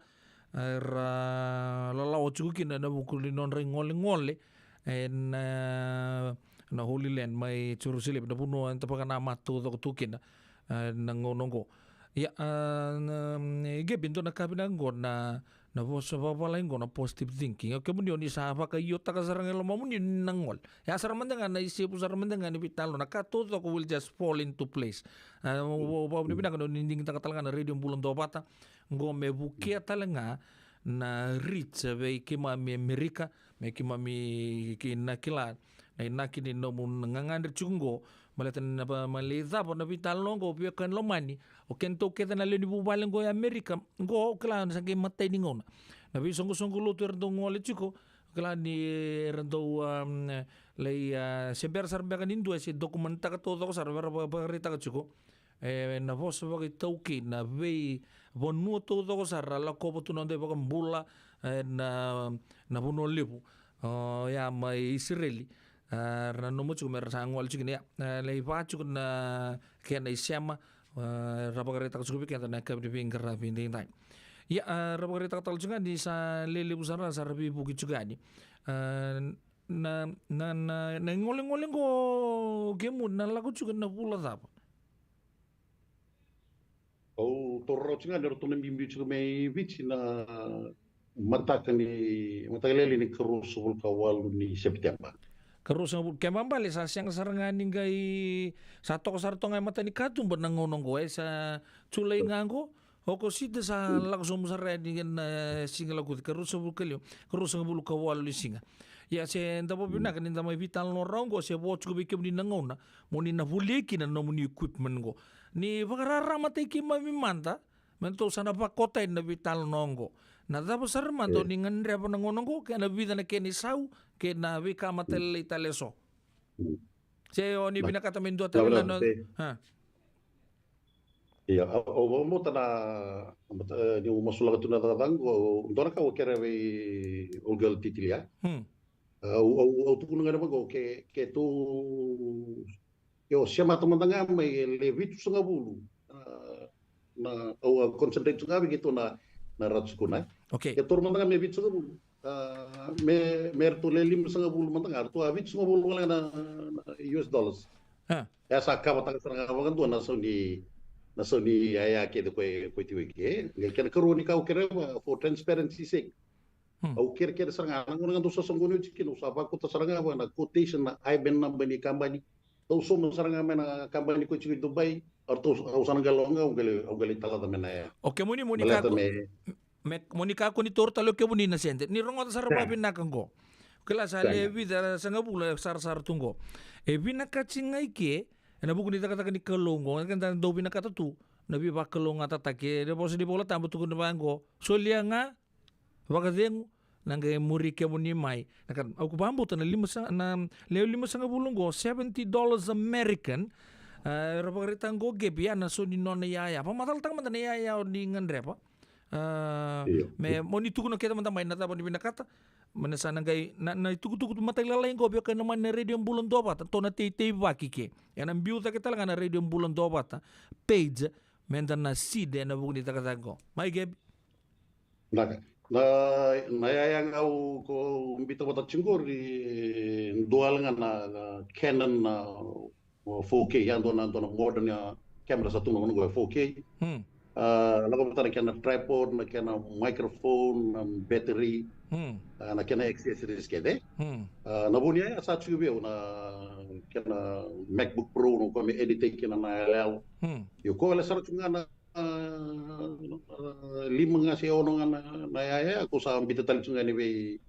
e, ra lalawa tiko kina ena vuku ni nodra igolegole, e, na, na Holy Land mai Jerusalem, na vanua eda vakanamata taucoko tu kina, e, na gauna oqo. Ia, a, na, e, Gaby, dua na ka vinaka oqo na, na vosa vakavalagi oqo na positive thinking. O kemuni o ni sa vakaiotaka sara ga e lomamuni na gole. Ya sara mada ga na isevu sara mada ga ni veitalanoa, na ka taucoko will just fall into place. A, o, o, vakavinavinaka ni o ni digitaka tale ga na Radio Bula Duavata qo me vukea tale ga na reach vei keimami Amerika, me keimami ki na kila na inaki ni nomu gagadre tiko qo, baleta ni na va-, mai lai cava na veitalanoa qo, veiwekani lomani, o kedatou kece na lewe ni vuvale qo e Amerika qo, o kila ni sa qai matai ni gauna. Na veisoqosoqo lotu era dau gole tiko, o kila ni era dau, um, lai, a, se bera sara beka ni dua e se document-taka taucoko sara, era va-, vakaraitaka tiko. E, na vosa vakaitaukei, na veivanua taucoko sara, ra lakova tu na noda iVakabula, e, na, na vanua levu. O, ya mai Isireli. A, ra nanuma tiko me ra sa gole tiko kina ya. A, lai vaka tiko na kena isema, a, ra vakaraitaka tiko vei keda na yakavi ni veiqaravi edaidai. Ia, a, ra vakaraitaka tale tiko ga ni sa lelevu sara, sa ra veivuke tiko yani. A, Na, na, na, na golegole qo kemu na lako tiko na vula cava? Au taura rawa tiko ga ni ratou na biubiu tiko mai Viti na mataka ni, mataka lailai ni karuasagavulu ka walu ni Sepiteba. Karuasagavulu, kena ibalebale sa sega sara ga ni qai, sa toka sara toka ga e mata ni katuba na gauna oqo, e sa Julai ga oqo, Okosita sa lako sobu sara yani na siga Lakuti, karuasagavulu ka lima, karuasagavulu ka walu ni siga. Ia se da vakavinaka ni da mai veitalanoa rawa oqo, se vo tiko vei kemuni na gauna mo ni na volia kina na nomuni equipment oqo. Ni vakararamataki keimami mada, me datou sa na vakota yani na veitalanoa oqo. Na cava sara mada o ni gadreva na gauna oqo, kei na vica na kena isau, kei na veika matailalai tale eso. Se o ni vinakata me dua tale na, a. Ia, au, au vakabauta na, e, niu masulaka tu na cakacaka qo, dua na ka au kere vei old girl Titilia. Hmm. Au, au, au tukuna ga na vaqo, ke, ke tou, ke o semata mada ga mai e le vitusagavulu. A, na, au a concentrate tu ga vei keitou na, na ra tukuna. Okay. Ke tou mada ga mai vitusagavulu. A, me, me ratou le limasagavulu mada ga, ratou a vitusagavulu wale ga na, na U S dollars. A. E sa kavataka sara ga vakadua na sau ni, na sau ni yaya kece ko e, ko e tiko eke. Qai kena karua ni ka au kereva, for transparency sake. Hmm. Au kerekere sara ga, na gauna ga dou sa soqoni oti kina, au sa vakauta sara ga vaka na quotation, na I B A N number ni kabani. Dou sauma sara ga mai na kabani ko e tiko i Dubai, au ratou, au sa na qai lako ga, au qai, au qai talaca mai na yaya. O kemuni, mo ni kakua, me, mo ni kakua ni taura tale o kemuni na sede. Ni rogoca sara vakavinaka qo. Kila sa le vica sagavulu e sarasara tu qo. E vinakati ga i ke, ena vuku ni cakacaka ni Kalou qo, eda dau vinakata tu na veivakalougatataki. E vosa ni Vola Tabu tukuna vaqo, solia ga, vakacegu, na qai muri kemuni mai. Na ka, au ku vakabauta na lima sa, na lewe limasagavulu qo, seventy dollars American. A, era vakaraitaka qo Gepi, ya na so ni nona yaya. Vakamacalataka mada na yaya o ni gadreva. A, io. Me, mo ni tukuna kece mada mai na cava ni vinakata. Mai na sa na qai, na, na itukutuku matailalai qo, via kaya na mai na Radio Bula Duavata, tou na teitei vaki ke. Ena biu cake tale ga na Radio Bula Duavata page, me da na side ena vuku ni cakacaka qo. Mai Gepi. Na, na, na yaya ga au ko bita vata tiko qori, dua wale ga na, na Canon na, o, four K, ya dua na, dua na modern ya camera sa tu na gauna qo e four K. Hmm. A, lako vata na kena tripod, na kena microphone, na battery, hmm, a, na kena accessories kece. Hmm. A, na vu ni yaya sa tiko vei au na kena MacBook Pro, na ka me edit kina na iyaloyalo. Hmm. Io, ko wale sara tiko ga na a, a, lima ga se ono ga na, na yaya, ko sa bita tale tu ga ni vei,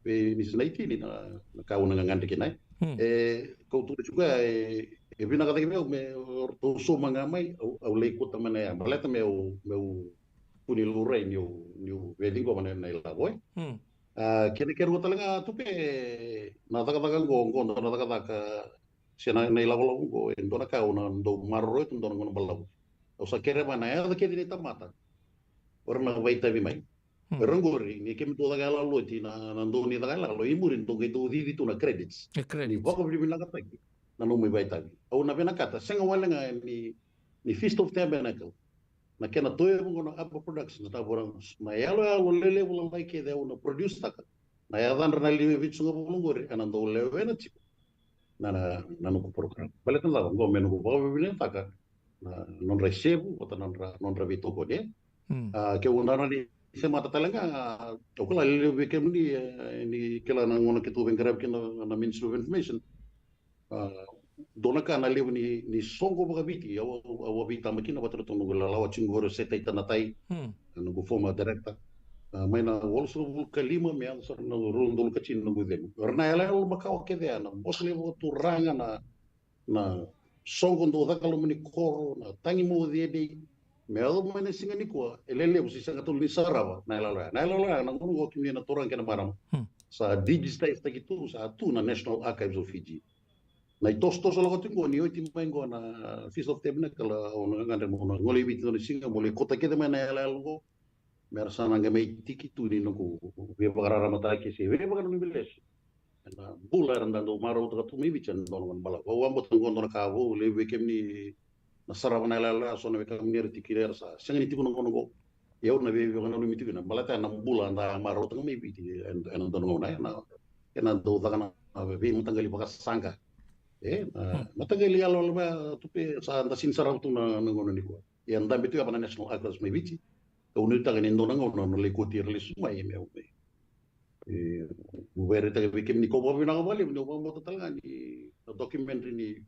vei Missus Naitini na, na ka au na gagadre kina. Hmm. E, kau tukuna tu ga, e, e vinaka cake vei au me ratou sauma ga mai, au, au lai kauta mai na yaya. Baleta meu, meu tu ni laurai niu, niu veciqoma na, na ilavo, e. Hmm. A, kena ikarua tale ga tu ke, na cakacaka qo, qo dua na cakacaka se na, na ilakolako qo, e dua na ka au na dau maroroya tu dua na gauna balavu. Au sa kereva na yaca kece ni tamata, o ira na vakaitavi mai. Hmm. O ira qori, ni kemudou caka iyaloyalo oti na, na dau ni caka iyaloyalo, i muri dou qai dau cici tu na credits. E credits. Ni vakavinavinakataki na nomu ivakaitavi. Au na vinakata, sega wale ga ni, ni Feast of Tabernacle, na kena toevu qo na Abba Productions, na vura, na iyaloyalo lelevu lalai kece au na produce taka. Na yacadra na lewe vitusagavulu qori, ena dau lewena tiko na, na, na noqu program. Baleta na cava, qo me noqu vakavinavinakataka na nodra isevu vata na nodra, nodra veitokoni, e. Hmm. A, keu na rawa ni semata tale ga, au kila levu vei kemuni, e, ni kila na gauna keitou veiqaravi kina na, na Ministry of Information. A, dua na ka na levu ni, ni soqo vakaviti, au, au, au a veitaba kina vata na noqu lalawa tiko qori o Setaita Natai, hmm, na noqu former director. A, mai na walusagavulu ka lima me yaco sara na rua na udolu ka tini na noqu cegu. Era na iyaloyalo makawa kece ya, na Vosa Levu Vakaturaga, na, na soqo dau caka loma ni koro, na tagi moce e dei. Me yaco mai na siga nikua, e lelevu se sega tale ni sarava na iyaloyalo ya. Na iyaloyalo ya, na gauna qo kemuni na turaga kei na marama. Hmm. Sa digitize taki tu, sa tu na National Archives of Fiji. Na itosotoso lako tiko qo, ni oti mai qo na Feast of Tabernacle, au na gagadre meu na gole i Viti dua na siga meu lai kauta kece mai na iyaloyalo qo. Me ra sa na qai mai tiki tu ni noqu veivakararamataki se veivakananumi lesu ena bula era dau marautaka tu mai Viti ena dua na gauna balavu. Au vakabauta qo dua na ka vou, levu vei kemuni na sarava na iyaloyalo ya, so na vei kemuni era tiko kina era sa sega ni tiko na gauna qo. Ia au na veivakananumi tiko kina baleta na bula eda marautaka mai Viti ena, ena dua na gauna, ena kena dau caka na veimataqali vakasaqa. E, na mataqali yaloyalo vaya tu pe sa da sini sarava tu na, na gauna nikua. Ia dabe tu ya va na National Archives mai Viti. Kau nuitaka ni dua na gauna na lai kauti ira lesu mai me, me. E, au via raitaka vei kemuni, kau vakavinavinaka vakalevu ni au vakabauta tale ga ni na documentary ni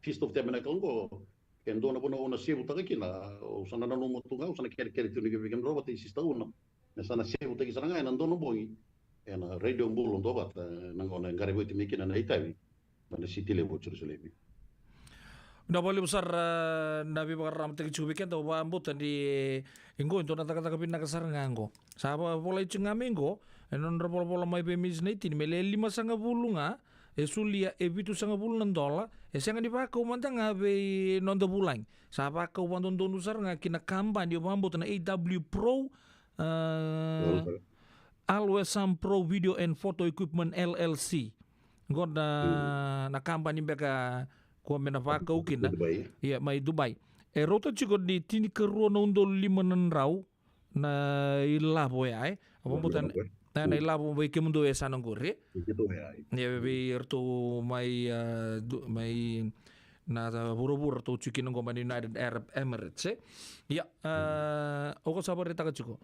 Feast of Tabernacle qo, ke dua na vanua au na sevutaka kina, au sa na nanuma tu ga, au sa na kerekere tu ni vei kemudrau vata i Sister Una. Me sa na sevutaki sara ga ena dua na bogi ena Radio Bula Duavata, na gauna e qaravi oti mai kina na itavi mai na city levu o Jerusalemi. Na vakalevu sara na veivakararamataki tiko vei keda, au vakabauta ni qo e dua na cakacaka vinaka sara ga qo. Sa va-, volai tiko ga mai qo, e nodra volavola mai vei Misisi Naitini, me le limasagavulu ga e solia e vitusagavulu na dola, e sega ni vakau mada ga vei noda vulagi. Sa vakau vakadodonu sara ga ki na kabani, au vakabauta na A W Pro, a, Always Some Pro Video and Photo Equipment L L C. Qo na, na kabani beka ko me na vakau kina. Dubai. Ia, mai Dubai. E rauta tiko ni tinikarua na udolu lima na drau na ilavo ya, e. Au vakabauta na, na ilavo vei kemudou e sa na qori. Ia, vei iratou mai, a, du-, mai na vuravura ratou tiko kina qo mai na United Arab Emirates, e. Ia, a, o ko sa vakaraitaka tiko.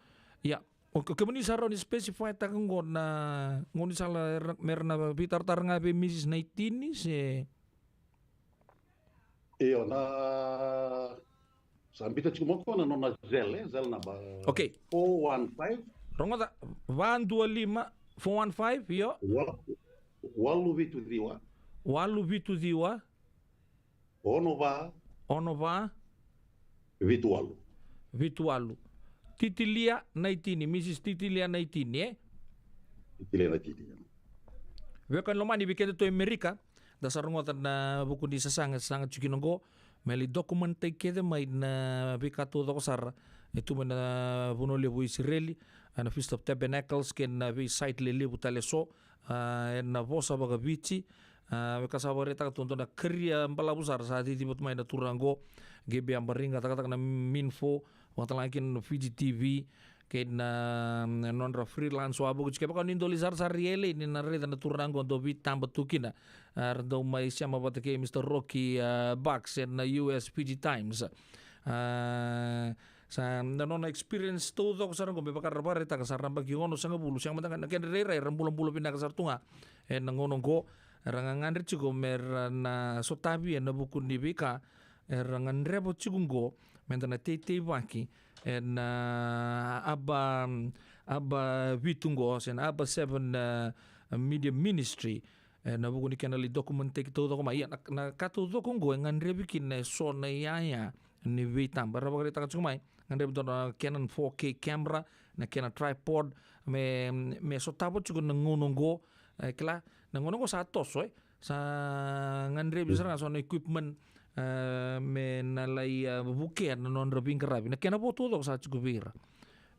Ia, o, o kemuni sa rawa ni specify taka qo na gaunisala era, me ra na veitaratara ga vei Misisi Naitini se? Io, na sa bita tiko mai o koya na nona Zelle, Zelle naba. Okay. Four one five. Rogoca, va dua lima, four one five, io. Wa-, walu vitu ciwa. Walu vitu ciwa. Ono va. Ono va. Vitu walu. Vitu walu. Titilia Naitini, Misisi Titilia Naitini, e? Titilia Naitini. Veiwekani lomani, vei keda tu e Amerika, da sa rogoca na vuku ni sasaga, sasaga tiko kina qo, me lai document-taki kece mai na veika taucoko sara e tu mai na vanua levu o Isireli, a, na Feast of Tabernacles, kei na vei site lelevu tale eso, a, ena vosa vakaViti, a, me ka sa vakaraitaka tu dua na karia balavu sara sa ciciva tu mai na turaga qo, Gabe Abariga, cakacaka na Minfo, vakatalega kina na Fiji T V, kei na, na nodra freelance wavoki tiko. Kevaka ni doli sarasara i L A ni na raica na turaga qo dau veitaba tu kina. A, ra dau mai sema vata kei Mister Rocky, a, Bucks ena U S Fiji Times. A, sa na nona experience taucoko sara qo me vaka ra vakaraitaka sa ra yabaki onosagavulu, sega mada ga na kedra rairai ra bulabula vinaka sara tu ga ena gauna qo, ra gagadre tiko me ra na sotavi ena vuku ni veika era gadreva tiko qo, me da na teiteivaki ena, a, aba, aba vitu qo, se na aba seven, a, media ministry, ena vuku ni kena lai document-taki taucoko mai. Ia, na, na ka taucoko qo e gadrevi kina eso na iyaya ni veitaba. Ra vakaraitaka tiko mai, gadrevi dua na Canon four K camera, na kena tripod, me, me sotava tiko na gauna qo, e, kila, na gauna qo sa toso, e, sa gadrevi sara ga so na equipment, e, me na lai, e, vukea na nodra veiqaravi. Na kena vo taucoko sa tiko vei ira.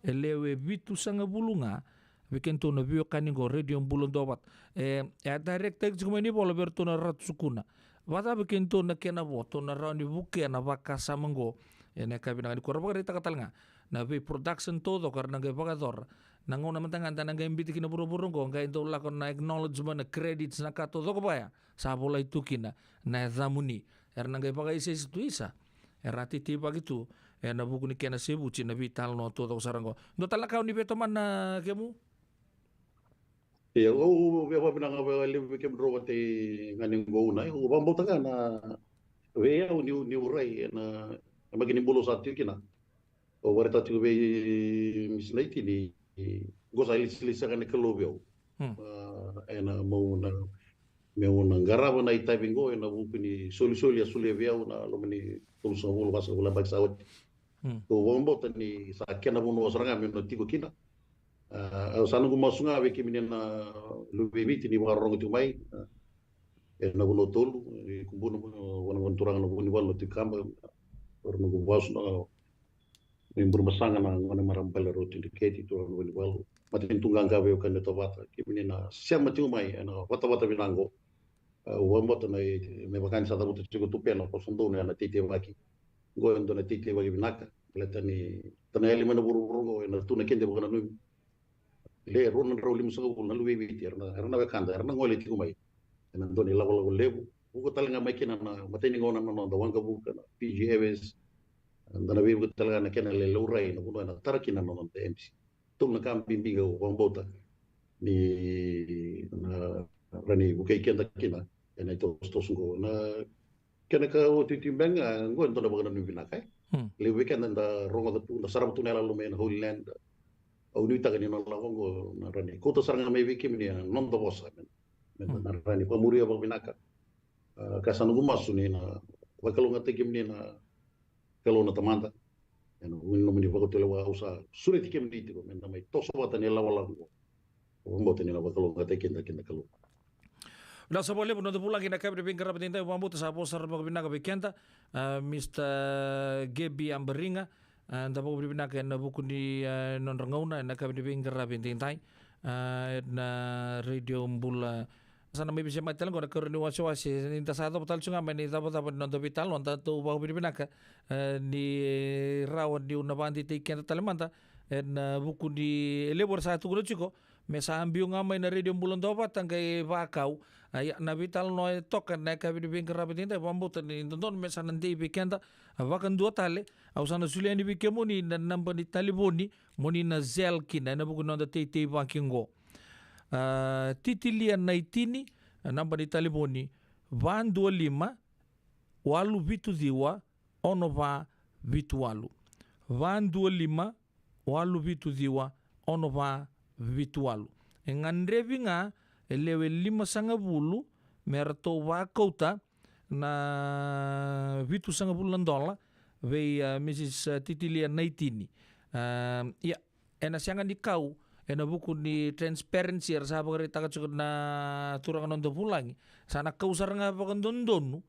E lewe vitusagavulu ga, vei kedatou na veiwekani qo Radio Bula Duavata. E, e a direct-taki tiko mai na ivola vei iratou na Ratu Sukuna. Vakacava vei kedatou na kena vo, tou na rawa ni vukea na vakasama qo ena yakavi vinaka nikua? Ra vakaraitaka tale ga na vei production taucoko era na qai vakayacora. Na gauna mada ga da na qai biuta kina vuravura qo, qai dau lako na acknowledgement, na credits, na ka taucoko vaya sa volai tu kina na yacamuni. Era na qai vakaisaisa tu, isa, era a teiteivaki tu ena vuku ni kena sevuti na veitalanoa taucoko sara qo. Dua tale na ka o ni veitomana, kemu? Ia, au, au via vakavinavinaka vakalevu vei kemudrau vata i gone qo Una. Au vakabauta ga na vei au niu, niu rai ena yabaki ni bula au sa tiko kina. Au vakaraitaka tiko vei Misisi Naitini ni qo sa lesilesi saka na Kalou vei au. Hmm. A, ena meu na, meu na qarava na itavi qo ena vuku ni solisoli a solia vei au na loma ni tolusagavulu, vasagavulu na yabaki sa oti. Hmm. Au vakabauta ni sa kena vanua sara ga meu na tiko kina. A, au sa noqu masu ga vei kemuni na luve i Viti ni vakarorogo tiko mai. A, ena vanua tolu, i Kubuna, vua na gone turaga na Vunivalu na Tui Kaba, o ira noqu vasu na, me Burebasaga na gone marama bale rau Tui Dreketi, turaga na Vunivalu. Matanitu qaqa vei au kei na Tovata, kemuni na sema tiko mai ena vatavata vinaka qo. A, au vakabauta na, me vaka ni sa cavuta tiko tu pe na vosa donu ena teiteivaki. Qo e dua na teiteivaki vinaka, baleta ni da na yali mai na vuravura qo ena tu na keda vakananumi. Le rua na drau limasagavulu na luve i Viti, era na, era na wekada, era na gole tiko mai. Ena dua na ilakolako levu. Vuka tale ga mai kina na matai ni gauna na noda waqavuka na Fiji Airways. Da na veivuke tale ga na kena le laurai na vanua ena tara kina na noda embassy. Tolu na ka bibi ga au vakabauta ni na rawa ni vukei keda kina ena itosotoso qo. Na kena ka otioti beka ga qo e dua na vakananumi vinaka, e. Hmm. Levu vei keda da rogoca tu, da sarava tu na yaloyalo mai na Holy Land. Au nuitaka ni na lako qo na rawa ni kauta sara ga mai vei kemuni na noda vosa. Me, me na rawa ni vakamuria vakavinaka. A, ka sa noqu masu ni na vakalougatataki kemuni na Kalou na Tamada. Ena nomuni vakatulewa au sa sureti kemuni tiko me da mai toso vata ni lakolako qo. Au vakabauta ni na vakalougatataki keda, keda Kalou. Vinaka sara vakalevu noda vulagi ena yakavi ni veiqaravi edaidai, vakabauta sa vosa sara vakavinaka vei keda, a, Mister Gebi Abariga, a, da vakavinavinaka ena vuku ni, a, nodra gauna ena yakavi ni veiqaravi edaidai, a, ena Radio Bula. Sa na mai veisemati tale qo na karua ni wasewase, ni da sa yacova tale tu ga mai na icavacava ni noda veitalanoa, da tou vakavinavinaka, e, ni rawa niu na vakadeitaki keda tale mada, e, ena vuku ni, e levu era sa tukuna tiko me sa biu ga mai na Radio Bula Duavata qai vakau. A, ia, na veitalanoa e toka ena yakavi ni veiqaravi edaidai, vakabauta ni dodonu me sa na dei vei keda, a, vakadua tale, au sa na solia yani vei kemuni na naba ni talevoni, mo ni na Zelle kina ena vuku ni noda teitei vaki qo. A, Titilia Naitini, a, naba ni talevoni, va dua lima, walu vitu ciwa, ono va vitu walu. Va dua lima, walu vitu ciwa, ono va vitu walu. E gadrevi ga e lewe limasagavulu me ratou vakauta na vitusagavulu na dola vei, a, Mrs, a, Titilia Naitini. A, ia, ena sega ni kau ena vuku ni transparency era sa vakaraitaka tiko na turaga noda vulagi. Sa na kau sara ga vakadodonu,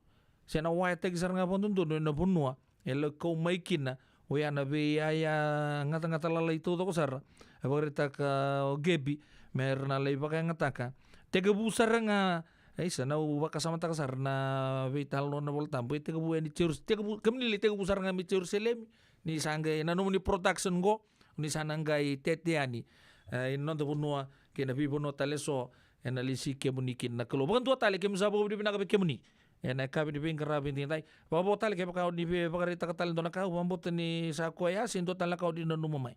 se na wayataki sara ga vakadodonu ena vanua e lako mai kina, oya na veiyaya gatagata lalai taucoko sara e vakaraitaka o Gebi me ra na lai vakayagataka. Tekivu sara ga, e, sa na, au vakasamataka sara na veitalanoa na Vola Tabu, e tekivu yani Jerus-, tekivu, kemuni lai tekivu sara ga mai Jerusalemi, ni sa qai na nomuni production qo, ni sa na qai tete yani, e, ena noda vanua kei na veivanua tale eso ena lesi kemuni kina na Kalou. Vakadua tale, keimami sa vakavinavinaka vei kemuni ena yakavi ni veiqaravi edaidai. Vakavo tale kevaka o ni via vakaraitaka tale e dua na ka, au vakabauta ni sa koya, se dua tale na ka o ni nanuma mai.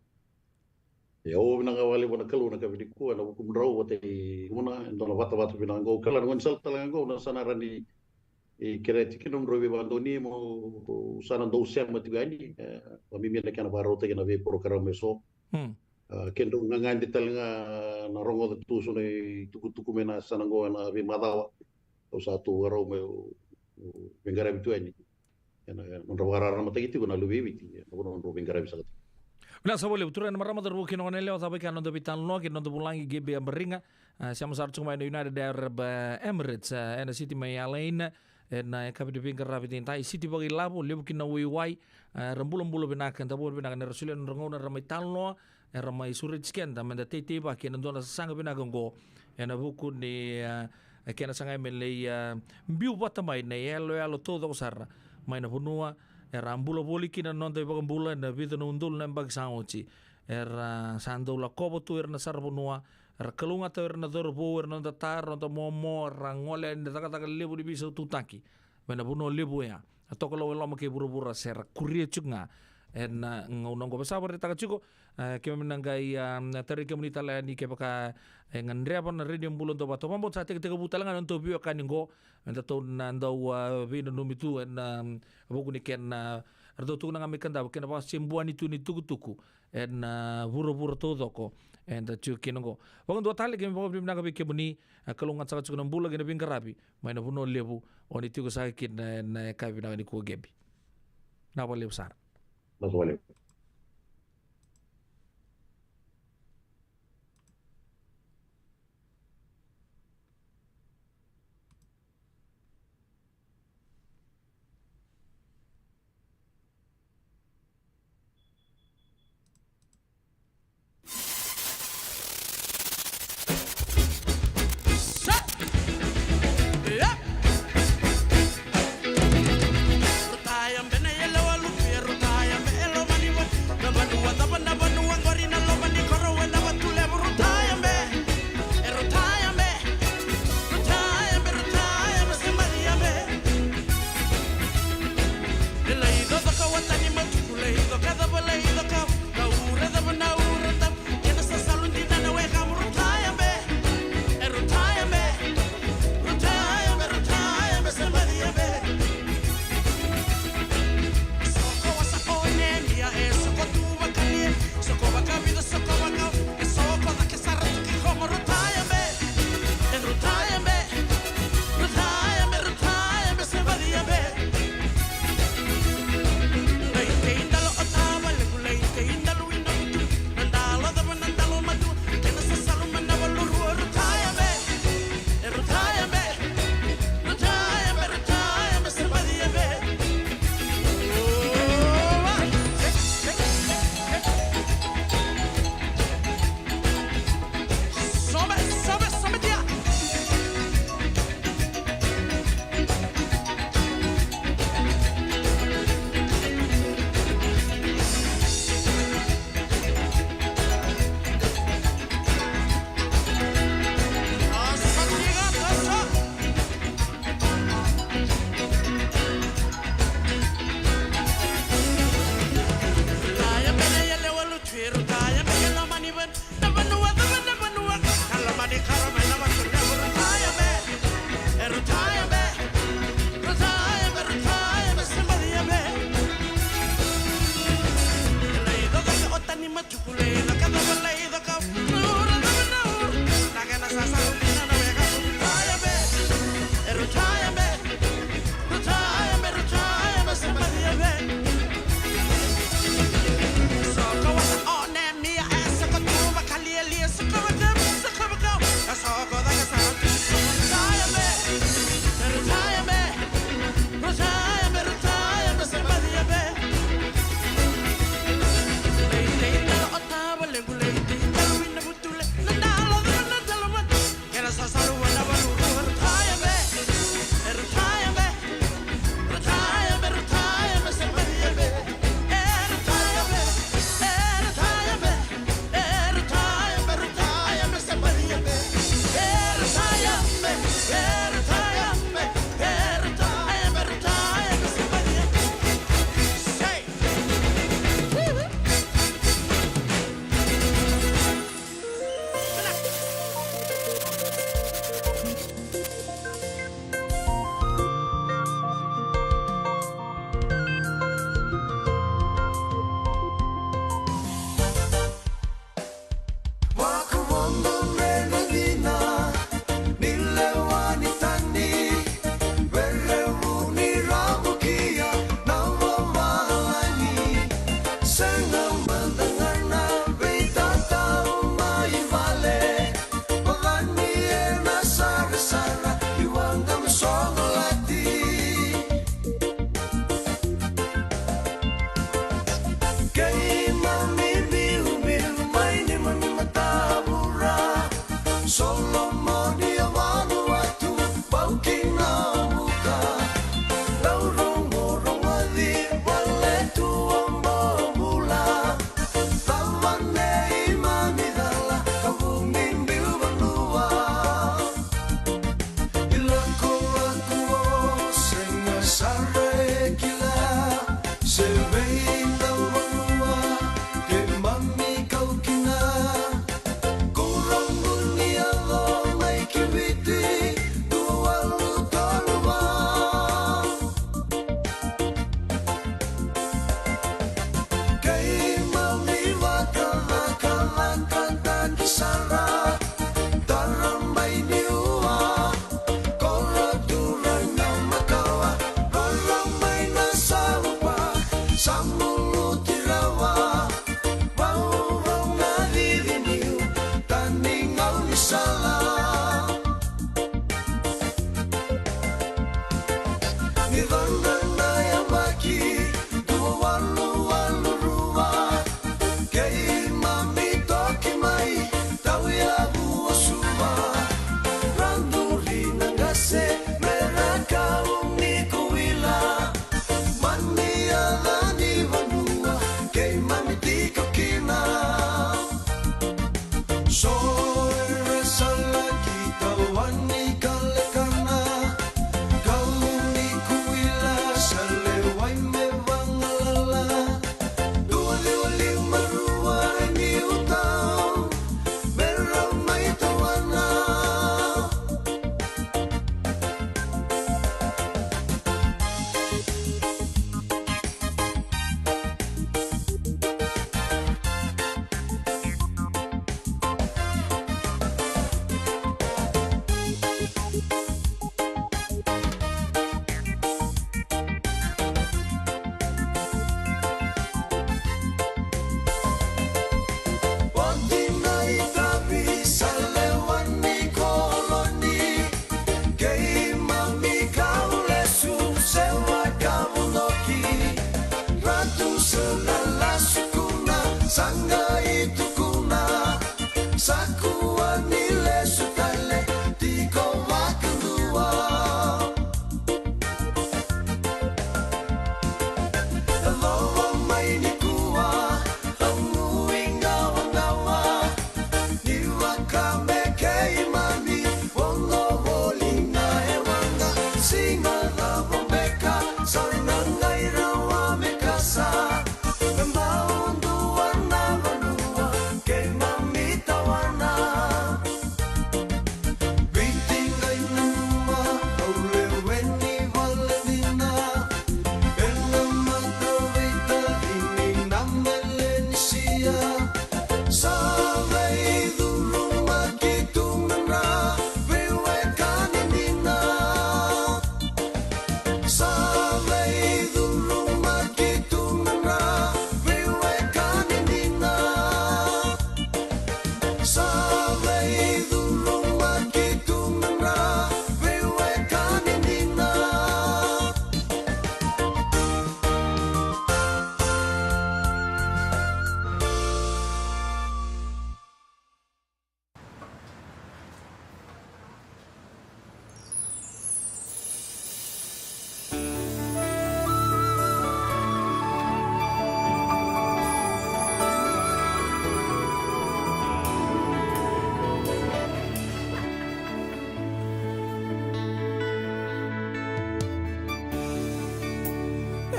Ia, au vinaka vakalevu na Kalou ena yakavi nikua ena vukudrau vata kei Una, e dua na vatavata vinaka qo. Au kila na gaunisala tale ga qo na sa na rawa ni, e, kerea tiko kina nomudrau veivakadonui mo sa na dau sema tiko yani, e, vakamimi na kena vakarautaki ena veiporokaramu eso. Hmm. A, kedrau gagade tale ga na rogoca tu so na itukutuku mai na yasana qo ena veimacawa. Au sa tu vakarau meu, meu veiqaravi tu yani ena, ena nodra vakararamataki tiko na luve i Viti ena vanua drau veiqaravi saka tiko. Vinaka sara vakalevu turaga na marama, cauravou kei na goneyalewa, cava e kea na noda veitalanoa kei na noda vulagi Gebi Abariga, a, sema sara tiko mai na United Arab, e, Emirates, e, ena siti mai Al Ain, ena yakavi ni veiqaravi edaidai, siti vakailavo, levu kina waiwai, e, ra bulabula vinaka, da vakavinavinaka ni ra solia na nodra gauna, ra mai talanoa, era mai sureti keda me da teiteivaki ena dua na sasaga vinaka oqo, ena vuku ni, a, kena sagai me lai, a, biu vata mai na iyaloyalo taucoko sara mai na vanua era a bula voli kina na noda iVakabula ena vica na udolu na yabaki sa oti. Era sa dau lakova tu o ira na saravanua, era kalougata o ira na cauravou, era na noda ta, era na noda momo, era gole yani na cakacaka levu ni veisaututaki mai na vanua levu oya, a tokalau e loma kei vuravura, se ra kuria tiko ga ena, a, gauna oqo. Me sa vakaraitaka tiko, a, keimami na qai, a, tarai kemuni tale yani kevaka e gadreva na Radio Bula Duavata. Au vakabauta sa tekitekivu tale ga na nodatou veiwekani oqo, me datou na dau, a, veinanumi tu ena, a, vuku ni kena, a, ratou tukuna ga mai Kadavu, kena vakasebuani tu ni tukutuku ena, a, vuravura taucoko eda tiko kina oqo. Vakadua tale, keimami vakavinavinaka vei kemuni, a, kalougata saka tiko na bula kei na veiqaravi mai na vanua levu o ni tiko saka kina ena yakavi vinaka nikua Gebi. Vinaka vakalevu sara. Vinaka vakalevu.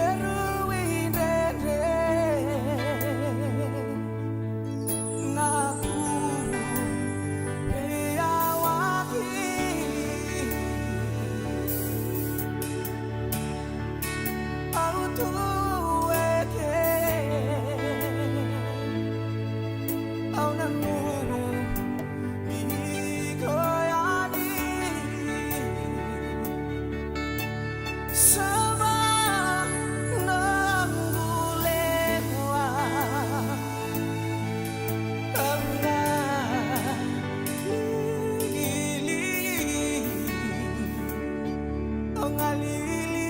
E rui dredre na kuru veiyawaki. Au tu eke, au nanuma ni ko yani. Sa mani gulewa, au galili, au galili.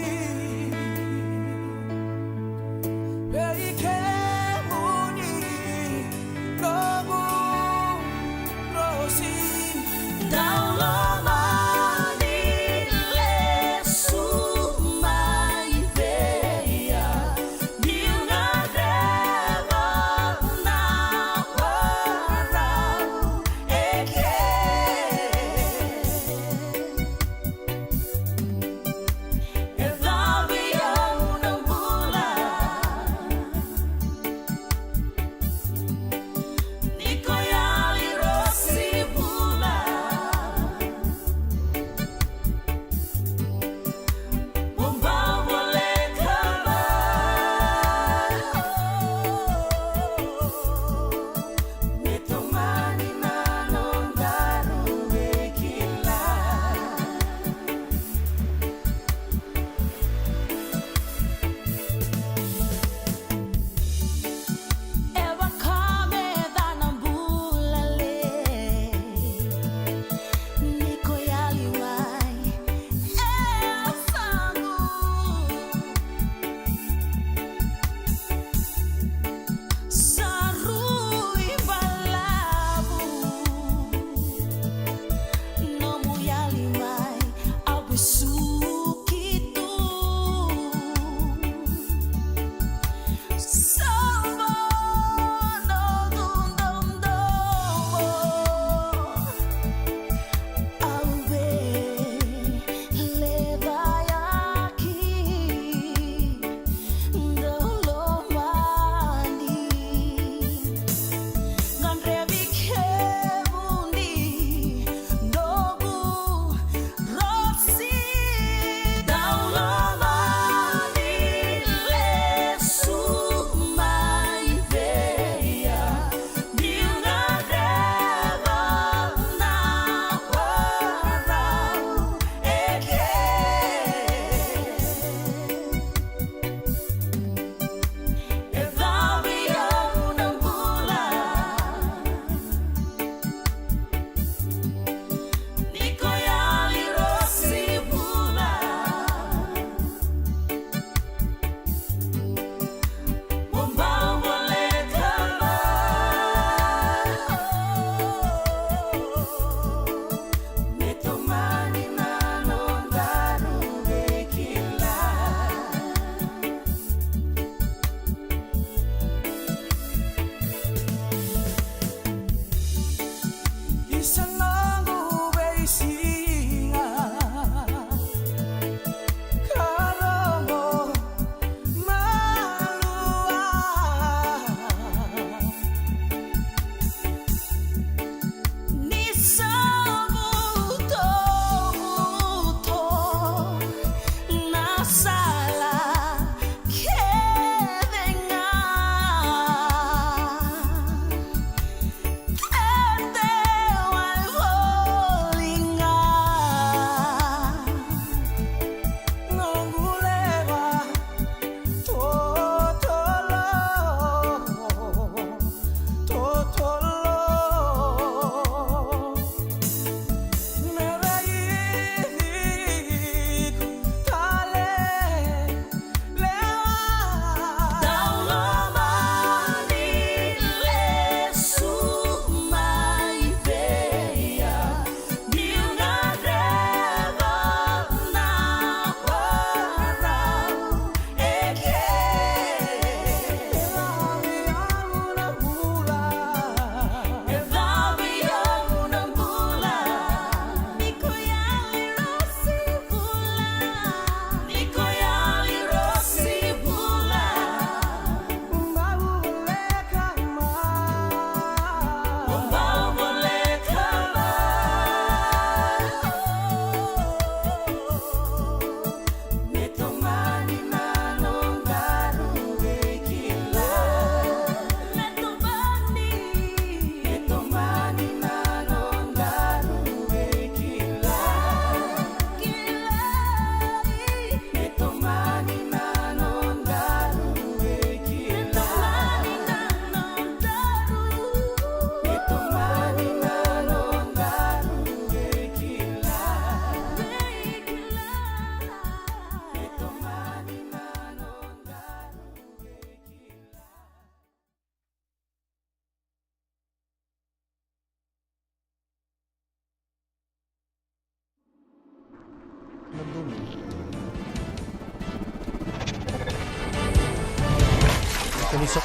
Ni so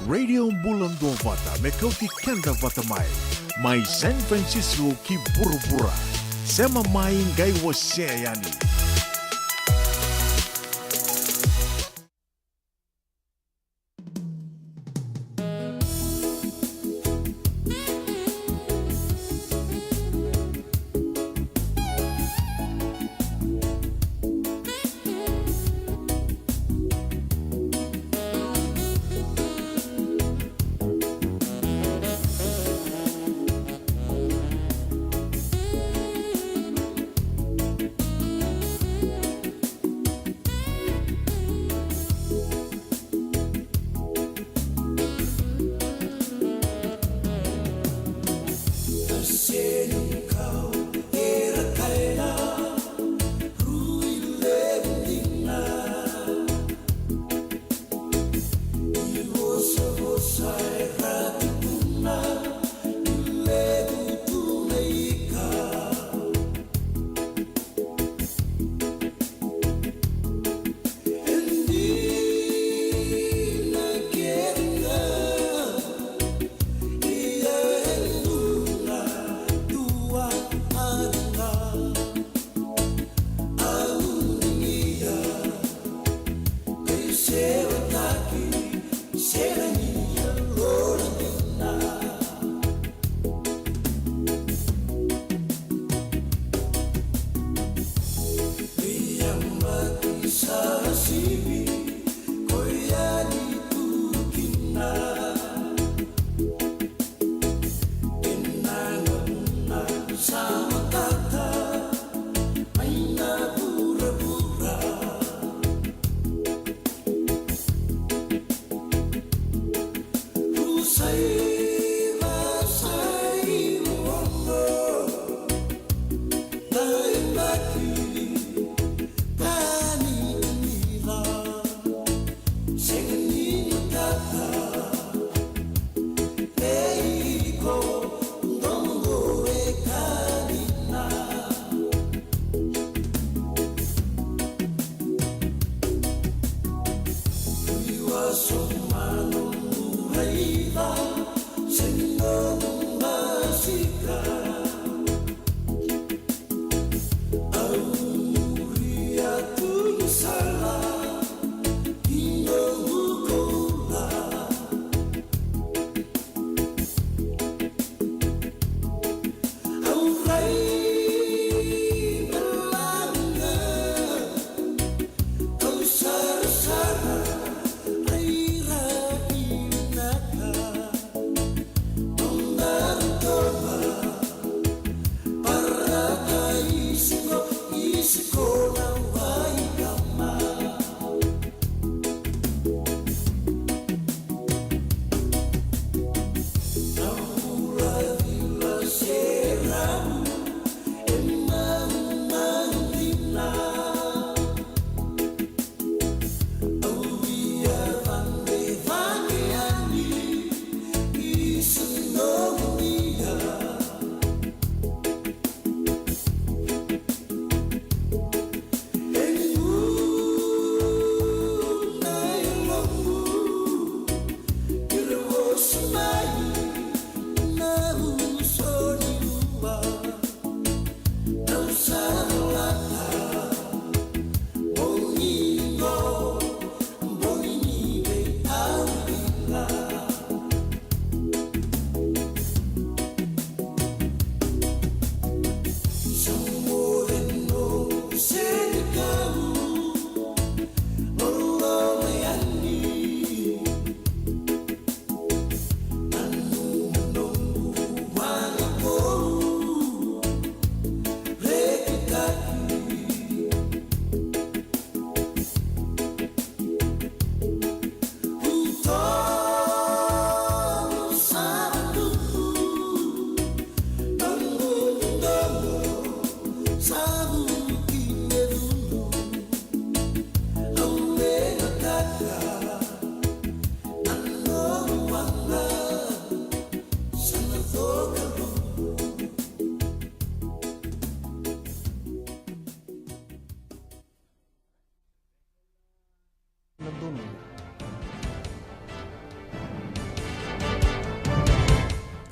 Radio Bula Duavata, me kauti keda vata mai. Mai San Francisco ki vuravura. Sema mai, qai wasea yani.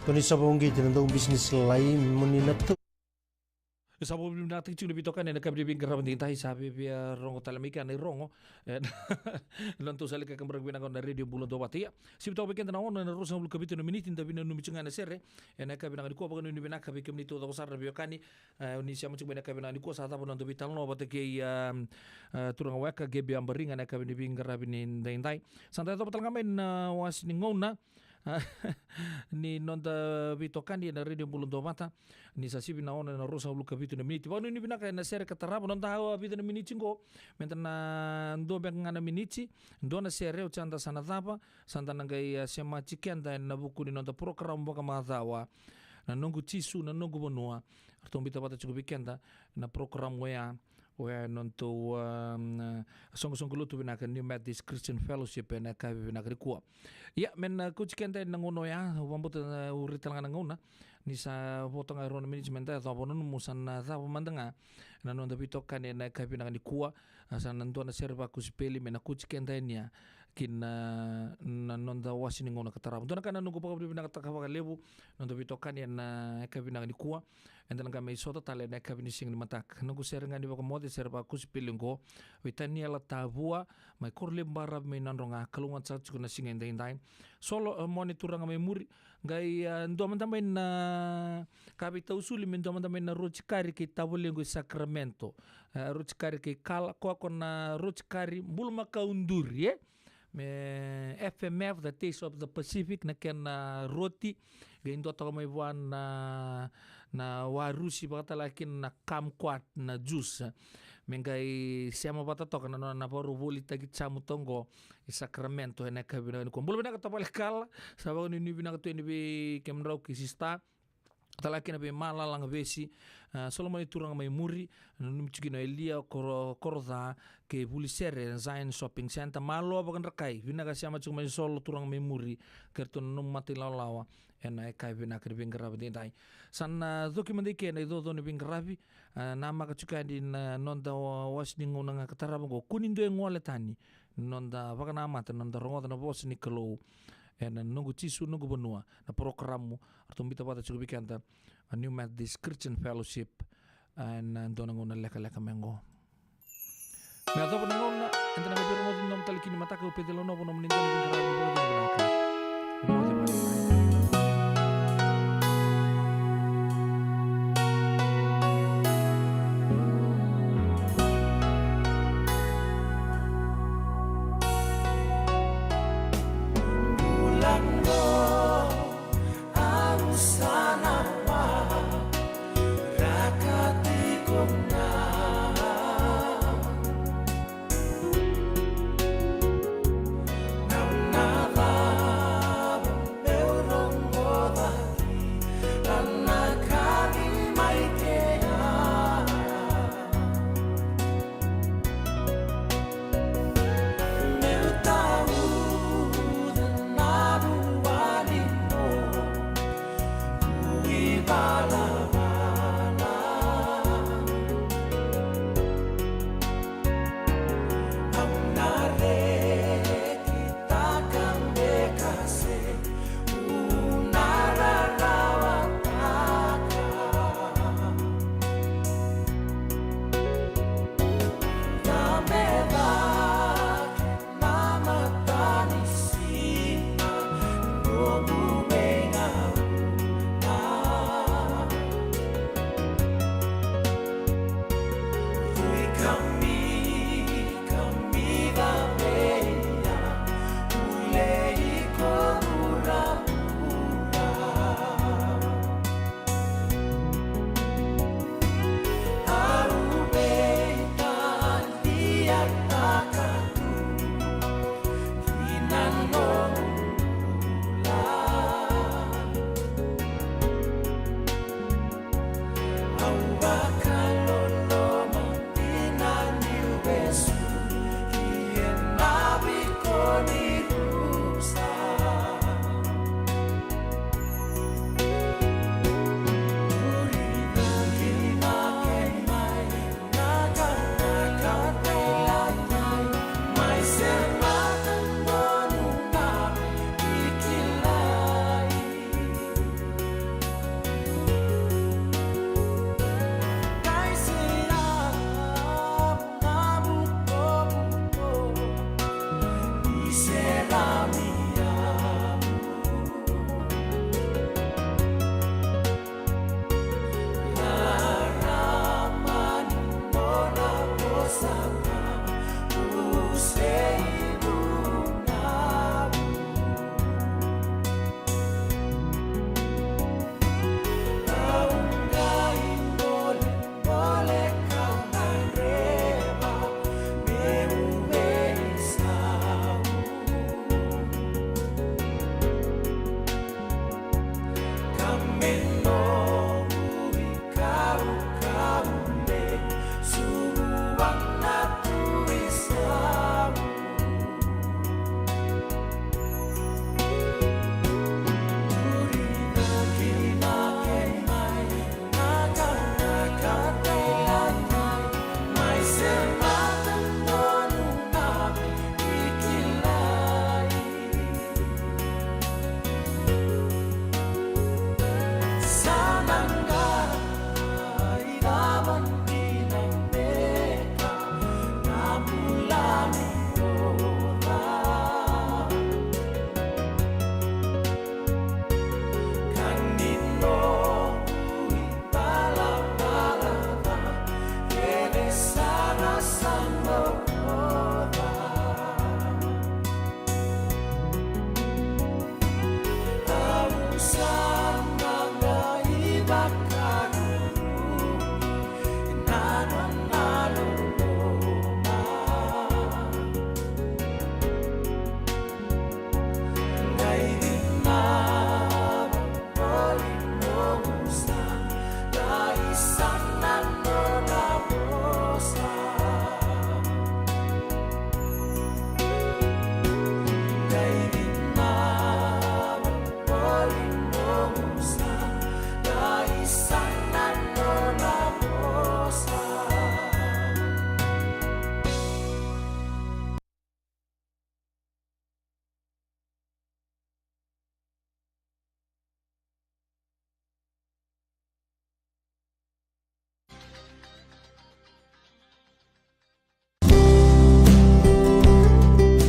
Ko ni sa vauqeti na dau bisinisi lalai mo ni na tau. Sa vakavinavinakataki tiko na veitokani ena yakavi ni veiqaravi edaidai, sa viavia rogo tale mai kea na irogo. E, na nodatou sa lai kakaburaki vinaka na Radio Bula Duavata. Ia, sivi toka vei keda na ono ena ruasagavulu ka vitu na miniti, da veinanumi tiko ga ena sere ena yakavi vinaka nikua. Vakanuinui vinaka vei kemuni taucoko sara na veiwekani. E, ni sema tiko mai ena yakavi vinaka nikua, sa cava na noda veitalanoa vata kei, a, a, turaga weka Gebi Abariga ena yakavi ni veiqaravi ni daidai. Sa da yacova tale ga mai na wase ni gauna ni noda veitokani ena Radio Bula Duavata, ni sa sivi na ono ena ruasagavulu ka vitu na miniti. Vakanuinui vinaka ena sere ka tarava, noda, a, vica na miniti qo, meda na dua beka ga na miniti, dua na sere, oti ya da sa na cava, sa da na qai, a, semati keda ena vuku ni noda porokaramu vakamacawa, Na Noqu Jisu, Na Noqu Vanua. Ratou biuta vata tiko vei keda na porokaramu oya, oya e nodatou, a, soqosoqo lotu vinaka, New Methodist Christian Fellowship, ena yakavi vinaka nikua. Ia, me na kauti keda ena gauna oya, au vakabauta, a, au rai tale ga na gauna, ni sa vo toka ga e rua na miniti meda yacova, au nanuma sa na cava mada ga na noda veitokani ena yakavi vinaka nikua. A, sa na dua na sere vakosipeli me na kauti keda yani ya ki na, na noda wase ni gauna ka tarava. Dua na ka na noqu vakavinavinakataka vakalevu na noda veitokani ena yakavi vinaka nikua. Eda na qai mai sota tale ena yakavi ni siga ni mataka. Noqu sere ga ni vakamoce, sere vakosipeli oqo, vei Taniela Tavua, mai Korolevu Baravi mai Nadroga, kalougata saka tiko na siga edaidai. Solo, e, Mone Turaga mai Muri, qai, a, dua mada mai na ka veitausuli, me dua mada mai na roti kari kei tavalequ i Sacramento. E, roti kari kei Kala, koya ko na roti kari bulumakau duri, e? Me F M F, The Taste of the Pacific, na kena roti, qai dua toka mai vua na, na warusi, vakatale kina na kumquat, na juice. Me qai sema vata toka na nona, na vakarau volitaki jamu toqo i Sacramento ena yakavi vinaka nikua. Bula vinaka tavale Kala, sa vakanuinui vinaka tu yani vei kemudrau kei sista. Tale kina vei Malala Gavesi, a, Solomoni Turaga mai Muri, nanumi tiko kina o Elia Koro-, Koroca, kei Vulisere, Zion Shopping Centre, Maloa Vakadrakai, vinaka sema tiko mai Solo Turaga mai Muri, kei ratou na nomu mata ilawalawa ena yakavi vinaka ni veiqaravi edaidai. Sa na coki mada i ke na icoco ni veiqaravi, a, namaka tiko yani na noda wa-, wase ni gauna ga ka tarava oqo, kua ni dua e gole tani, noda vakanamata, noda rogoca na vosa ni Kalou ena Noqu Jisu, Noqu Vanua, na porokaramu ratou biuta vata tiko vei keda, a, New Methodist Christian Fellowship, ena dua na gauna lekaleka mai oqo. Me yacova na gauna, eda na qai veirogoci na nomu tale kina mataka, au Peceli Novo, nomuni dau ni veiqaravi, ni veiqaravi vinaka. Ni moce mai.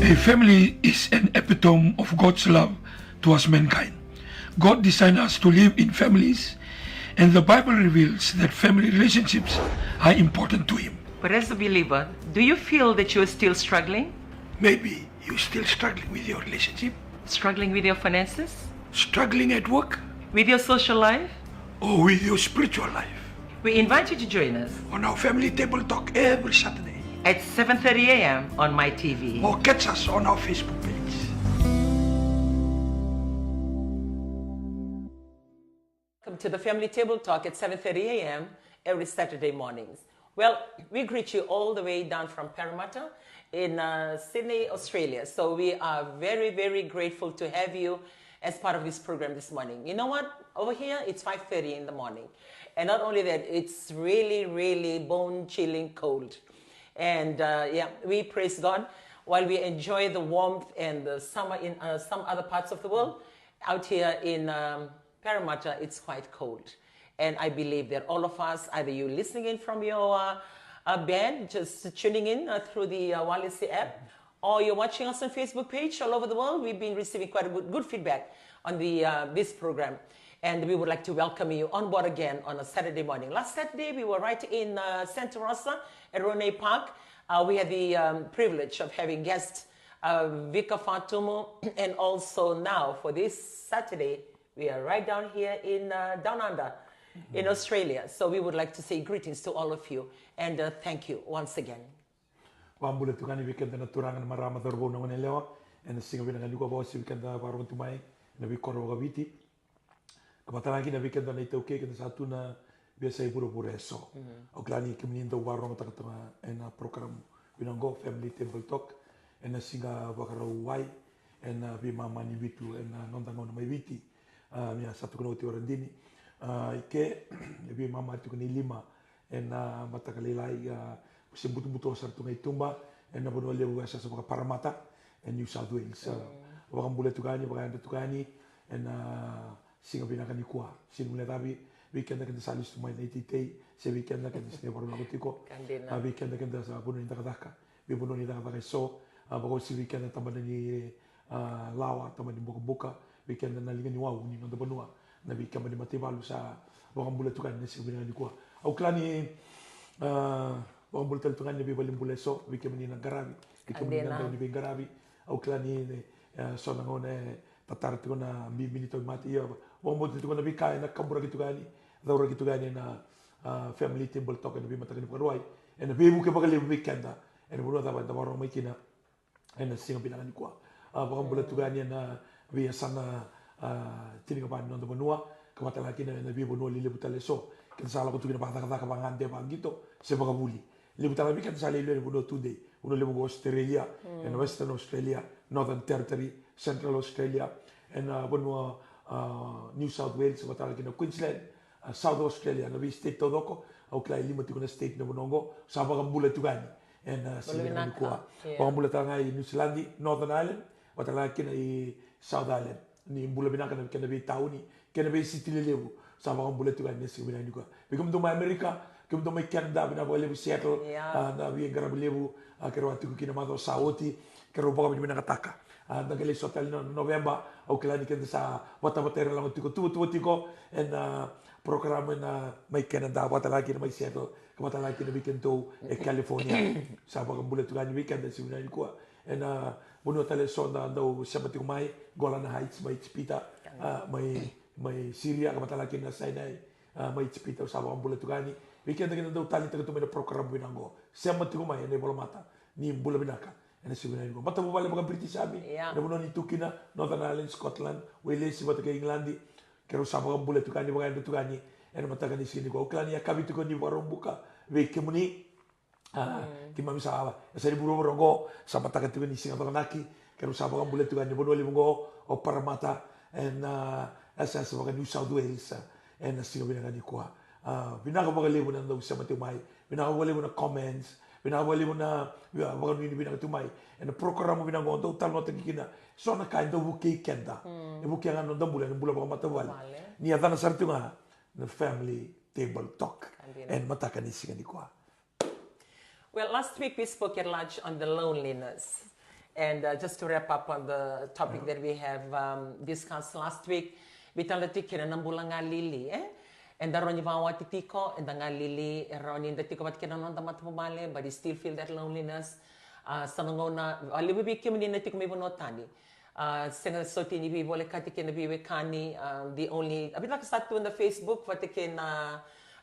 A family is an epitome of God's love towards mankind. God designed us to live in families, and the Bible reveals that family relationships are important to Him. But as a believer, do you feel that you are still struggling? Maybe you're still struggling with your relationship. Struggling with your finances? Struggling at work? With your social life? Or with your spiritual life? We invite you to join us on our Family Table Talk every Saturday at seven thirty a m on My T V. Or catch us on our Facebook page. Welcome to the Family Table Talk at seven thirty a m every Saturday mornings. Well, we greet you all the way down from Parramatta in, uh, Sydney, Australia. So we are very, very grateful to have you as part of this program this morning. You know what? Over here, it's five thirty in the morning. And not only that, it's really, really bone-chilling cold. And, uh, yeah, we praise God while we enjoy the warmth and the summer in, uh, some other parts of the world. Out here in, um, Parramatta, it's quite cold. And I believe that all of us, either you listening in from your, uh, uh, bed, just tuning in, uh, through the, uh, Walesi app, or you're watching us on Facebook page all over the world, we've been receiving quite a good, good feedback on the, uh, this program. And we would like to welcome you on board again on a Saturday morning. Last Saturday, we were right in, uh, Santa Rosa at Ronay Park. Uh, we had the, um, privilege of having guest, uh, Vika Fatumu, and also now for this Saturday, we are right down here in, uh, Down Under in Australia. So we would like to say greetings to all of you and, uh, thank you once again. Vakabula tiko yani vei keda na turaga, na marama, cauravou, na goneyalewa ena siga vinaka nikua, vakauasivi keda vakarogo tu mai na veikoro vakaviti. Ka vaka talega kina vei keda na iTaukei, keda sa tu na veiyasai vuravura eso. Au kila ni kemuni dau vakarorogo toka ena program vinaka oqo, Family Table Talk, ena siga Vakarauwai, ena veimama ni vitu ena noda gauna mai Viti. A, ia sa tukuna oti o Radini. A, i ke, e veimama tiko ni lima ena mataka lailai, a, se butobuto sara tu ga i tuba ena vanua levu e sa, sa vakaParramatta e New South Wales. A, vakabula tiko yani, vakayadra tiko yani ena siga vinaka nikua. Sega ni guilecavi vei keda, keda sa lesu tu mai na iteitei, se vei keda, keda sega ni vakarau lako tiko. A, vei keda, keda sa vanua ni cakacaka, veivanua ni cakacaka eso. A, vakauasivi vei keda tabana ni, a, lawa, tabana ni bukabuka, vei keda na liga ni wau ni noda vanua, na vei keda ni mataivalu sa vakabula tiko yani ena siga vinaka nikua. Au kila ni, a, vakabula tale tiko yani na veivalenibula eso, vei kemuni na qaravi, vei kemuni na dau ni veiqaravi. Au kila ni, e, so na gauna e tatara tiko na bibi ni tauvimate, ia vakabauta tiko na veika ena kaburaki tiko yani, cauraki tiko yani ena, a, Family Table Talk ena veimataka ni Vakarauwai, ena veivuke vakalevu vei keda ena vanua cava eda vakarorogo mai kina ena siga vinaka nikua. A, vakabula tiko yani ena veiyasana, a, tinikava ni noda vanua, ka vaka talega kina ena veivanua lelevu tale eso. Keda sa lako tu kina vakacakacaka, vakagade, vakaqito, se vakavuli. Levu tale vei keda sa lewe ni vanua tudei. Vanua levu ko Australia, ena Western Australia, Northern Territory, Central Australia, ena vanua, a, New South Wales, vaka talega kina Queensland, a, South Australia, na vei state taucoko. Au kila e lima tiko na state na vanua oqo sa vakabula tiko yani ena siga vinaka nikua. Vakabula talega i New Zealand, Northern Ireland, vaka talega kina i South Island. Ni bula vinaka na kena veitauni kei na veisiti lelevu sa vakabula tiko yani ena siga vinaka nikua. Vei kemudou mai Amerika, Kemudou mai Canada, vinaka vakalevu Seattle. Yeah. A, na veiqaravi levu, a, keirau a tiko kina macawa sa oti, keirau vakavinavinakataka. A, da qai lai sota tale na November, au kila ni keda sa vatavata ira lago tiko, tuvatuva tiko, ena, a, program ena, a, mai Canada, vata laki na mai Seattle, ka vata laki na vei kedatou e California. Sa vakabula tu ga ni vei keda siga vinaka nikua. Ena, a, vanua tale eso da dau sema tiko mai, Golan Heights, mai Ijipita, a, mai, mai Syria, ka vata laki na Sinai, a, mai Ijipita, au sa vakabula tu ga ni. Vei keda keda dau taleitaka tu mai na program vinaka qo. Sema tiko mai, ena ivolamata. Ni bula vinaka. Ena siga vinaka qo. Matavuvale vaka British Army. Yeah. Ena vanua ni tu kina, Northern Ireland, Scotland, Welesi, vata kei England. Keirau sa vakabula tu ga ni, vakayadra tu ga ni. Ena mataka ni siga nikua. Au kila ni yakavi tiko ni Vakaraubuka. Vei kemuni. A, keimami sa, e sa ni vuravura qo, sa mataka tiko ni siga Vakanaki, keirau sa vakabula tiko ni vanua levu qo, o Parramatta, ena, a, S S vaka New South Wales, a, ena siga vinaka nikua. A, vinaka vakalevu na dau sema tiko mai, vinaka vakalevu na comments, vinaka vakalevu na, a, vakanuinui vinaka tiko mai. Ena program vinaka qo, dau talanoataki kina, so na ka e dau vukei keda. E vukei ga na noda bula, ena bula vakamatavuvale. Ni yacana sara tiko ga, na family table talk. Ena mataka ni siga nikua. Well, last week we spoke at large on the loneliness. And uh, just to wrap up on the topic that we have um, discussed last week, veitalanoa tiko kina na bula galili, eh? Eda rawa ni vakawati tiko, eda galili, e rawa ni da tiko vata kei na noda matavuvale, but you still feel that loneliness. Uh, sa na gauna, a levu vei kemuni na tiko mai vanua tani. Uh, sega soti ni veivolekati kei na veiwekani, uh, the only, a vinaka sa tu na Facebook, vata kei na,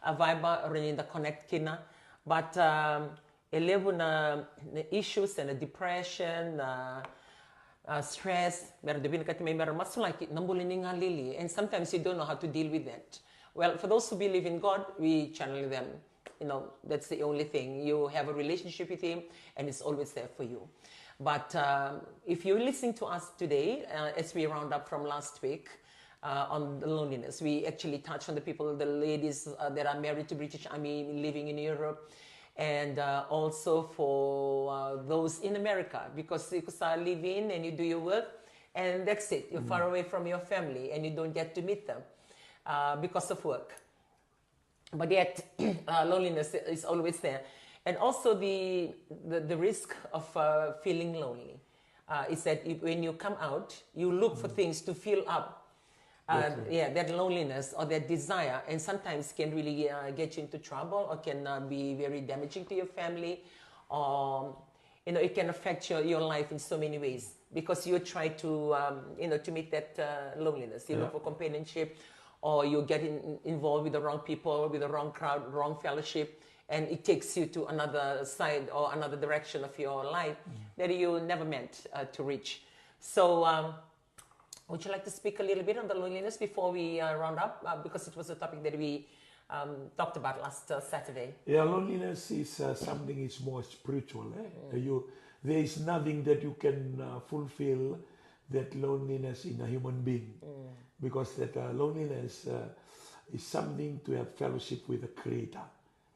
uh, Viber, rawa ni da connect kina. But um, e levu na, na issues, na depression, na, uh, stress, mera dau vinakati mai mera masulaki, na bula ni galili. And sometimes you don't know how to deal with that. Well, for those who believe in God, we channel them. You know, that's the only thing. You have a relationship with Him, and it's always there for you. But um, if you're listening to us today, uh, as we round up from last week, uh, on the loneliness, we actually touched on the people, the ladies uh, that are married to British Army living in Europe, and uh, also for uh, those in America, because you could uh, live in and you do your work, and that's it. You're far away from your family, and you don't get to meet them uh, because of work. But yet, uh, loneliness is always there. And also the, the, the risk of uh, feeling lonely uh, is that if, when you come out, you look for things to fill up uh, yeah, that loneliness or that desire, and sometimes can really uh, get you into trouble or can uh, be very damaging to your family. Or you know, it can affect your, your life in so many ways because you try to, um, you know, to meet that uh, loneliness. You look for companionship, or you get in, involved with the wrong people, with the wrong crowd, wrong fellowship, and it takes you to another side or another direction of your life that you never meant uh, to reach. So, um, would you like to speak a little bit on the loneliness before we uh, round up? Uh, because it was a topic that we um, talked about last uh, Saturday. Yeah, loneliness is uh, something is more spiritual. Eh? Uh, You, there is nothing that you can uh, fulfill that loneliness in a human being, because that uh, loneliness uh, is something to have fellowship with the Creator.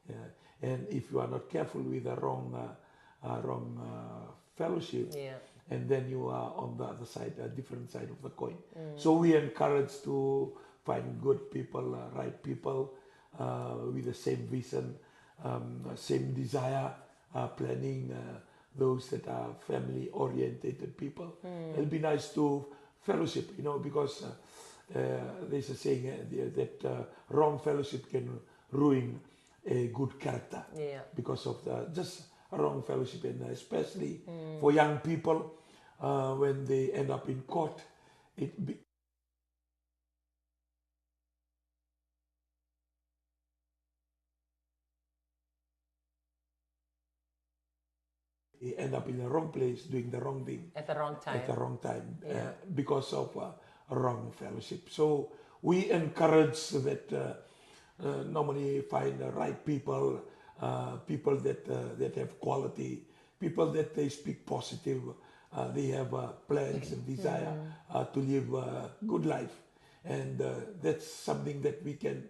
Yeah. And if you are not careful with the wrong, uh, uh, wrong uh, fellowship, yeah, and then you are on the other side, a different side of the coin. So we encourage to find good people, uh, right people uh, with the same vision, um, same desire, uh, planning, uh, those that are family orientated people. It'll be nice to fellowship, you know, because uh, uh, there's a saying uh, the- that uh, wrong fellowship can ruin a good character. Yeah. Because of the just wrong fellowship, and especially for young people, uh, when they end up in court, it be- they end up in the wrong place doing the wrong thing at the wrong time. At the wrong time uh, yeah, because of uh, wrong fellowship. So we encourage that uh, uh, normally find the right people, uh, people that uh, that have quality, people that they speak positive, uh, they have uh, plans and desire uh, to live a good life, and uh, that's something that we can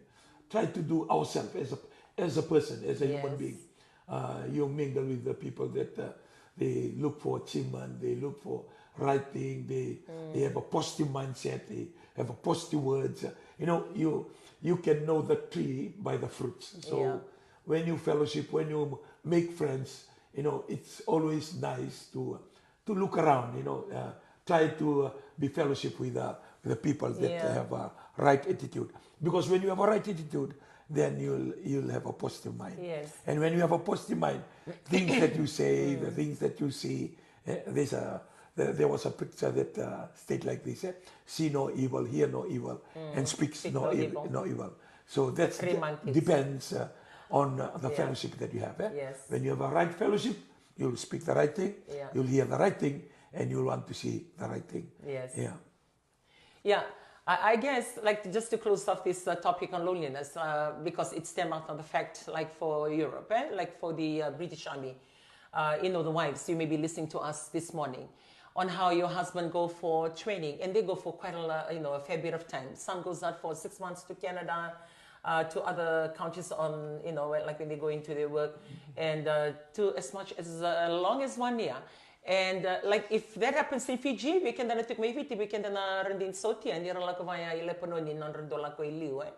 try to do ourselves as a as a person, as a human being. Uh, you mingle with the people that uh, they look for achievement, they look for right thing, they they have a positive mindset, they have a positive words. Uh, you know, you you can know the tree by the fruits. So when you fellowship, when you make friends, you know, it's always nice to to look around, you know, uh, try to uh, be fellowship with uh, with the people that Yeah. have a right attitude. Because when you have a right attitude, then you'll you'll have a positive mind. Yes. And when you have a positive mind, things that you say, the things that you see, eh, there's a there, there was a picture that uh, state like this: eh, see no evil, hear no evil, and speak Speak no, no evil, evil. no evil. So that's Three monkeys. Depends uh, on uh, the Yeah. fellowship that you have. Eh? Yes. When you have a right fellowship, you'll speak the right thing, Yeah. you'll hear the right thing, and you'll want to see the right thing. Yes. Yeah. Yeah, I, I guess, like, just to close off this uh, topic on loneliness, uh, because it stemmed out of the fact, like, for Europe, eh? Like, for the uh, British Army, uh, you know, the wives, you may be listening to us this morning on how your husband go for training, and they go for quite a lo- you know, a fair bit of time. Some goes out for six months to Canada, uh, to other countries on, you know, like, when they go into their work, and uh, to as much as uh, long as one year. And uh, like, if that happens in Fiji, we can then take my Fiji, we can then uh, run in Sotia and you're like via Lebanon in Androdola Koiliu. Eh?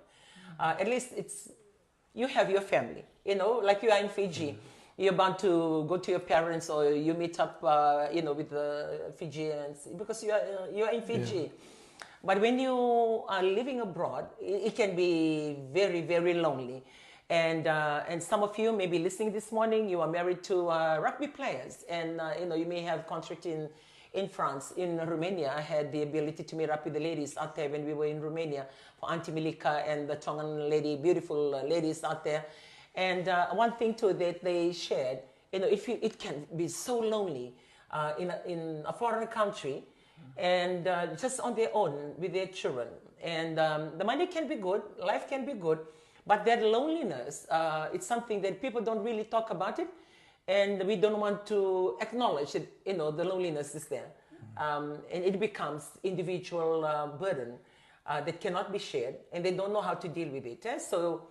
Uh, at least it's you have your family, you know, like, you are in Fiji. You're bound to go to your parents, or you meet up, uh, you know, with the Fijians, because you are uh, you are in Fiji. But when you are living abroad, it, it can be very, very lonely. And uh, and some of you may be listening this morning. You are married to uh, rugby players, and uh, you know, you may have contract in in France, in Romania. I had the ability to meet up with the ladies out there when we were in Romania for Auntie Milika and the Tongan lady, beautiful uh, ladies out there. And uh, one thing too that they shared, you know, if you, it can be so lonely uh, in a, in a foreign country, and uh, just on their own with their children. And um, the money can be good, life can be good, but that loneliness, uh, it's something that people don't really talk about it, and we don't want to acknowledge that, you know, the loneliness is there. Um, and it becomes individual uh, burden uh, that cannot be shared, and they don't know how to deal with it. Eh? So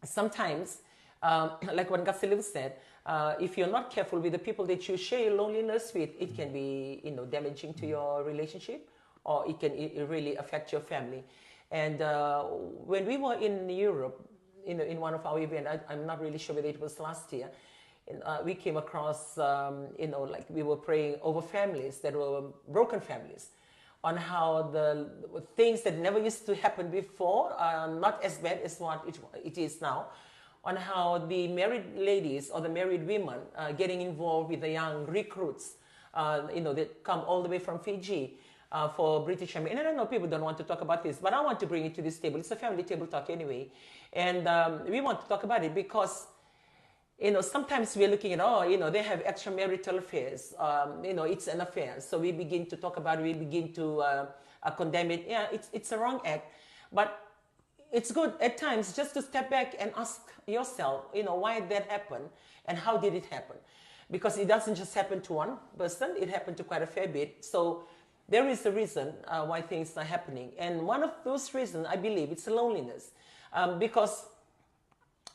sometimes, um, like what Gasiliu said, uh, if you're not careful with the people that you share your loneliness with, it can be, you know, damaging to your relationship, or it can i- really affect your family. And uh, when we were in Europe, you know, in one of our events, I, I'm not really sure whether it was last year, and, uh, we came across, um, you know, like, we were praying over families that were broken families, on how the things that never used to happen before are not as bad as what it, it is now, on how the married ladies or the married women are getting involved with the young recruits, uh, you know, that come all the way from Fiji uh, for British Army. And I don't know, people don't want to talk about this, but I want to bring it to this table. It's a family table talk anyway. And um, we want to talk about it because, you know, sometimes we're looking at, oh, you know, they have extramarital affairs. Um, you know, it's an affair. So we begin to talk about it, we begin to uh, uh, condemn it. Yeah, it's, it's a wrong act. But it's good at times just to step back and ask yourself, you know, why that happened and how did it happen? Because it doesn't just happen to one person, it happened to quite a fair bit. So there is a reason uh, why things are happening. And one of those reasons, I believe, it's loneliness. Um, because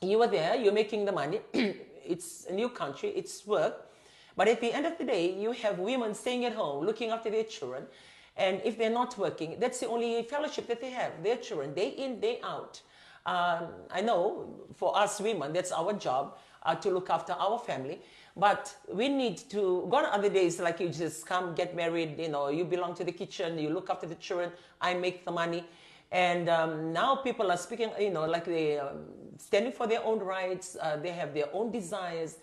you are there, you're making the money, it's a new country, it's work. But at the end of the day, you have women staying at home, looking after their children. And if they're not working, that's the only fellowship that they have, their children, day in, day out. Um, I know for us women, that's our job uh, to look after our family. But we need to, gone are the days like you just come, get married, you know, you belong to the kitchen, you look after the children, I make the money. And um, now people are speaking, you know, like they um, standing for their own rights, uh, they have their own desires.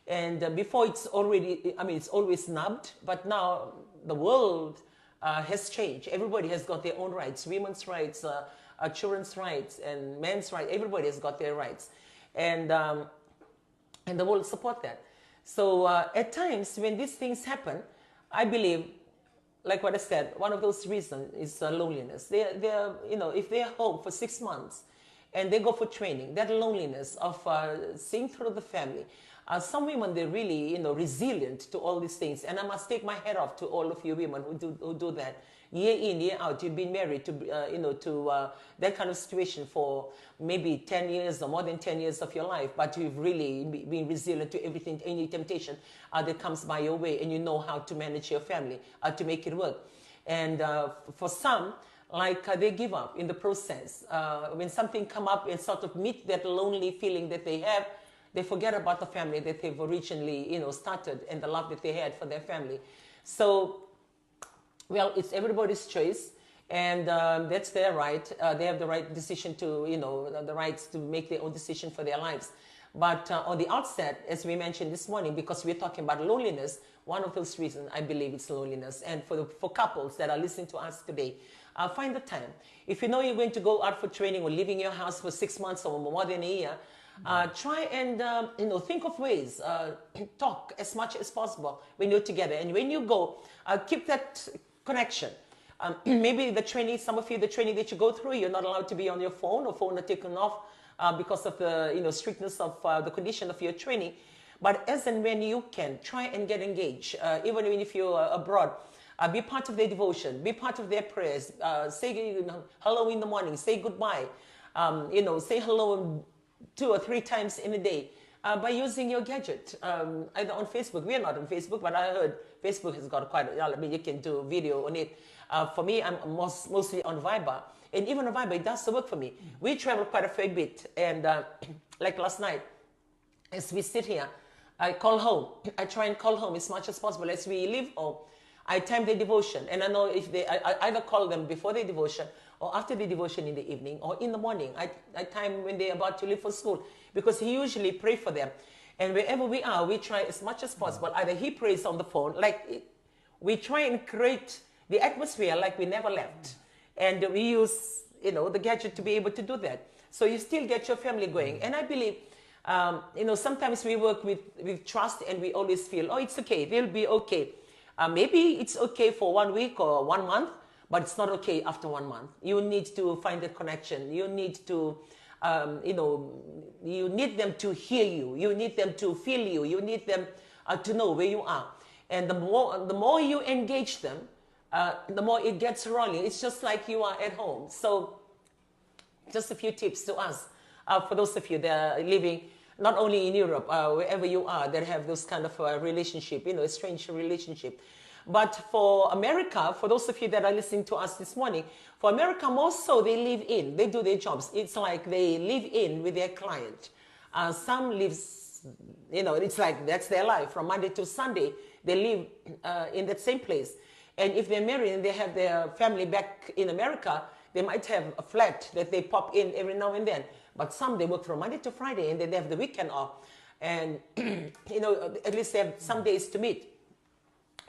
And uh, before it's already, I mean, it's always snubbed, but now the world uh, has changed. Everybody has got their own rights, women's rights, uh, uh, children's rights, and men's rights. Everybody has got their rights. And, um, and the world support that. So uh, at times when these things happen, I believe, like what I said, one of those reasons is uh, loneliness. They, they're, you know, if they're home for six months and they go for training, that loneliness of uh, seeing through the family. Uh, some women, they're really, you know, resilient to all these things. And I must take my hat off to all of you women who do, who do that. Year in, year out, you've been married to, uh, you know, to uh, that kind of situation for maybe ten years or more than ten years of your life, but you've really be- been resilient to everything, any temptation uh, that comes by your way, and you know how to manage your family, uh, to make it work. And uh, for some, like uh, they give up in the process. Uh, when something come up and sort of meet that lonely feeling that they have, they forget about the family that they've originally, you know, started and the love that they had for their family. So, well, it's everybody's choice, and um, that's their right. Uh, they have the right decision to, you know, the rights to make their own decision for their lives. But uh, on the outset, as we mentioned this morning, because we're talking about loneliness, one of those reasons I believe it's loneliness. And for the for couples that are listening to us today, uh, find the time. If you know you're going to go out for training or leaving your house for six months or more than a year, uh, try and um, you know think of ways. Uh, talk as much as possible when you're together, and when you go, uh, keep that connection. Um, maybe the training, some of you, the training that you go through, you're not allowed to be on your phone, or phone are taken off uh, because of the you know strictness of uh, the condition of your training. But as and when you can, try and get engaged, uh, even if you're abroad. Uh, be part of their devotion, be part of their prayers. Uh, say you know, hello in the morning, say goodbye, um, you know, say hello two or three times in a day uh, by using your gadget, um, either on Facebook. We are not on Facebook, but I heard Facebook has got quite a, I mean, you can do video on it. Uh, for me, I'm most, mostly on Viber. And even on Viber, it does work for me. We travel quite a fair bit. And uh, like last night, as we sit here, I call home. I try and call home as much as possible as we leave home. I time the devotion, and I know if they, I, I either call them before the devotion or after the devotion in the evening or in the morning. I, I time when they're about to leave for school because he usually pray for them. And wherever we are, we try as much as possible. Either he prays on the phone, like we try and create the atmosphere like we never left. And we use, you know, the gadget to be able to do that. So you still get your family going. And I believe, um, you know, sometimes we work with, with trust and we always feel, oh, it's okay, they'll be okay. Uh, maybe it's okay for one week or one month, but it's not okay after one month. You need to find the connection. You need to, um, you know, you need them to hear you. You need them to feel you. You need them uh, to know where you are. And the more, the more you engage them, uh, the more it gets rolling. It's just like you are at home. So, just a few tips to us. Uh, for those of you that are living not only in Europe, uh, wherever you are, that have those kind of uh, relationship, you know, a strange relationship. But for America, for those of you that are listening to us this morning, for America, more so they live in, they do their jobs. It's like they live in with their client. Uh, some lives, you know, it's like that's their life. From Monday to Sunday, they live uh, in that same place. And if they're married and they have their family back in America, they might have a flat that they pop in every now and then. But some, they work from Monday to Friday and then they have the weekend off. And, you know, at least they have some days to meet.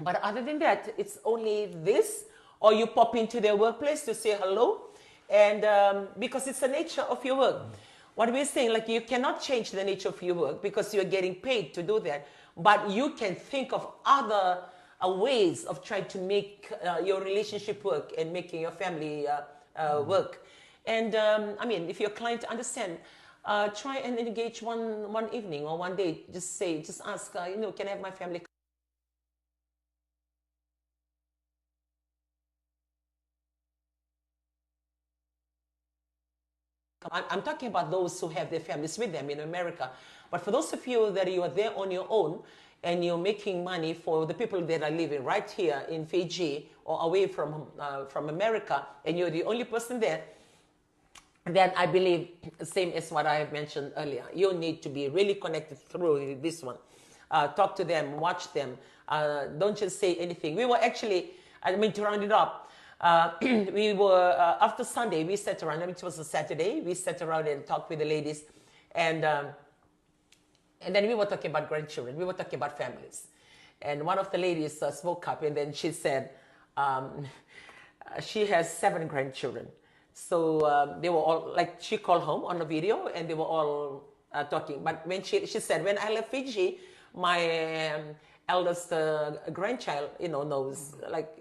But other than that, it's only this, or you pop into their workplace to say hello, and um, because it's the nature of your work. What we're saying, like, you cannot change the nature of your work because you're getting paid to do that, but you can think of other uh, ways of trying to make uh, your relationship work and making your family uh, uh, work. And um, I mean, if your client understand, uh, try and engage one one evening or one day. Just say, just ask, uh, you know, can I have my family? I'm, I'm talking about those who have their families with them in America. But for those of you that you are there on your own and you're making money for the people that are living right here in Fiji or away from, uh, from America, and you're the only person there, then I believe, same as what I have mentioned earlier, you need to be really connected through this one. Uh, talk to them, watch them. Uh, don't just say anything. We were actually, I mean, to round it up, uh, we were, uh, after Sunday, we sat around, I mean, it was a Saturday, we sat around and talked with the ladies. And um, and then we were talking about grandchildren. We were talking about families. And one of the ladies uh, spoke up and then she said um, she has seven grandchildren. So um, they were all, like, she called home on a video and they were all uh, talking. But when she, she said, when I left Fiji, my um, eldest uh, grandchild, you know, knows, like,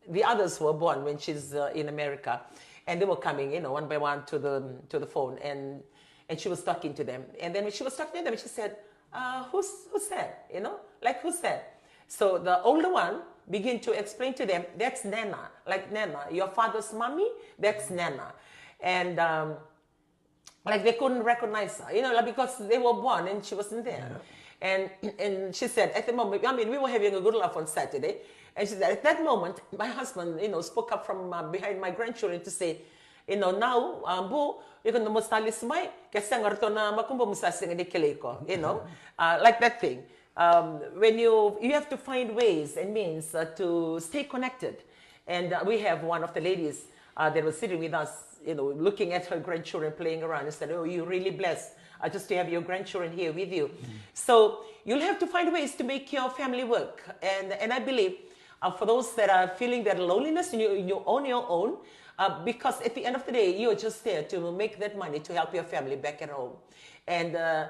the others were born when she's uh, in America, and they were coming, you know, one by one to the to the phone, and and she was talking to them. And then when she was talking to them, she said, uh, "Who's who's that? You know, like, who's that?" So the older one began to explain to them, "That's Nana, like Nana, your father's mommy. That's Nana," and um, like, they couldn't recognize her, you know, like, because they were born and she wasn't there. Yeah. And and she said, at the moment, I mean, we were having a good laugh on Saturday. And she said, at that moment, my husband, you know, spoke up from uh, behind my grandchildren to say, you know, now, uh, Bu, iko na mo sa lesu mai, ke sega o ratou na makubumu, sa sega ni kilai iko, you know, uh, like that thing. Um, when you you have to find ways and means uh, to stay connected. And uh, we have one of the ladies uh, that was sitting with us, you know, looking at her grandchildren playing around, and said, "Oh, you're really blessed uh, just to have your grandchildren here with you." So you'll have to find ways to make your family work. And and I believe uh, for those that are feeling that loneliness in your, in your on your own, uh, because at the end of the day, you're just there to make that money to help your family back at home. And uh,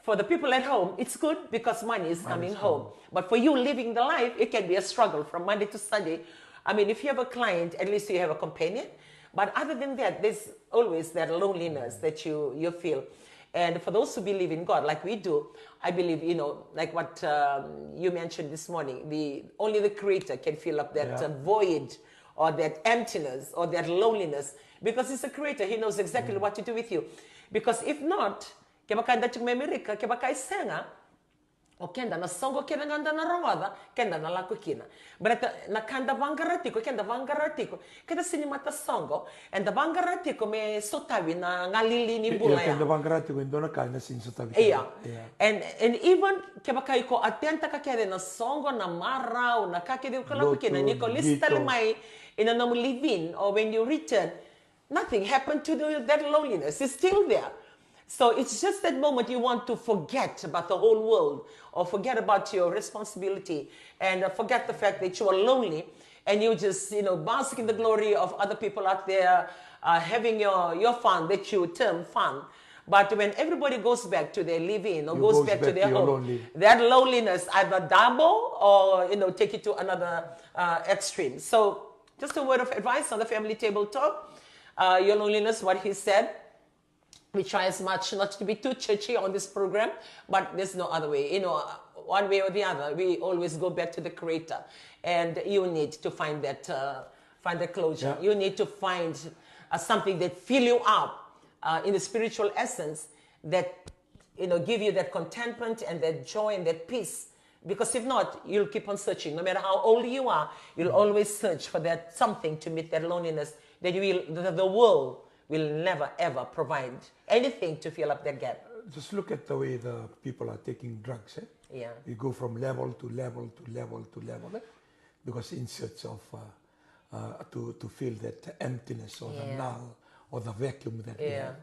for the people at home, it's good because money is coming home. But for you living the life, it can be a struggle from Monday to Sunday. I mean, if you have a client, at least you have a companion. But other than that, there's always that loneliness that you, you feel. And for those who believe in God, like we do, I believe, you know, like what um, you mentioned this morning, the only the Creator can fill up that uh, void or that emptiness or that loneliness, because He's a Creator. He knows exactly what to do with you. Because if not, kevaka eda tiko mai Amerika, kevaka e sega, o keda na soqo kece ga da na rogoca, keda na lako kina. Baleta na ka da vaqara tiko, keda vaqara tiko, keda sega ni mata soqo, eda vaqara tiko me sotavi na galili ni bula ya. Keda vaqara tiko e dua na ka eda sega ni sotavi. Ia. And, and even kevaka iko attend-taka kece na soqo, na marau, na ka kece iko lako kina, ni ko lesu tale mai ina nomu live-in, or when you return, nothing happened to the, that loneliness. It's still there. So it's just that moment you want to forget about the whole world or forget about your responsibility and uh, forget the fact that you are lonely and you just, you know, bask in the glory of other people out there uh, having your, your fun that you term fun. But when everybody goes back to their living or goes back to their home, that loneliness either double or, you know, take it to another uh, extreme. So just a word of advice on the family table talk. Uh, your loneliness, what he said. We try as much not to be too churchy on this program, but there's no other way. You know, one way or the other, we always go back to the Creator. And you need to find that, uh, find that closure. You need to find uh, something that fill you up uh, in the spiritual essence that, you know, give you that contentment and that joy and that peace. Because if not, you'll keep on searching. No matter how old you are, you'll always search for that something to meet that loneliness that you will, the, the world will never ever provide anything to fill up that gap. Just look at the way the people are taking drugs. Eh? Yeah. You go from level to level to level to level, eh? Because in search of uh, uh, to, to fill that emptiness or the null or the vacuum that we have.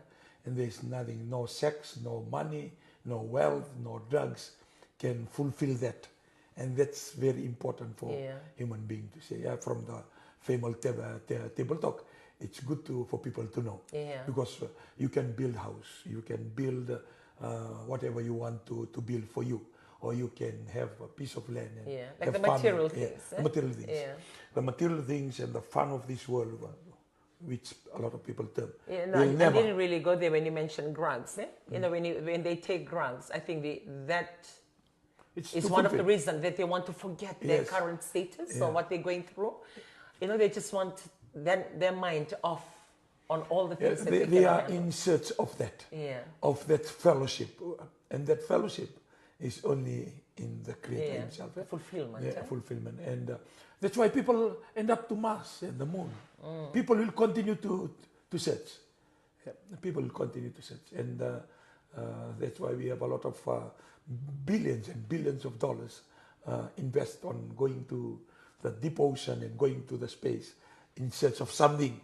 And there's nothing, no sex, no money, no wealth, no drugs can fulfill that. And that's very important for human being to say, yeah, from the famous tab- uh, ta- table talk, it's good to, for people to know. Because uh, you can build house, you can build uh, whatever you want to, to build for you, or you can have a piece of land and yeah, like have the fun. Material things, the material things. The material things and the fun of this world, uh, which a lot of people term. Yeah, no, I, never... I didn't really go there when you mentioned drugs. Eh? Mm. You know, when you, when they take drugs, I think the, that it's is one of the reasons that they want to forget their current status or what they're going through. You know, they just want their, their mind off on all the things yeah, that they, they, they are in search of that, yeah, of that fellowship. And that fellowship is only in the Creator yeah, Himself. Eh? Fulfillment. Yeah, eh? Fulfillment. And uh, that's why people end up to Mars and the moon. Mm. People will continue to, to search. Yeah, people will continue to search. And uh, uh, that's why we have a lot of uh, billions and billions of dollars uh, invest on going to the deep ocean and going to the space in search of something.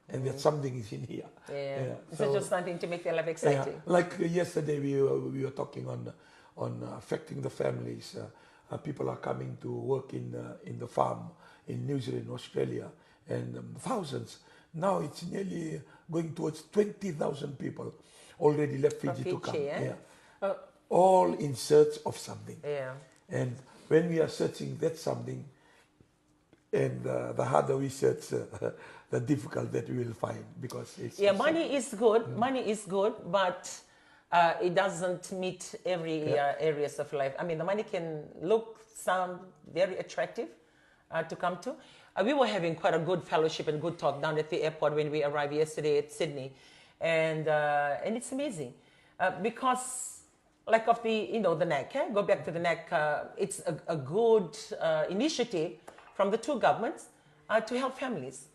And that something is in here. Yeah. Yeah. It's so, just something to make their life exciting. Yeah. Like uh, yesterday, we were, we were talking on on uh, affecting the families. Uh, uh, people are coming to work in uh, in the farm in New Zealand, Australia, and um, thousands. Now it's nearly going towards twenty thousand people already left Fiji, Fiji to come. Eh? Yeah. Uh, all in search of something. Yeah. And when we are searching that something, and uh, the harder we search, uh, the difficult that we will find because it's yeah, money is good. Mm. Money is good, but uh, it doesn't meet every yeah. uh, areas of life. I mean, the money can look, sound very attractive uh, to come to. Uh, we were having quite a good fellowship and good talk down at the airport when we arrived yesterday at Sydney, and uh, and it's amazing uh, because Like of the, you know, the NEC, eh? Go back to the NEC. Uh, it's a, a good uh, initiative from the two governments uh, to help families,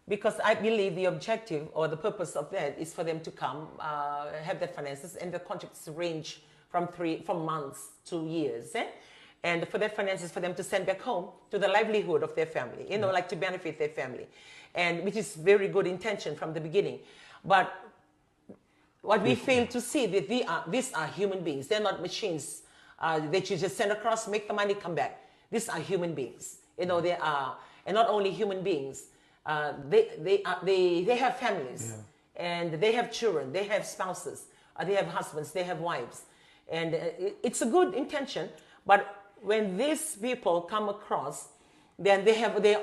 because I believe the objective or the purpose of that is for them to come, uh, have that finances, and the contracts range from three, from months to years, eh? And for that finances for them to send back home to the livelihood of their family, you know, like, to benefit their family, and which is very good intention from the beginning. But what we fail to see, that they are, these are human beings. They're not machines uh, that you just send across, make the money, come back. These are human beings. You know, they are, and not only human beings. Uh, they they are, they they have families, and they have children, they have spouses, uh, they have husbands, they have wives, and uh, it- it's a good intention. But when these people come across, then they have their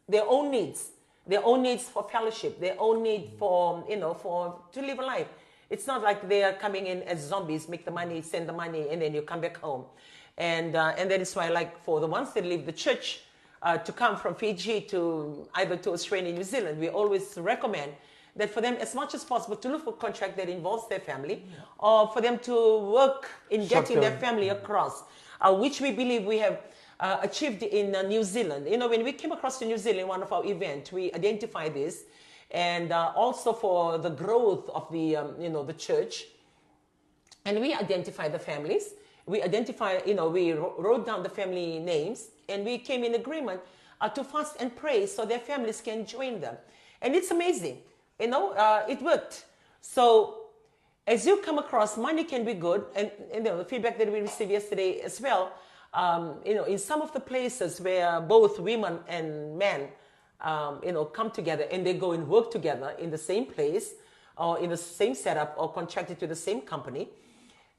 their own needs, their own needs for fellowship, their own need for, you know, for to live a life. It's not like they are coming in as zombies, make the money, send the money, and then you come back home. And uh, and that is why, like, for the ones that leave the church uh, to come from Fiji to either to Australia, New Zealand, we always recommend that for them, as much as possible, to look for contract that involves their family, or for them to work in getting their family across, uh, which we believe we have uh, achieved in uh, New Zealand. You know, when we came across to New Zealand, one of our events, we identified this, and uh, also for the growth of the, um, you know, the church, and we identify the families. We identify, you know, we wrote down the family names, and we came in agreement uh, to fast and pray so their families can join them. And it's amazing, you know, uh, it worked. So as you come across, money can be good, and, and you know, the feedback that we received yesterday as well. Um, you know, in some of the places where both women and men um, you know, come together and they go and work together in the same place or in the same setup or contracted to the same company,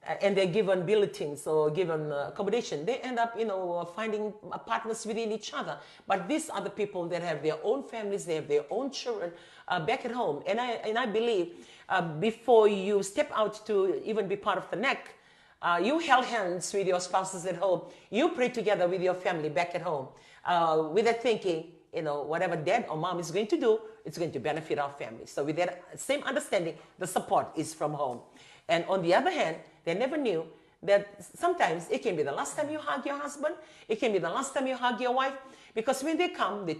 uh, and they're given bulletins or given uh, accommodation, they end up, you know, uh, finding uh, partners within each other. But these are the people that have their own families, they have their own children uh, back at home. And I, and I believe uh, before you step out to even be part of the NEC, uh, you held hands with your spouses at home. You prayed together with your family back at home uh, with the thinking, you know, whatever dad or mom is going to do, it's going to benefit our family. So with that same understanding, the support is from home. And on the other hand, they never knew that sometimes it can be the last time you hug your husband, it can be the last time you hug your wife, because when they come, they,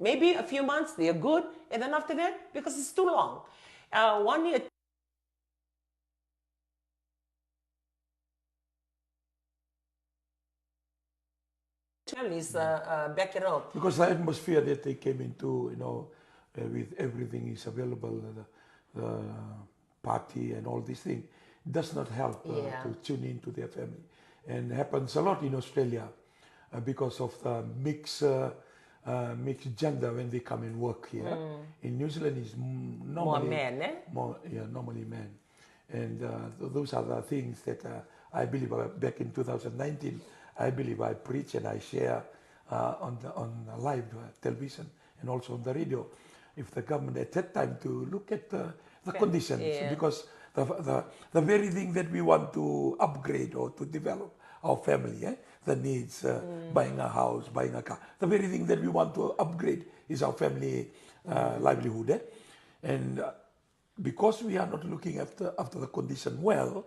maybe a few months, they are good, and then after that, because it's too long, uh, one year, families uh, uh, back it up. Because the atmosphere that they came into, you know, uh, with everything is available, uh, the, the party and all these things, does not help uh, Yeah. to tune in to their family. And happens a lot in Australia uh, because of the mix, uh, uh, mixed gender when they come and work here. In New Zealand, is mm, More normally men, eh? more, yeah, normally men. And uh, th- those are the things that uh, I believe uh, back in two thousand nineteen, I believe I preach and I share uh, on the, on live uh, television and also on the radio. If the government at that time to look at uh, the conditions, yeah. because the, the the very thing that we want to upgrade or to develop our family, eh? The needs, uh, buying a house, buying a car, the very thing that we want to upgrade is our family uh, livelihood, eh? And uh, because we are not looking after after the condition well,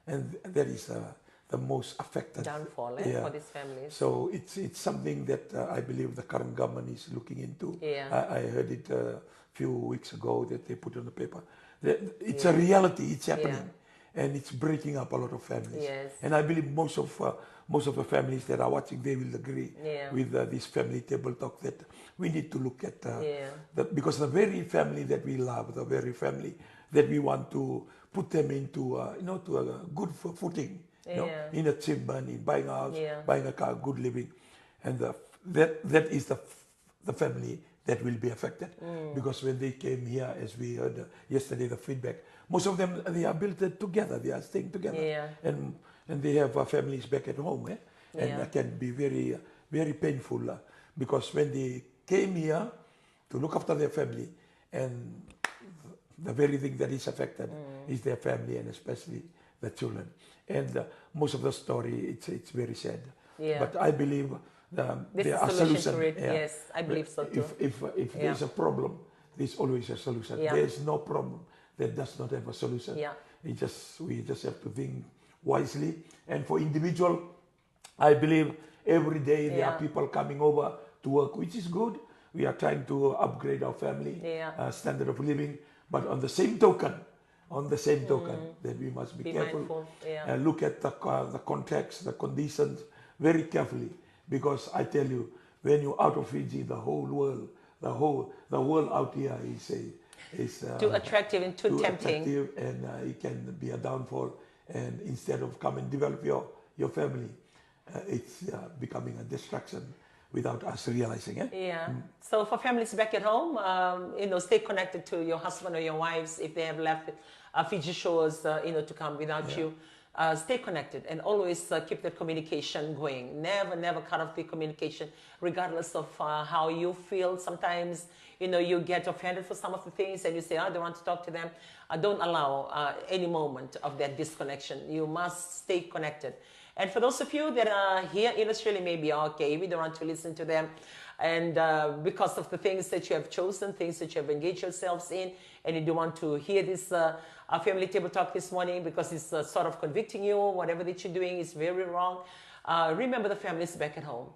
and that is uh, the most affected. Downfall, eh, yeah. for these families. So it's it's something that uh, I believe the current government is looking into. Yeah. I, I heard it a few weeks ago that they put on the paper. That it's a reality. It's happening. And it's breaking up a lot of families. Yes. And I believe most of uh, most of the families that are watching, they will agree Yeah. with uh, this family table talk that we need to look at uh, Yeah. that, because the very family that we love, the very family that we want to put them into, uh, you know, to a good fo- footing, you know, Yeah. in achievement, in buying a house, Yeah. buying a car, good living, and the, that that is the the family that will be affected. Because when they came here, as we heard uh, yesterday, the feedback, most of them, they are built uh, together, they are staying together. Yeah. And and they have uh, families back at home, eh? And Yeah. that can be very uh, very painful uh, because when they came here to look after their family, and the very thing that is affected is their family and especially the children. And uh, most of the story, it's it's very sad. Yeah. But I believe the, There's there a are solution solution. to it. Yeah. Yes, I believe so too. If if if Yeah. there's a problem, there's always a solution. Yeah. There is no problem that does not have a solution. Yeah. It just we just have to think wisely. And for individual, I believe every day there are people coming over to work, which is good. We are trying to upgrade our family uh, standard of living. But on the same token, on the same token, that we must be careful and look at the, uh, the contracts, the conditions very carefully. Because I tell you, when you're out of Fiji, the whole world, the whole the world out here is a is uh, too attractive and too tempting, attractive, and uh, it can be a downfall. And instead of come and develop your your family, uh, it's uh, becoming a destruction without us realizing it. Yeah. So for families back at home, um, you know, stay connected to your husband or your wives if they have left uh, Fiji shores, uh, you know, to come without you. Uh, stay connected and always uh, keep that communication going. Never, never cut off the communication, regardless of uh, how you feel. Sometimes, you know, you get offended for some of the things and you say, "Oh, I don't want to talk to them." Uh, don't allow uh, any moment of that disconnection. You must stay connected. And for those of you that are here in Australia, maybe, okay, we don't want to listen to them. And uh, because of the things that you have chosen, things that you have engaged yourselves in, and you don't want to hear this uh, uh, family table talk this morning because it's uh, sort of convicting you, whatever that you're doing is very wrong. Uh, remember the families back at home.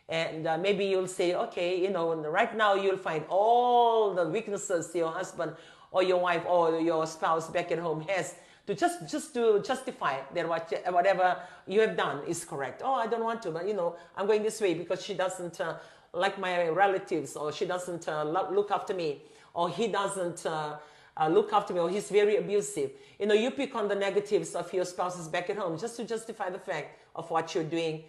And uh, maybe you'll say, okay, you know, right now you'll find all the weaknesses your husband or your wife or your spouse back at home has to just just to justify that what, whatever you have done is correct. Oh, I don't want to, but you know, I'm going this way because she doesn't uh, like my relatives, or she doesn't uh, lo- look after me, or he doesn't uh, uh, look after me, or he's very abusive. You know, you pick on the negatives of your spouses back at home just to justify the fact of what you're doing.